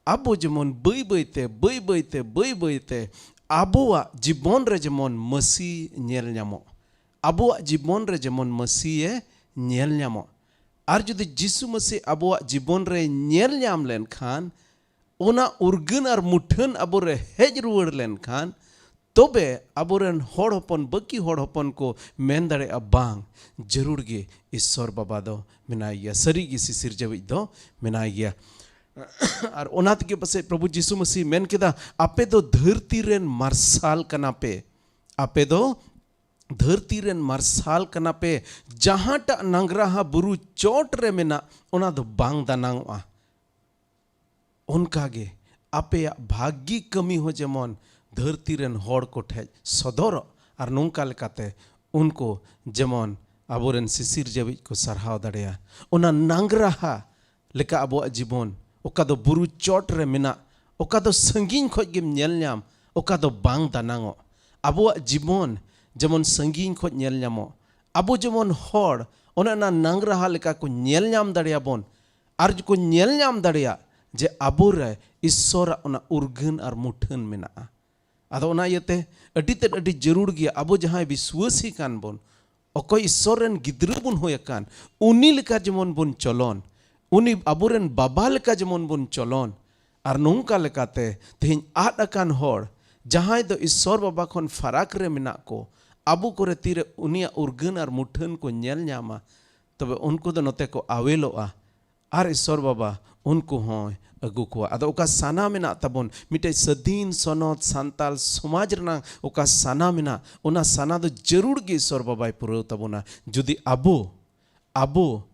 ᱟᱵᱚ ᱡᱮᱢᱚᱱ ᱵᱟᱹᱭ ᱵᱟᱹᱭ ᱛᱮ, ᱵᱟᱹᱭ ᱵᱟᱹᱭ ᱛᱮ, ᱵᱟᱹᱭ ᱵᱟᱹᱭ ᱛᱮ ᱟᱵᱚᱣᱟᱜ ᱡᱤᱵᱚᱱ ᱨᱮ ᱡᱮᱢᱚᱱ ᱢᱟᱹᱥᱤ ᱧᱮᱞ ᱧᱟᱢᱚᱜ, ᱟᱵᱚᱣᱟᱜ ᱡᱤᱵᱚᱱ ᱨᱮ ᱡᱮᱢᱚᱱ ᱢᱟᱹᱥᱤ ᱮ ᱧᱮᱞ ᱧᱟᱢᱚᱜ᱾ ᱟᱨ ᱡᱩᱫᱤ ᱡᱤᱥᱩ ᱢᱟᱹᱥᱤ ᱟᱵᱚᱣᱟᱜ ᱡᱤᱵᱚᱱ ᱨᱮ ᱧᱮᱞ ᱧᱟᱢ ᱞᱮᱱᱠᱷᱟᱱ, ᱚᱱᱟ ᱩᱨᱜᱟᱹᱱ ᱟᱨ ᱢᱩᱴᱷᱟᱹᱱ ᱟᱵᱚ ᱨᱮ ᱦᱮᱡ ᱨᱩᱣᱟᱹᱲ ᱞᱮᱱᱠᱷᱟᱱ, ᱛᱚᱵᱮ ᱟᱵᱚᱨᱮᱱ ᱦᱚᱲ ᱦᱚᱯᱚᱱ, ᱵᱟᱹᱠᱤ ᱦᱚᱲ ᱦᱚᱯᱚᱱ ᱠᱚ ᱢᱮᱱ ᱫᱟᱲᱮᱭᱟᱜᱼᱟ, ᱵᱟᱝ, ᱡᱟᱹᱨᱩᱲ ᱜᱮ ᱤᱥᱥᱚᱨ ᱵᱟᱵᱟ ᱫᱚ ᱢᱮᱱᱟᱭ ᱜᱮᱭᱟ, ᱥᱟᱹᱨᱤ ᱜᱮ ᱥᱤᱥᱤᱨ ᱡᱟᱹᱣᱤᱡ ᱫᱚ ᱢᱮᱱᱟᱭ ᱜᱮᱭᱟ᱾ ᱟᱨ ᱚᱱᱟ ᱛᱮᱜᱮ ᱯᱟᱥᱮᱡ ᱯᱨᱚᱵᱷᱩ ᱡᱤᱥᱩ ᱢᱟᱹᱥᱤ ᱢᱮᱱ ᱠᱮᱫᱟ, "ᱟᱯᱮ ᱫᱚ ᱫᱷᱟᱹᱨᱛᱤ ᱨᱮᱱ ᱢᱟᱨᱥᱟᱞ ᱠᱟᱱᱟ ᱯᱮ, ᱟᱯᱮ ᱫᱚ ᱫᱷᱟᱹᱨᱛᱤ ᱨᱮᱱ ᱢᱟᱨᱥᱟᱞ ᱠᱟᱱᱟ ᱯᱮ, ᱡᱟᱦᱟᱸᱴᱟᱜ ᱱᱟᱝᱜᱽᱨᱟᱦᱟ ᱵᱩᱨᱩ ᱪᱚᱴ ᱨᱮ ᱢᱮᱱᱟᱜ, ᱚᱱᱟ ᱫᱚ ᱵᱟᱝ ᱫᱟᱱᱟᱝᱚᱜᱼᱟ᱾ ᱚᱱᱠᱟ ᱜᱮ ᱟᱯᱮᱭᱟᱜ ᱵᱷᱟᱹᱜᱤ ᱠᱟᱹᱢᱤ ᱦᱚᱸ ᱡᱮᱢᱚᱱ ᱫᱷᱟᱹᱨᱛᱤ ᱨᱮᱱ ᱦᱚᱲ ᱠᱚ ᱴᱷᱮᱡ ᱥᱚᱫᱚᱨᱚᱜ, ᱟᱨ ᱱᱚᱝᱠᱟ ᱞᱮᱠᱟᱛᱮ ᱩᱱᱠᱩ ᱡᱮᱢᱚᱱ ᱟᱵᱚᱨᱮᱱ ᱥᱤᱥᱤᱨ ᱡᱟᱹᱣᱤᱡ ᱠᱚ ᱥᱟᱨᱦᱟᱣ ᱫᱟᱲᱮᱭᱟ᱾ ᱚᱱᱟ ᱱᱟᱝᱜᱽᱨᱟᱦᱟ ᱞᱮᱠᱟ ᱟᱵᱚᱣᱟᱜ ᱡᱤᱵᱚᱱ, ᱚᱠᱟ ᱫᱚ ᱵᱩᱨᱩ ᱪᱚᱴ ᱨᱮ ᱢᱮᱱᱟᱜ, ᱚᱠᱟ ᱫᱚ ᱥᱟᱺᱜᱤᱧ ᱠᱷᱚᱡ ᱜᱮᱢ ᱧᱮᱞ ᱧᱟᱢ, ᱚᱠᱟ ᱫᱚ ᱵᱟᱝ ᱫᱟᱱᱟᱝᱚᱜ᱾ ᱟᱵᱚᱣᱟᱜ ᱡᱤᱵᱚᱱ ᱡᱮᱢᱚᱱ ᱥᱟᱺᱜᱤᱧ ᱠᱷᱚᱡ ᱧᱮᱞ ᱧᱟᱢᱚᱜ, ᱟᱵᱚ ᱡᱮᱢᱚᱱ ᱦᱚᱲ ᱚᱱᱮ ᱚᱱᱟ ᱱᱟᱝᱜᱽᱨᱟᱦᱟ ᱞᱮᱠᱟ ᱠᱚ ᱧᱮᱞ ᱧᱟᱢ ᱫᱟᱲᱮᱭᱟᱵᱚᱱ, ᱟᱨ ᱠᱚ ᱧᱮᱞ ᱧᱟᱢ ᱫᱟᱲᱮᱭᱟᱜ ᱡᱮ ᱟᱵᱚᱨᱮ ᱤᱥᱥᱚᱨᱟᱜ ᱚᱱᱟ ᱩᱨᱜᱟᱹᱱ ᱟᱨ ᱢᱩᱴᱷᱟᱹᱱ ᱢᱮᱱᱟᱜᱼᱟ᱾ ᱟᱫᱚ ᱚᱱᱟ ᱤᱭᱟᱹᱛᱮ ᱟᱹᱰᱤ ᱛᱮᱫ ᱟᱹᱰᱤ ᱡᱟᱹᱨᱩᱲ ᱜᱮᱭᱟ, ᱟᱵᱚ ᱡᱟᱦᱟᱸᱭ ᱵᱤᱥᱣᱟᱹᱥᱤ ᱠᱟᱱ ᱵᱚᱱ, ᱚᱠᱚᱭ ᱤᱥᱥᱚᱨ ᱨᱮᱱ ᱜᱤᱫᱽᱨᱟᱹ ᱵᱚᱱ ᱦᱩᱭ ᱟᱠᱟᱱ, ᱩᱱᱤ ᱞᱮᱠᱟ ᱡᱮᱢᱚᱱ ᱵᱚᱱ ᱪᱚᱞᱚᱱ, ᱩᱱᱤ ᱟᱵᱚᱨᱮᱱ ᱵᱟᱵᱟ ᱞᱮᱠᱟ ᱡᱮᱢᱚᱱ ᱵᱚᱱ ᱪᱚᱞᱚᱱ᱾ ᱟᱨ ᱱᱚᱝᱠᱟ ᱞᱮᱠᱟᱛᱮ ᱛᱮᱦᱮᱧ ᱟᱫ ᱟᱠᱟᱱ ᱦᱚᱲ, ᱡᱟᱦᱟᱸᱭ ᱫᱚ ᱤᱥᱥᱚᱨ ᱵᱟᱵᱟ ᱠᱷᱚᱱ ᱯᱷᱟᱨᱟᱠ ᱨᱮ ᱢᱮᱱᱟᱜ ᱠᱚ, ᱟᱵᱚ ᱠᱚᱨᱮ ᱛᱤᱨᱮ ᱩᱱᱤᱭᱟᱜ ᱩᱨᱜᱟᱹᱱ ᱟᱨ ᱢᱩᱴᱷᱟᱹᱱ ᱠᱚ ᱧᱮᱞ ᱧᱟᱢᱟ, ᱛᱚᱵᱮ ᱩᱱᱠᱩ ᱫᱚ ᱱᱚᱛᱮ ᱠᱚ ᱟᱣᱮᱞᱚᱜᱼᱟ᱾ ᱟᱨ ᱤᱥᱥᱚᱨ ᱵᱟᱵᱟ ᱩᱱᱠᱩ ᱦᱚᱸᱭ ᱟᱹᱜᱩ ᱠᱚᱣᱟ᱾ ᱟᱫᱚ ᱚᱠᱟ ᱥᱟᱱᱟ ᱢᱮᱱᱟᱜ ᱛᱟᱵᱚᱱ, ᱢᱤᱫᱴᱮᱡ ᱥᱟᱹᱫᱷᱤᱱ ᱥᱚᱱᱚᱛ ᱥᱟᱱᱛᱟᱞ ᱥᱚᱢᱟᱡᱽ ᱨᱮᱱᱟᱜ ᱚᱠᱟ ᱥᱟᱱᱟ ᱢᱮᱱᱟᱜ, ᱚᱱᱟ ᱥᱟᱱᱟ ᱫᱚ ᱡᱟᱹᱨᱩᱲ ᱜᱮ ᱤᱥᱥᱚᱨ ᱵᱟᱵᱟᱭ ᱯᱩᱨᱟᱹᱣ ᱛᱟᱵᱚᱱᱟ, ᱡᱩᱫᱤ ᱟᱵᱚ, ᱟᱵᱚ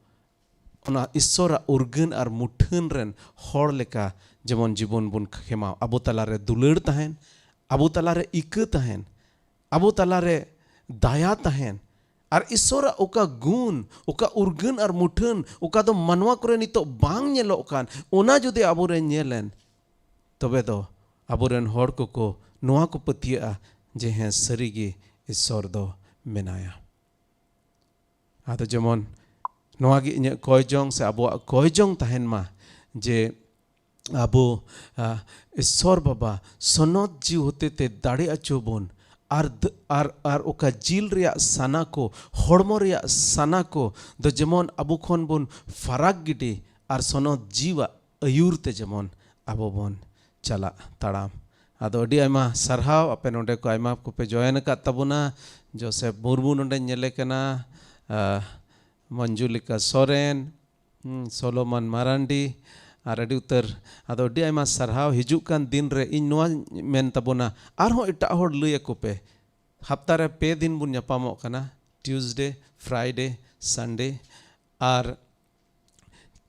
ᱚᱱᱟ ᱤᱥᱥᱚᱨᱟᱜ ᱩᱨᱜᱟᱹᱱ ᱟᱨ ᱢᱩᱴᱷᱟᱹᱱ ᱨᱮᱱ ᱦᱚᱲ ᱞᱮᱠᱟ ᱡᱮᱢᱚᱱ ᱡᱤᱵᱚᱱ ᱵᱚᱱ ᱠᱷᱮᱢᱟᱣ, ᱟᱵᱚ ᱛᱟᱞᱟᱨᱮ ᱫᱩᱞᱟᱹᱲ ᱛᱟᱦᱮᱱ, ᱟᱵᱚ ᱛᱟᱞᱟᱨᱮ ᱤᱠᱟᱹ ᱛᱟᱦᱮᱱ, ᱟᱵᱚ ᱛᱟᱞᱟᱨᱮ ᱫᱟᱭᱟ ᱛᱟᱦᱮᱱ, ᱟᱨ ᱤᱥᱥᱚᱨᱟᱜ ᱚᱠᱟ ᱜᱩᱱ, ᱚᱠᱟ ᱩᱨᱜᱟᱹᱱ ᱟᱨ ᱢᱩᱴᱷᱟᱹᱱ, ᱚᱠᱟ ᱫᱚ ᱢᱟᱱᱣᱟ ᱠᱚᱨᱮ ᱱᱤᱛᱚᱜ ᱵᱟᱝ ᱧᱮᱞᱚᱜ ᱠᱟᱱ, ᱚᱱᱟ ᱡᱩᱫᱤ ᱟᱵᱚᱨᱮ ᱧᱮᱞᱮᱱ, ᱛᱚᱵᱮ ᱫᱚ ᱟᱵᱚᱨᱮᱱ ᱦᱚᱲ ᱠᱚᱠᱚ ᱱᱚᱣᱟ ᱠᱚ ᱯᱟᱹᱛᱭᱟᱹᱜᱼᱟ, ᱡᱮ ᱦᱮᱸ, ᱥᱟᱹᱨᱤᱜᱮ ᱤᱥᱥᱚᱨ ᱫᱚ ᱢᱮᱱᱟᱭᱟ᱾ ᱟᱫᱚ ᱡᱮᱢᱚᱱ ᱱᱚᱣᱟ ᱜᱮ ᱤᱧᱟᱹᱜ ᱠᱚᱭ ᱡᱚᱝ ᱥᱮ ᱟᱵᱚᱣᱟᱜ ᱠᱚᱭ ᱡᱚᱝ ᱛᱟᱦᱮᱱ ᱢᱟ, ᱡᱮ ᱟᱵᱚ, ᱟ, ᱤᱥᱥᱚᱨ ᱵᱟᱵᱟ ᱥᱚᱱᱚᱛ ᱡᱤᱣᱤ ᱦᱚᱛᱮᱛᱮ ᱫᱟᱲᱮ ᱟᱪᱚ ᱵᱚᱱ, ᱟᱨ ᱫ-, ᱟᱨ, ᱟᱨ ᱚᱠᱟ ᱡᱤᱞ ᱨᱮᱭᱟᱜ ᱥᱟᱱᱟ ᱠᱚ, ᱦᱚᱲᱢᱚ ᱨᱮᱭᱟᱜ ᱥᱟᱱᱟ ᱠᱚ ᱫᱚ ᱡᱮᱢᱚᱱ ᱟᱵᱚ ᱠᱷᱚᱱ ᱵᱚᱱ ᱯᱷᱟᱨᱟᱠ ᱜᱤᱰᱤ, ᱟᱨ ᱥᱚᱱᱚᱛ ᱡᱤᱣᱟᱜ ᱟᱹᱭᱩᱨ ᱛᱮ ᱡᱮᱢᱚᱱ ᱟᱵᱚ ᱵᱚᱱ ᱪᱟᱞᱟᱜ ᱛᱟᱲᱟᱢ᱾ ᱟᱫᱚ ᱟᱹᱰᱤ ᱟᱭᱢᱟ ᱥᱟᱨᱦᱟᱣ, ᱟᱯᱮ ᱱᱚᱰᱮ ᱠᱚ ᱟᱭᱢᱟ ᱠᱚᱯᱮ join ᱟᱠᱟᱫ ᱛᱟᱵᱚᱱᱟ᱾ ᱡᱳᱥᱮᱯ ᱢᱩᱨᱢᱩ ᱱᱚᱰᱮᱧ ᱧᱮᱞᱮ ᱠᱟᱱᱟ, ᱟ, ᱢᱚᱧᱡᱩᱞᱤᱠᱟ ᱥᱚᱨᱮᱱ, ᱦᱩᱸ, ᱥᱚᱞᱚᱢᱚᱱ ᱢᱟᱨᱟᱱᱰᱤ, ᱟᱨ ᱟᱹᱰᱤ ᱩᱛᱟᱹᱨ᱾ ᱟᱫᱚ ᱟᱹᱰᱤ ᱟᱭᱢᱟ ᱥᱟᱨᱦᱟᱣ᱾ ᱦᱤᱡᱩᱜ ᱠᱟᱱ ᱫᱤᱱ ᱨᱮ ᱤᱧ ᱱᱚᱣᱟᱧ ᱢᱮᱱ ᱛᱟᱵᱚᱱᱟ, ᱟᱨᱦᱚᱸ ᱮᱴᱟᱜ ᱦᱚᱲ ᱞᱟᱹᱭ ᱟᱠᱚ ᱯᱮ, ᱦᱟᱯᱛᱟ ᱨᱮ ᱯᱮ ᱫᱤᱱ ᱵᱚᱱ ᱧᱟᱯᱟᱢᱚᱜ ᱠᱟᱱᱟ, Tuesday, Friday, Sunday, ᱟᱨ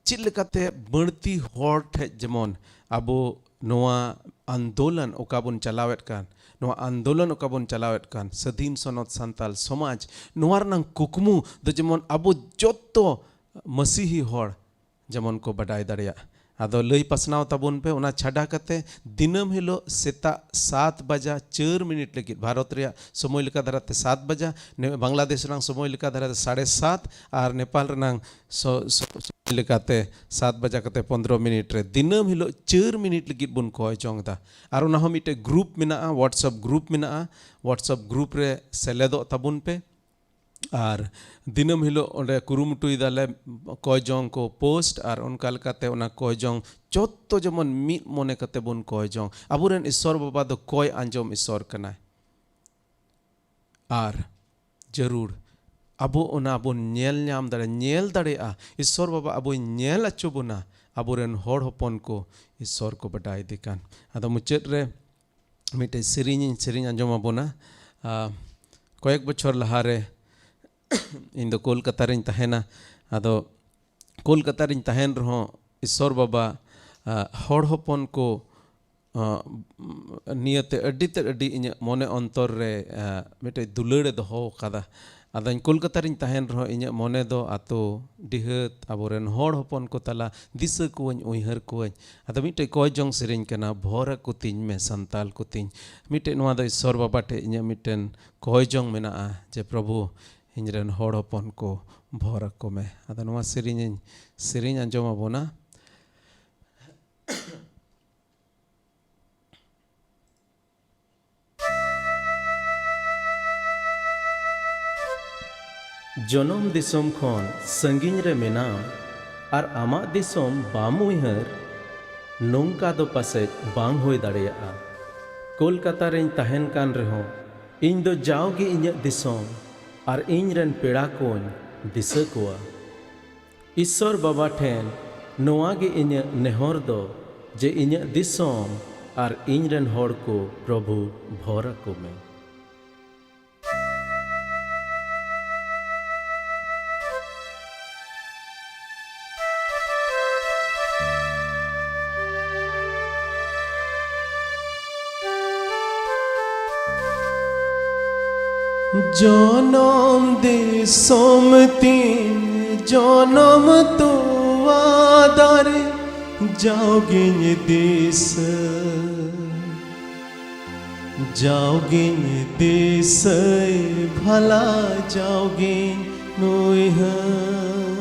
ᱪᱮᱫ ᱞᱮᱠᱟᱛᱮ ᱵᱟᱹᱲᱛᱤ ᱦᱚᱲ ᱴᱷᱮᱡ ᱡᱮᱢᱚᱱ ᱟᱵᱚ ᱱᱚᱣᱟ ᱟᱱᱫᱳᱞᱚᱱ ᱚᱠᱟ ᱵᱚᱱ ᱪᱟᱞᱟᱣᱮᱫ ᱠᱟᱱ, ᱱᱚᱣᱟ ᱟᱱᱫᱳᱞᱚᱱ ᱚᱠᱟ ᱵᱚᱱ ᱪᱟᱞᱟᱣᱮᱫ ᱠᱟᱱ, ᱥᱟᱹᱫᱷᱤᱱ ᱥᱚᱱᱚᱛ ᱥᱟᱱᱛᱟᱞ ᱥᱚᱢᱟᱡᱽ, ᱱᱚᱣᱟ ᱨᱮᱱᱟᱜ ᱠᱩᱠᱢᱩ ᱫᱚ ᱡᱮᱢᱚᱱ ᱟᱵᱚ ᱡᱚᱛᱚ ᱢᱟᱹᱥᱤᱦᱤ ᱦᱚᱲ ᱡᱮᱢᱚᱱ ᱠᱚ ᱵᱟᱰᱟᱭ ᱫᱟᱲᱮᱭᱟᱜ᱾ ᱟᱫᱚ ᱞᱟᱹᱭ ᱯᱟᱥᱱᱟᱣ ᱛᱟᱵᱚᱱ ᱯᱮ᱾ ᱚᱱᱟ ᱪᱷᱟᱰᱟ ᱠᱟᱛᱮ ᱫᱤᱱᱟᱹᱢ ᱦᱤᱞᱳᱜ ᱥᱮᱛᱟᱜ ᱥᱟᱛ ᱵᱟᱡᱟ ᱪᱟᱹᱨ ᱢᱤᱱᱤᱴ ᱞᱟᱹᱜᱤᱫ, ᱵᱷᱟᱨᱚᱛ ᱨᱮᱭᱟᱜ ᱥᱚᱢᱚᱭ ᱞᱮᱠᱟ ᱫᱷᱟᱨᱟᱛᱮ ᱥᱟᱛ ᱵᱟᱡᱟ, ᱱᱮ-, ᱵᱟᱝᱞᱟᱫᱮᱥ ᱨᱮᱱᱟᱜ ᱥᱚᱢᱚᱭ ᱞᱮᱠᱟ ᱫᱷᱟᱨᱟᱛᱮ ᱥᱟᱲᱮ ᱥᱟᱛ, ᱟᱨ ᱱᱮᱯᱟᱞ ᱨᱮᱱᱟᱜ ᱥᱚ-, ᱥᱚ-, ᱥᱚᱢᱚᱭ ᱞᱮᱠᱟᱛᱮ ᱥᱟᱛ ᱵᱟᱡᱟ ᱠᱟᱛᱮ ᱯᱚᱱᱫᱽᱨᱚ ᱢᱤᱱᱤᱴ ᱨᱮ ᱫᱤᱱᱟᱹᱢ ᱦᱤᱞᱳᱜ ᱪᱟᱹᱨ ᱢᱤᱱᱤᱴ ᱞᱟᱹᱜᱤᱫ ᱵᱚᱱ ᱠᱚᱭ ᱡᱚᱝ ᱮᱫᱟ᱾ ᱟᱨ ᱚᱱᱟ ᱦᱚᱸ ᱢᱤᱫᱴᱮᱡ ᱜᱨᱩᱯ ᱢᱮᱱᱟᱜᱼᱟ, WhatsApp ᱜᱨᱩᱯ ᱢᱮᱱᱟᱜᱼᱟ, WhatsApp ᱜᱨᱩᱯ ᱨᱮ ᱥᱮᱞᱮᱫᱚᱜ ᱛᱟᱵᱚᱱ ᱯᱮ᱾ ᱟᱨ ᱫᱤᱱᱟᱹᱢ ᱦᱤᱞᱳᱜ ᱚᱸᱰᱮ ᱠᱩᱨᱩᱢᱩᱴᱩᱭ ᱫᱟᱞᱮ ᱠᱚᱭ ᱡᱚᱝ ᱠᱚ ᱯᱳᱥᱴ, ᱟᱨ ᱚᱱᱠᱟ ᱞᱮᱠᱟᱛᱮ ᱚᱱᱟ ᱠᱚᱭ ᱡᱚᱝ ᱡᱚᱛᱚ ᱡᱮᱢᱚᱱ ᱢᱤᱫ ᱢᱚᱱᱮ ᱠᱟᱛᱮ ᱵᱚᱱ ᱠᱚᱭ ᱡᱚᱝ᱾ ᱟᱵᱚᱨᱮᱱ ᱤᱥᱥᱚᱨ ᱵᱟᱵᱟ ᱫᱚ ᱠᱚᱭ ᱟᱸᱡᱚᱢ ᱤᱥᱥᱚᱨ ᱠᱟᱱᱟᱭ᱾ ᱟᱨ ᱡᱟᱹᱨᱩᱲ ᱟᱵᱚ ᱚᱱᱟ ᱵᱚᱱ ᱧᱮᱞ ᱧᱟᱢ ᱫᱟᱲᱮ-, ᱧᱮᱞ ᱫᱟᱲᱮᱭᱟᱜᱼᱟ᱾ ᱤᱥᱥᱚᱨ ᱵᱟᱵᱟ ᱟᱵᱚᱭ ᱧᱮᱞ ᱦᱚᱪᱚ ᱵᱚᱱᱟ, ᱟᱵᱚᱨᱮᱱ ᱦᱚᱲ ᱦᱚᱯᱚᱱ ᱠᱚ ᱤᱥᱥᱚᱨ ᱠᱚ ᱵᱟᱰᱟᱭ ᱤᱫᱤ ᱠᱟᱱ᱾ ᱟᱫᱚ ᱢᱩᱪᱟᱹᱫ ᱨᱮ ᱢᱤᱫᱴᱮᱡ ᱥᱮᱨᱮᱧ ᱤᱧ ᱥᱮᱨᱮᱧ ᱟᱸᱡᱚᱢ ᱟᱵᱚᱱᱟ᱾ ᱟ, ᱠᱚᱭᱮᱠ ᱵᱚᱪᱷᱚᱨ ᱞᱟᱦᱟᱨᱮ ᱤᱧ ᱫᱚ ᱠᱳᱞᱠᱟᱛᱟ ᱨᱤᱧ ᱛᱟᱦᱮᱱᱟ᱾ ᱟᱫᱚ ᱠᱳᱞᱠᱟᱛᱟ ᱨᱤᱧ ᱛᱟᱦᱮᱱ ᱨᱮᱦᱚᱸ ᱤᱥᱥᱚᱨ ᱵᱟᱵᱟ, ᱟ, ᱦᱚᱲ ᱦᱚᱯᱚᱱ ᱠᱚ, ᱟ, ᱱᱤᱭᱟᱹᱛᱮ ᱟᱹᱰᱤ ᱛᱮᱫ ᱟᱹᱰᱤ ᱤᱧᱟᱹᱜ ᱢᱚᱱᱮ ᱚᱱᱛᱚᱨ ᱨᱮ, ᱟ, ᱢᱤᱫᱴᱮᱡ ᱫᱩᱞᱟᱹᱲ ᱮ ᱫᱚᱦᱚ ᱟᱠᱟᱫᱟ᱾ ᱟᱫᱚᱧ ᱠᱳᱞᱠᱟᱛᱟ ᱨᱤᱧ ᱛᱟᱦᱮᱱ ᱨᱮᱦᱚᱸ, ᱤᱧᱟᱹᱜ ᱢᱚᱱᱮ ᱫᱚ ᱟᱛᱳ ᱰᱤᱦᱟᱹᱛ ᱟᱵᱚᱨᱮᱱ ᱦᱚᱲ ᱦᱚᱯᱚᱱ ᱠᱚ ᱛᱟᱞᱟ ᱫᱤᱥᱟᱹ ᱠᱚᱣᱟᱹᱧ, ᱩᱭᱦᱟᱹᱨ ᱠᱚᱣᱟᱹᱧ᱾ ᱟᱫᱚ ᱢᱤᱫᱴᱮᱡ ᱠᱚᱭ ᱡᱚᱝ ᱥᱮᱨᱮᱧ ᱠᱟᱱᱟ, ᱵᱷᱚᱨ ᱟᱠᱚ ᱛᱤᱧ ᱢᱮ ᱥᱟᱱᱛᱟᱞ ᱠᱚ ᱛᱤᱧ᱾ ᱢᱤᱫᱴᱮᱡ ᱱᱚᱣᱟ ᱫᱚ ᱤᱥᱥᱚᱨ ᱵᱟᱵᱟ ᱴᱷᱮᱡ ᱤᱧᱟᱹᱜ ᱢᱤᱫᱴᱮᱱ ᱠᱚᱭ ᱡᱚᱝ ᱢᱮᱱᱟᱜᱼᱟ ᱡᱮ, ᱯᱨᱚᱵᱷᱩ, ᱤᱧ ᱨᱮᱱ ᱦᱚᱲ ᱦᱚᱯᱚᱱ ᱠᱚ ᱵᱷᱚᱨ ᱟᱠᱚ ᱢᱮ᱾ ᱟᱫᱚ ᱱᱚᱣᱟ ᱥᱮᱨᱮᱧ ᱤᱧ ᱥᱮᱨᱮᱧ ᱟᱸᱡᱚᱢ ᱟᱵᱚᱱᱟ᱾ ᱡᱚᱱᱚᱢ ᱫᱤᱥᱚᱢ ᱠᱷᱚᱱ ᱥᱟᱺᱜᱤᱧ ᱨᱮ ᱢᱮᱱᱟᱢ ᱟᱨ ᱟᱢᱟᱜ ᱫᱤᱥᱚᱢ ᱵᱟᱢ ᱩᱭᱦᱟᱹᱨ, ᱱᱚᱝᱠᱟ ᱫᱚ ᱯᱟᱥᱮᱡ ᱵᱟᱝ ᱦᱩᱭ ᱫᱟᱲᱮᱭᱟᱜᱼᱟ᱾ ᱠᱳᱞᱠᱟᱛᱟ ᱨᱮᱧ ᱛᱟᱦᱮᱱ ᱠᱟᱱ ᱨᱮᱦᱚᱸ, ᱤᱧ ᱫᱚ ᱡᱟᱣᱜᱮ ᱤᱧᱟᱹᱜ ᱫᱤᱥᱚᱢ ᱟᱨ ᱤᱧ ᱨᱮᱱ ᱯᱮᱲᱟ ᱠᱚᱧ ᱫᱤᱥᱟᱹ ᱠᱚᱣᱟ᱾ ᱤᱥᱥᱚᱨ ᱵᱟᱵᱟ ᱴᱷᱮᱱ ᱱᱚᱣᱟ ᱜᱮ ᱤᱧᱟᱹᱜ ᱱᱮᱦᱚᱨ ᱫᱚ, ᱡᱮ ᱤᱧᱟᱹᱜ ᱫᱤᱥᱚᱢ ᱟᱨ ᱤᱧ ᱨᱮᱱ ᱦᱚᱲ ᱠᱚ, ᱯᱨᱚᱵᱷᱩ, ᱵᱷᱚᱨ ᱟᱠᱚ ᱢᱮ᱾ ᱡᱚᱱᱚᱢ ᱫᱤᱥᱚᱢ ᱛᱤᱧ ᱡᱚᱱᱚᱢ ᱛᱚᱣᱟ ᱫᱟᱨᱮ, ᱡᱟᱣᱜᱤᱧ ᱫᱤᱥᱟᱹ, ᱡᱟᱣᱜᱤᱧ ᱫᱤᱥᱟᱹᱭ ᱵᱷᱟᱞᱟ, ᱡᱟᱣᱜᱤᱧ ᱱᱩᱭᱦᱟᱹᱨ᱾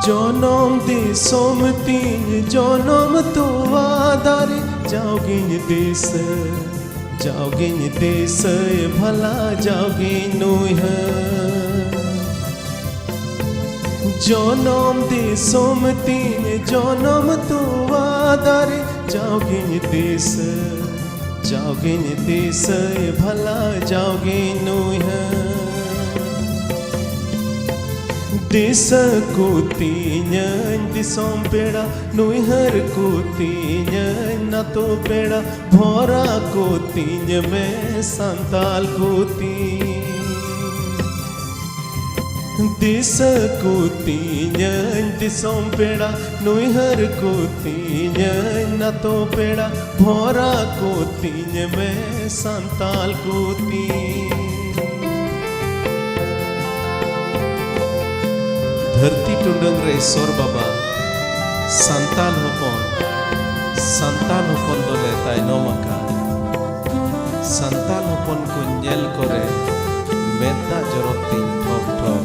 ᱡᱚᱱᱚᱢ ᱫᱤᱥᱚᱢ ᱛᱤᱧ ᱡᱚᱱᱚᱢ ᱛᱚᱣᱟ ᱫᱟᱨᱮ, ᱡᱟᱣᱜᱤᱧ ᱫᱤᱥᱟᱹ, ᱡᱟᱣᱜᱤᱧ ᱫᱤᱥᱟᱹᱭ ᱵᱷᱟᱞᱟ, ᱡᱟᱣᱜᱤᱧ ᱱᱩᱭᱦᱟᱹᱨ᱾ ᱡᱚᱱᱚᱢ ᱫᱤᱥᱚᱢ ᱛᱤᱧ ᱡᱚᱱᱚᱢ ᱛᱚᱣᱟ ᱫᱟᱨᱮ, ᱡᱟᱣᱜᱤᱧ ᱫᱤᱥᱟᱹ, ᱡᱟᱣᱜᱤᱧ ᱫᱤᱥᱟᱹᱭ ᱵᱷᱟᱞᱟ, ᱡᱟᱣᱜᱤᱧ ᱱᱩᱭᱦᱟᱹᱨ᱾ ᱫᱤᱥᱟᱹ ᱠᱚ ᱛᱤᱧᱟᱹᱧ ᱫᱤᱥᱚᱢ ᱯᱮᱲᱟ, ᱱᱩᱭᱦᱟᱹᱨ ᱠᱚ ᱛᱤᱧᱟᱹᱧ ᱱᱟᱛᱚ ᱯᱮᱲᱟ, ᱵᱷᱚᱨᱟ ᱠᱚ ᱛᱤᱧ ᱢᱮ ᱥᱟᱱᱛᱟᱞ ᱠᱚ ᱛᱤᱧ᱾ ᱫᱤᱥᱟᱹ ᱠᱚ ᱛᱤᱧᱟᱹᱧ ᱫᱤᱥᱚᱢ ᱯᱮᱲᱟ, ᱱᱩᱭᱦᱟᱹᱨ ᱠᱚ ᱛᱤᱧᱟᱹᱧ ᱱᱟᱛᱚ ᱯᱮᱲᱟ, ᱵᱷᱚᱨᱟ ᱠᱚ ᱛᱤᱧ ᱢᱮ ᱥᱟᱱᱛᱟᱞ ᱠᱚ ᱛᱤᱧ᱾ ᱫᱷᱟᱹᱨᱛᱤ ᱴᱩᱰᱟᱹᱝ ᱨᱮ ᱤᱥᱚᱨ ᱵᱟᱵᱟ, ᱥᱟᱱᱛᱟᱞ ᱦᱚᱯᱚᱱ, ᱥᱟᱱᱛᱟᱞ ᱦᱚᱯᱚᱱ ᱫᱚᱞᱮ ᱛᱟᱭᱱᱚᱢ ᱟᱠᱟᱱ᱾ ᱥᱟᱱᱛᱟᱞ ᱦᱚᱯᱚᱱ ᱠᱚ ᱧᱮᱞ ᱠᱚᱨᱮ, ᱢᱮᱫ ᱫᱟᱜ ᱡᱚᱨᱚᱜ ᱛᱤᱧ ᱴᱷᱚᱯ ᱴᱷᱚᱯ,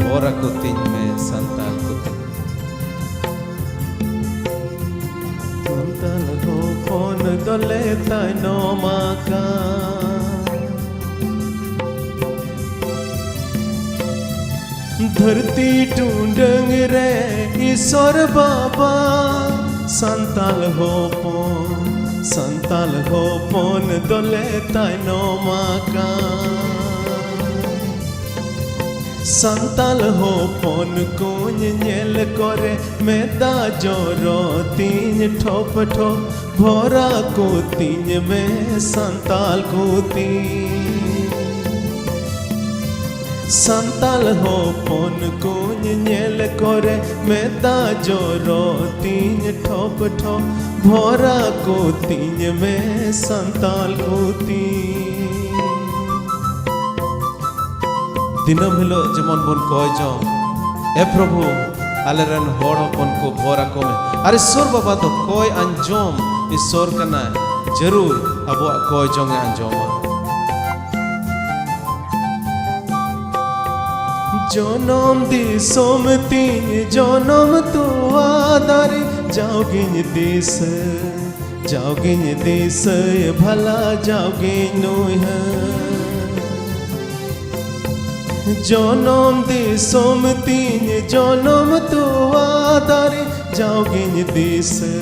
ᱦᱚᱨ ᱟᱠᱚ ᱛᱤᱧ ᱢᱮ ᱥᱟᱱᱛᱟᱞ ᱠᱚ ᱛᱤᱧ᱾ ᱥᱟᱱᱛᱟᱞ ᱦᱚᱯᱚᱱ ᱫᱚᱞᱮ ᱛᱟᱭᱱᱚᱢ ᱟᱠᱟᱱ᱾ ᱫᱷᱟᱹᱨᱛᱤ ᱴᱩᱰᱟᱹᱝ ᱨᱮ ᱤᱥᱚᱨ ᱵᱟᱵᱟ, ᱥᱟᱱᱛᱟᱞ ᱦᱚᱯᱚᱱ, ᱥᱟᱱᱛᱟᱞ ᱦᱚᱯᱚᱱ ᱫᱚᱞᱮ ᱛᱟᱭᱱᱚᱢ ᱟᱠᱟᱱ᱾ ᱥᱟᱱᱛᱟᱞ ᱦᱚᱯᱚᱱ ᱠᱚᱧ ᱧᱮᱞ ᱠᱚᱨᱮ, ᱢᱮᱫ ᱫᱟᱜ ᱡᱚᱨᱚ ᱛᱤᱧ ᱴᱷᱚᱯ ᱴᱷᱚᱯ, ᱵᱷᱚᱨᱟ ᱠᱚ ᱛᱤᱧ ᱢᱮ ᱥᱟᱱᱛᱟᱞ ᱠᱚ ᱛᱤᱧ᱾ ᱥᱟᱱᱛᱟᱞ ᱦᱚᱯᱚᱱ ᱠᱚᱧ ᱧᱮᱞ ᱠᱚᱨᱮ, ᱢᱮᱫ ᱫᱟᱜ ᱡᱚᱨᱚ ᱛᱤᱧ ᱴᱷᱚᱯ ᱴᱷᱚᱯ, ᱵᱷᱚᱨᱟ ᱠᱚ ᱛᱤᱧ ᱢᱮ ᱥᱟᱱᱛᱟᱞ ᱠᱚ ᱛᱤᱧ᱾ ᱫᱤᱱᱟᱹᱢ ᱦᱤᱞᱳᱜ ᱡᱮᱢᱚᱱ ᱵᱚᱱ ᱠᱚᱭ ᱡᱚᱝ, ᱮ ᱯᱨᱚᱵᱷᱩ, ᱟᱞᱮᱨᱮᱱ ᱦᱚᱲ ᱦᱚᱯᱚᱱ ᱠᱚ ᱵᱷᱚᱨ ᱟᱠᱚ ᱢᱮ᱾ ᱟᱨ ᱤᱥᱚᱨ ᱵᱟᱵᱟ ᱫᱚ ᱠᱚᱭ ᱟᱸᱡᱚᱢ ᱤᱥᱚᱨ ᱠᱟᱱᱟᱭ, ᱡᱟᱹᱨᱩᱲ ᱟᱵᱚᱣᱟᱜ ᱠᱚᱭ ᱡᱚᱝ ᱮ ᱟᱸᱡᱚᱢᱟ᱾ ᱡᱚᱱᱚᱢ ᱫᱤᱥᱚᱢ ᱛᱤᱧ ᱡᱚᱱᱚᱢ ᱛᱚᱣᱟ ᱫᱟᱨᱮ, ᱡᱟᱣᱜᱤᱧ ᱫᱤᱥᱟᱹ, ᱡᱟᱣᱜᱤᱧ ᱫᱤᱥᱟᱹᱭ ᱵᱷᱟᱞᱟ, ᱡᱟᱣᱜᱤᱧ ᱱᱩᱭᱦᱟᱹᱨ᱾ ᱡᱚᱱᱚᱢ ᱫᱤᱥᱚᱢ ᱛᱤᱧ ᱡᱚᱱᱚᱢ ᱛᱚᱣᱟ ᱫᱟᱨᱮ, ᱡᱟᱣᱜᱤᱧ ᱫᱤᱥᱟᱹ,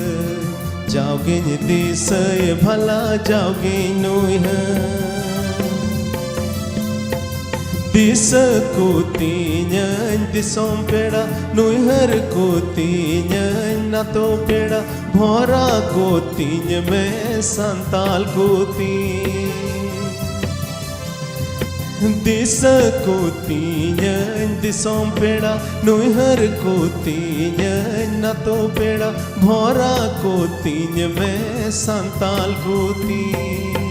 ᱡᱟᱣᱜᱤᱧ ᱫᱤᱥᱟᱹᱭ ᱵᱷᱟᱞᱟ, ᱡᱟᱣᱜᱤᱧ ᱱᱩᱭᱦᱟᱹᱨ᱾ ᱫᱤᱥᱟᱹ ᱠᱚ ᱛᱤᱧᱟᱹᱧ ᱫᱤᱥᱚᱢ ᱯᱮᱲᱟ, ᱱᱩᱭᱦᱟᱹᱨ ᱠᱚ ᱛᱤᱧᱟᱹᱧ ᱱᱟᱛᱚ ᱯᱮᱲᱟ, ᱵᱷᱚᱨᱟ ᱠᱚ ᱛᱤᱧ ᱢᱮ ᱥᱟᱱᱛᱟᱞ ᱠᱚ ᱛᱤᱧ᱾ ᱫᱤᱥᱟᱹ ᱠᱚ ᱛᱤᱧᱟᱹᱧ ᱫᱤᱥᱚᱢ ᱯᱮᱲᱟ, ᱱᱩᱭᱦᱟᱹᱨ ᱠᱚ ᱛᱤᱧᱟᱹᱧ ᱱᱟᱛᱚ ᱯᱮᱲᱟ, ᱵᱷᱚᱨᱟ ᱠᱚ ᱛᱤᱧ ᱢᱮ ᱥᱟᱱᱛᱟᱞ ᱠᱚ ᱛᱤᱧ᱾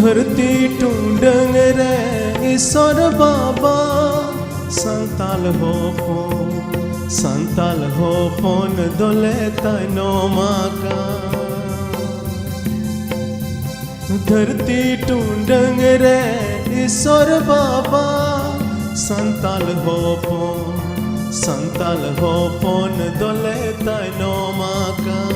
ᱫᱷᱟᱹᱨᱛᱤ ᱴᱩᱰᱟᱹᱝ ᱨᱮ ᱤᱥᱚᱨ ᱵᱟᱵᱟ, ᱥᱟᱱᱛᱟᱞ ᱦᱚᱯᱚᱱ, ᱥᱟᱱᱛᱟᱞ ᱦᱚᱯᱚᱱ ᱫᱚᱞᱮ ᱛᱟᱭᱱᱚᱢ ᱟᱠᱟᱱ᱾ ᱫᱷᱟᱹᱨᱛᱤ ᱴᱩᱰᱟᱹᱝ ᱨᱮ ᱤᱥᱚᱨ ᱵᱟᱵᱟ, ᱥᱟᱱᱛᱟᱞ ᱦᱚᱯᱚᱱ, ᱥᱟᱱᱛᱟᱞ ᱦᱚᱯᱚᱱ ᱫᱚᱞᱮ ᱛᱟᱭᱱᱚᱢ ᱟᱠᱟᱱ᱾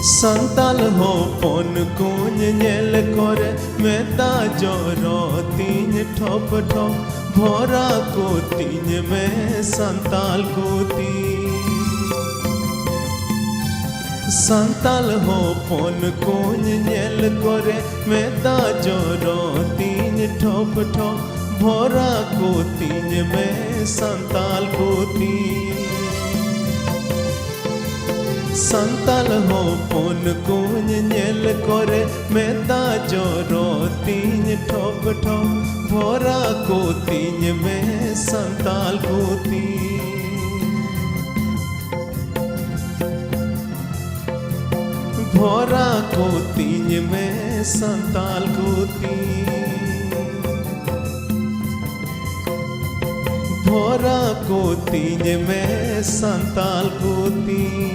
ᱥᱟᱱᱛᱟᱞ ᱦᱚᱯᱚᱱ ᱠᱚᱧ ᱧᱮᱞ ᱠᱚᱨᱮ ᱢᱮᱫ ᱫᱟᱜ ᱡᱚᱨᱚ ᱛᱤᱧ ᱴᱷᱚᱯ ᱴᱷᱚᱯ, ᱵᱷᱚᱨᱟ ᱠᱚ ᱛᱤᱧ ᱢᱮ ᱥᱟᱱᱛᱟᱞ ᱠᱚ ᱛᱤᱧ᱾ ᱥᱟᱱᱛᱟᱞ ᱦᱚᱯᱚᱱ ᱠᱚᱧ ᱧᱮᱞ ᱠᱚᱨᱮ ᱢᱮᱫ ᱫᱟᱜ ᱡᱚᱨᱚ ᱛᱤᱧ ᱴᱷᱚᱯ ᱴᱷᱚᱯ, ᱵᱷᱚᱨᱟ ᱠᱚ ᱛᱤᱧ ᱢᱮ ᱥᱟᱱᱛᱟᱞ ᱠᱚ ᱛᱤᱧ᱾ ᱥᱟᱱᱛᱟᱞ ᱦᱚᱯᱚᱱ ᱠᱚᱧ ᱧᱮᱞ ᱠᱚᱨᱮ ᱢᱮᱫ ᱫᱟᱜ ᱡᱚᱨᱚ ᱛᱤᱧ ᱴᱷᱚᱯ ᱴᱷᱚᱯ, ᱵᱷᱚᱨᱟ ᱠᱚ ᱛᱤᱧ ᱢᱮ ᱥᱟᱱᱛᱟᱞ ᱠᱚ ᱛᱤᱧ᱾ ᱵᱷᱚᱨᱟ ᱠᱚ ᱛᱤᱧ ᱢᱮ ᱥᱟᱱᱛᱟᱞ ᱠᱚ ᱛᱤᱧ᱾ ᱵᱷᱚᱨᱟ ᱠᱚ ᱛᱤᱧ ᱢᱮ ᱥᱟᱱᱛᱟᱞ ᱠᱚ ᱛᱤᱧ᱾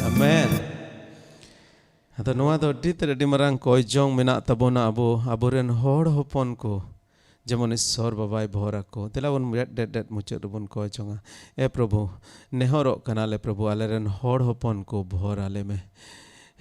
ᱟᱢᱮᱱ᱾ ᱟᱫᱚ ᱱᱚᱣᱟ ᱫᱚ ᱟᱹᱰᱤ ᱛᱮᱫ ᱟᱹᱰᱤ ᱢᱟᱨᱟᱝ ᱠᱚᱭ ᱡᱚᱝ ᱢᱮᱱᱟᱜ ᱛᱟᱵᱚᱱᱟ, ᱟᱵᱚ, ᱟᱵᱚᱨᱮᱱ ᱦᱚᱲ ᱦᱚᱯᱚᱱ ᱠᱚ᱾ ᱡᱮᱢᱚᱱ ᱤᱥᱥᱚᱨ ᱵᱟᱵᱟᱭ ᱵᱷᱚᱨ ᱟᱠᱚ᱾ ᱫᱮᱞᱟ ᱵᱚᱱ ᱰᱮᱰ ᱰᱮᱰ ᱢᱩᱪᱟᱹᱫ ᱨᱮᱵᱚᱱ ᱠᱚᱭ ᱡᱚᱝᱟ᱾ ᱮ ᱯᱨᱚᱵᱷᱩ, ᱱᱮᱦᱚᱨᱚᱜ ᱠᱟᱱᱟᱞᱮ ᱯᱨᱚᱵᱷᱩ, ᱟᱞᱮᱨᱮᱱ ᱦᱚᱲ ᱦᱚᱯᱚᱱ ᱠᱚ ᱵᱷᱚᱨ ᱟᱞᱮ ᱢᱮ᱾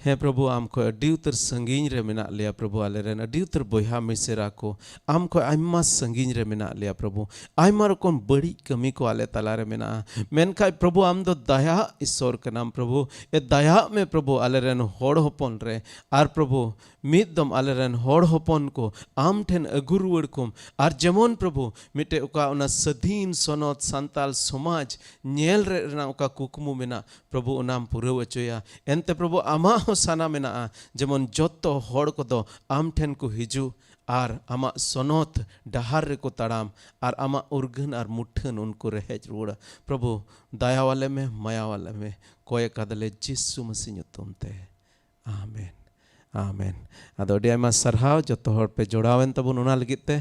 ᱦᱮᱸ ᱯᱨᱚᱵᱷᱩ, ᱟᱢ ᱠᱷᱚᱱ ᱟᱹᱰᱤ ᱩᱛᱟᱹᱨ ᱥᱟᱺᱜᱤᱧ ᱨᱮ ᱢᱮᱱᱟᱜ ᱞᱮᱭᱟ ᱯᱨᱚᱵᱷᱩ, ᱟᱞᱮᱨᱮᱱ ᱟᱹᱰᱤ ᱩᱛᱟᱹᱨ ᱵᱚᱭᱦᱟ ᱢᱤᱥᱮᱨᱟ ᱠᱚ ᱟᱢ ᱠᱷᱚᱱ ᱟᱭᱢᱟ ᱥᱟᱺᱜᱤᱧ ᱨᱮ ᱢᱮᱱᱟᱜ ᱞᱮᱭᱟ ᱯᱨᱚᱵᱷᱩ᱾ ᱟᱭᱢᱟ ᱨᱚᱠᱚᱢ ᱵᱟᱹᱲᱤᱡ ᱠᱟᱹᱢᱤ ᱠᱚ ᱟᱞᱮ ᱛᱟᱞᱟᱨᱮ ᱢᱮᱱᱟᱜᱼᱟ᱾ ᱢᱮᱱᱠᱷᱟᱡ ᱯᱨᱚᱵᱷᱩ, ᱟᱢ ᱫᱚ ᱫᱟᱭᱟ ᱤᱥᱥᱚᱨ ᱠᱟᱱᱟᱢ ᱯᱨᱚᱵᱷᱩ᱾ ᱮ ᱫᱟᱭᱟᱜ ᱢᱮ ᱯᱨᱚᱵᱷᱩ ᱟᱞᱮᱨᱮᱱ ᱦᱚᱲ ᱦᱚᱯᱚᱱ ᱨᱮ᱾ ᱟᱨ ᱯᱨᱚᱵᱷᱩ, ᱢᱤᱫ ᱫᱚᱢ ᱟᱞᱮᱨᱮᱱ ᱦᱚᱲ ᱦᱚᱯᱚᱱ ᱠᱚ ᱟᱢ ᱴᱷᱮᱱ ᱟᱹᱜᱩ ᱨᱩᱣᱟᱹᱲ ᱠᱚᱢ᱾ ᱟᱨ ᱡᱮᱢᱚᱱ ᱯᱨᱚᱵᱷᱩ, ᱢᱤᱫᱴᱮᱡ ᱚᱠᱟ ᱚᱱᱟ ᱥᱟᱹᱫᱷᱤᱱ ᱥᱚᱱᱚᱛ ᱥᱟᱱᱛᱟᱞ ᱥᱚᱢᱟᱡᱽ ᱧᱮᱞ ᱨᱮ ᱨᱮᱱᱟᱜ ᱚᱠᱟ ᱠᱩᱠᱢᱩ ᱢᱮᱱᱟᱜ, ᱯᱨᱚᱵᱷᱩ, ᱚᱱᱟᱢ ᱯᱩᱨᱟᱹᱣ ᱦᱚᱪᱚᱭᱟ᱾ ᱮᱱᱛᱮ ᱯᱨᱚᱵᱷᱩ, ᱟᱢᱟᱜ ᱦᱚᱸ ᱥᱟᱱᱟ ᱢᱮᱱᱟᱜᱼᱟ, ᱡᱮᱢᱚᱱ ᱡᱚᱛᱚ ᱦᱚᱲ ᱠᱚᱫᱚ ᱟᱢ ᱴᱷᱮᱱ ᱠᱚ ᱦᱤᱡᱩᱜ ᱟᱨ ᱟᱢᱟᱜ ᱥᱚᱱᱚᱛ ᱰᱟᱦᱟᱨ ᱨᱮᱠᱚ ᱛᱟᱲᱟᱢ ᱟᱨ ᱟᱢᱟᱜ ᱩᱨᱜᱟᱹᱱ ᱟᱨ ᱢᱩᱴᱷᱟᱹᱱ ᱩᱱᱠᱩ ᱨᱮ ᱦᱮᱡ ᱨᱩᱣᱟᱹᱲᱟ᱾ ᱯᱨᱚᱵᱷᱩ, ᱫᱟᱭᱟᱣᱟᱞᱮ ᱢᱮ, ᱢᱟᱭᱟᱣᱟᱞᱮ ᱢᱮ᱾ ᱠᱚᱭ ᱠᱟᱫᱟᱞᱮ ᱡᱤᱥᱩ ᱢᱟᱹᱥᱤ ᱧᱩᱛᱩᱢ ᱛᱮ᱾ ᱟᱢᱮᱱ᱾ ᱟᱢᱮᱱ᱾ ᱟᱫᱚ ᱟᱹᱰᱤ ᱟᱭᱢᱟ ᱥᱟᱨᱦᱟᱣ ᱡᱚᱛᱚ ᱦᱚᱲ ᱯᱮ ᱡᱚᱲᱟᱣᱮᱱ ᱛᱟᱵᱚᱱ ᱚᱱᱟ ᱞᱟᱹᱜᱤᱫ ᱛᱮ᱾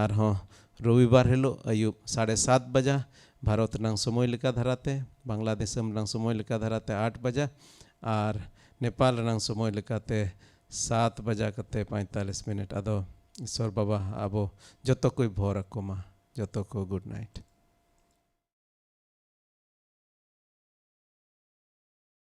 ᱟᱨᱦᱚᱸ ᱨᱚᱵᱤᱵᱟᱨ ᱦᱤᱞᱳᱜ ᱟᱹᱭᱩᱵ ᱥᱟᱲᱮ ᱥᱟᱛ ᱵᱟᱡᱟ ᱵᱷᱟᱨᱚᱛ ᱨᱮᱱᱟᱝ ᱥᱚᱢᱚᱭ ᱞᱮᱠᱟ ᱫᱷᱟᱨᱟᱛᱮ, ᱵᱟᱝᱞᱟᱫᱮᱥ ᱨᱮᱱᱟᱝ ᱥᱚᱢᱚᱭ ᱞᱮᱠᱟ ᱫᱷᱟᱨᱟᱛᱮ ᱟᱴ ᱵᱟᱡᱟ, ᱟᱨ ᱱᱮᱯᱟᱞ ᱨᱮᱱᱟᱝ ᱥᱚᱢᱚᱭ ᱞᱮᱠᱟᱛᱮ ᱥᱟᱛ ᱵᱟᱡᱟ ᱠᱟᱛᱮ ᱯᱚᱸᱭᱛᱟᱞᱤᱥ ᱢᱤᱱᱤᱴ᱾ ᱟᱫᱚ ᱤᱥᱚᱨ ᱵᱟᱵᱟ ᱟᱵᱚ ᱡᱚᱛᱚ ᱠᱚᱭ ᱵᱷᱚᱨ ᱟᱠᱚ ᱢᱟ, ᱡᱚᱛᱚ ᱠᱚ good night᱾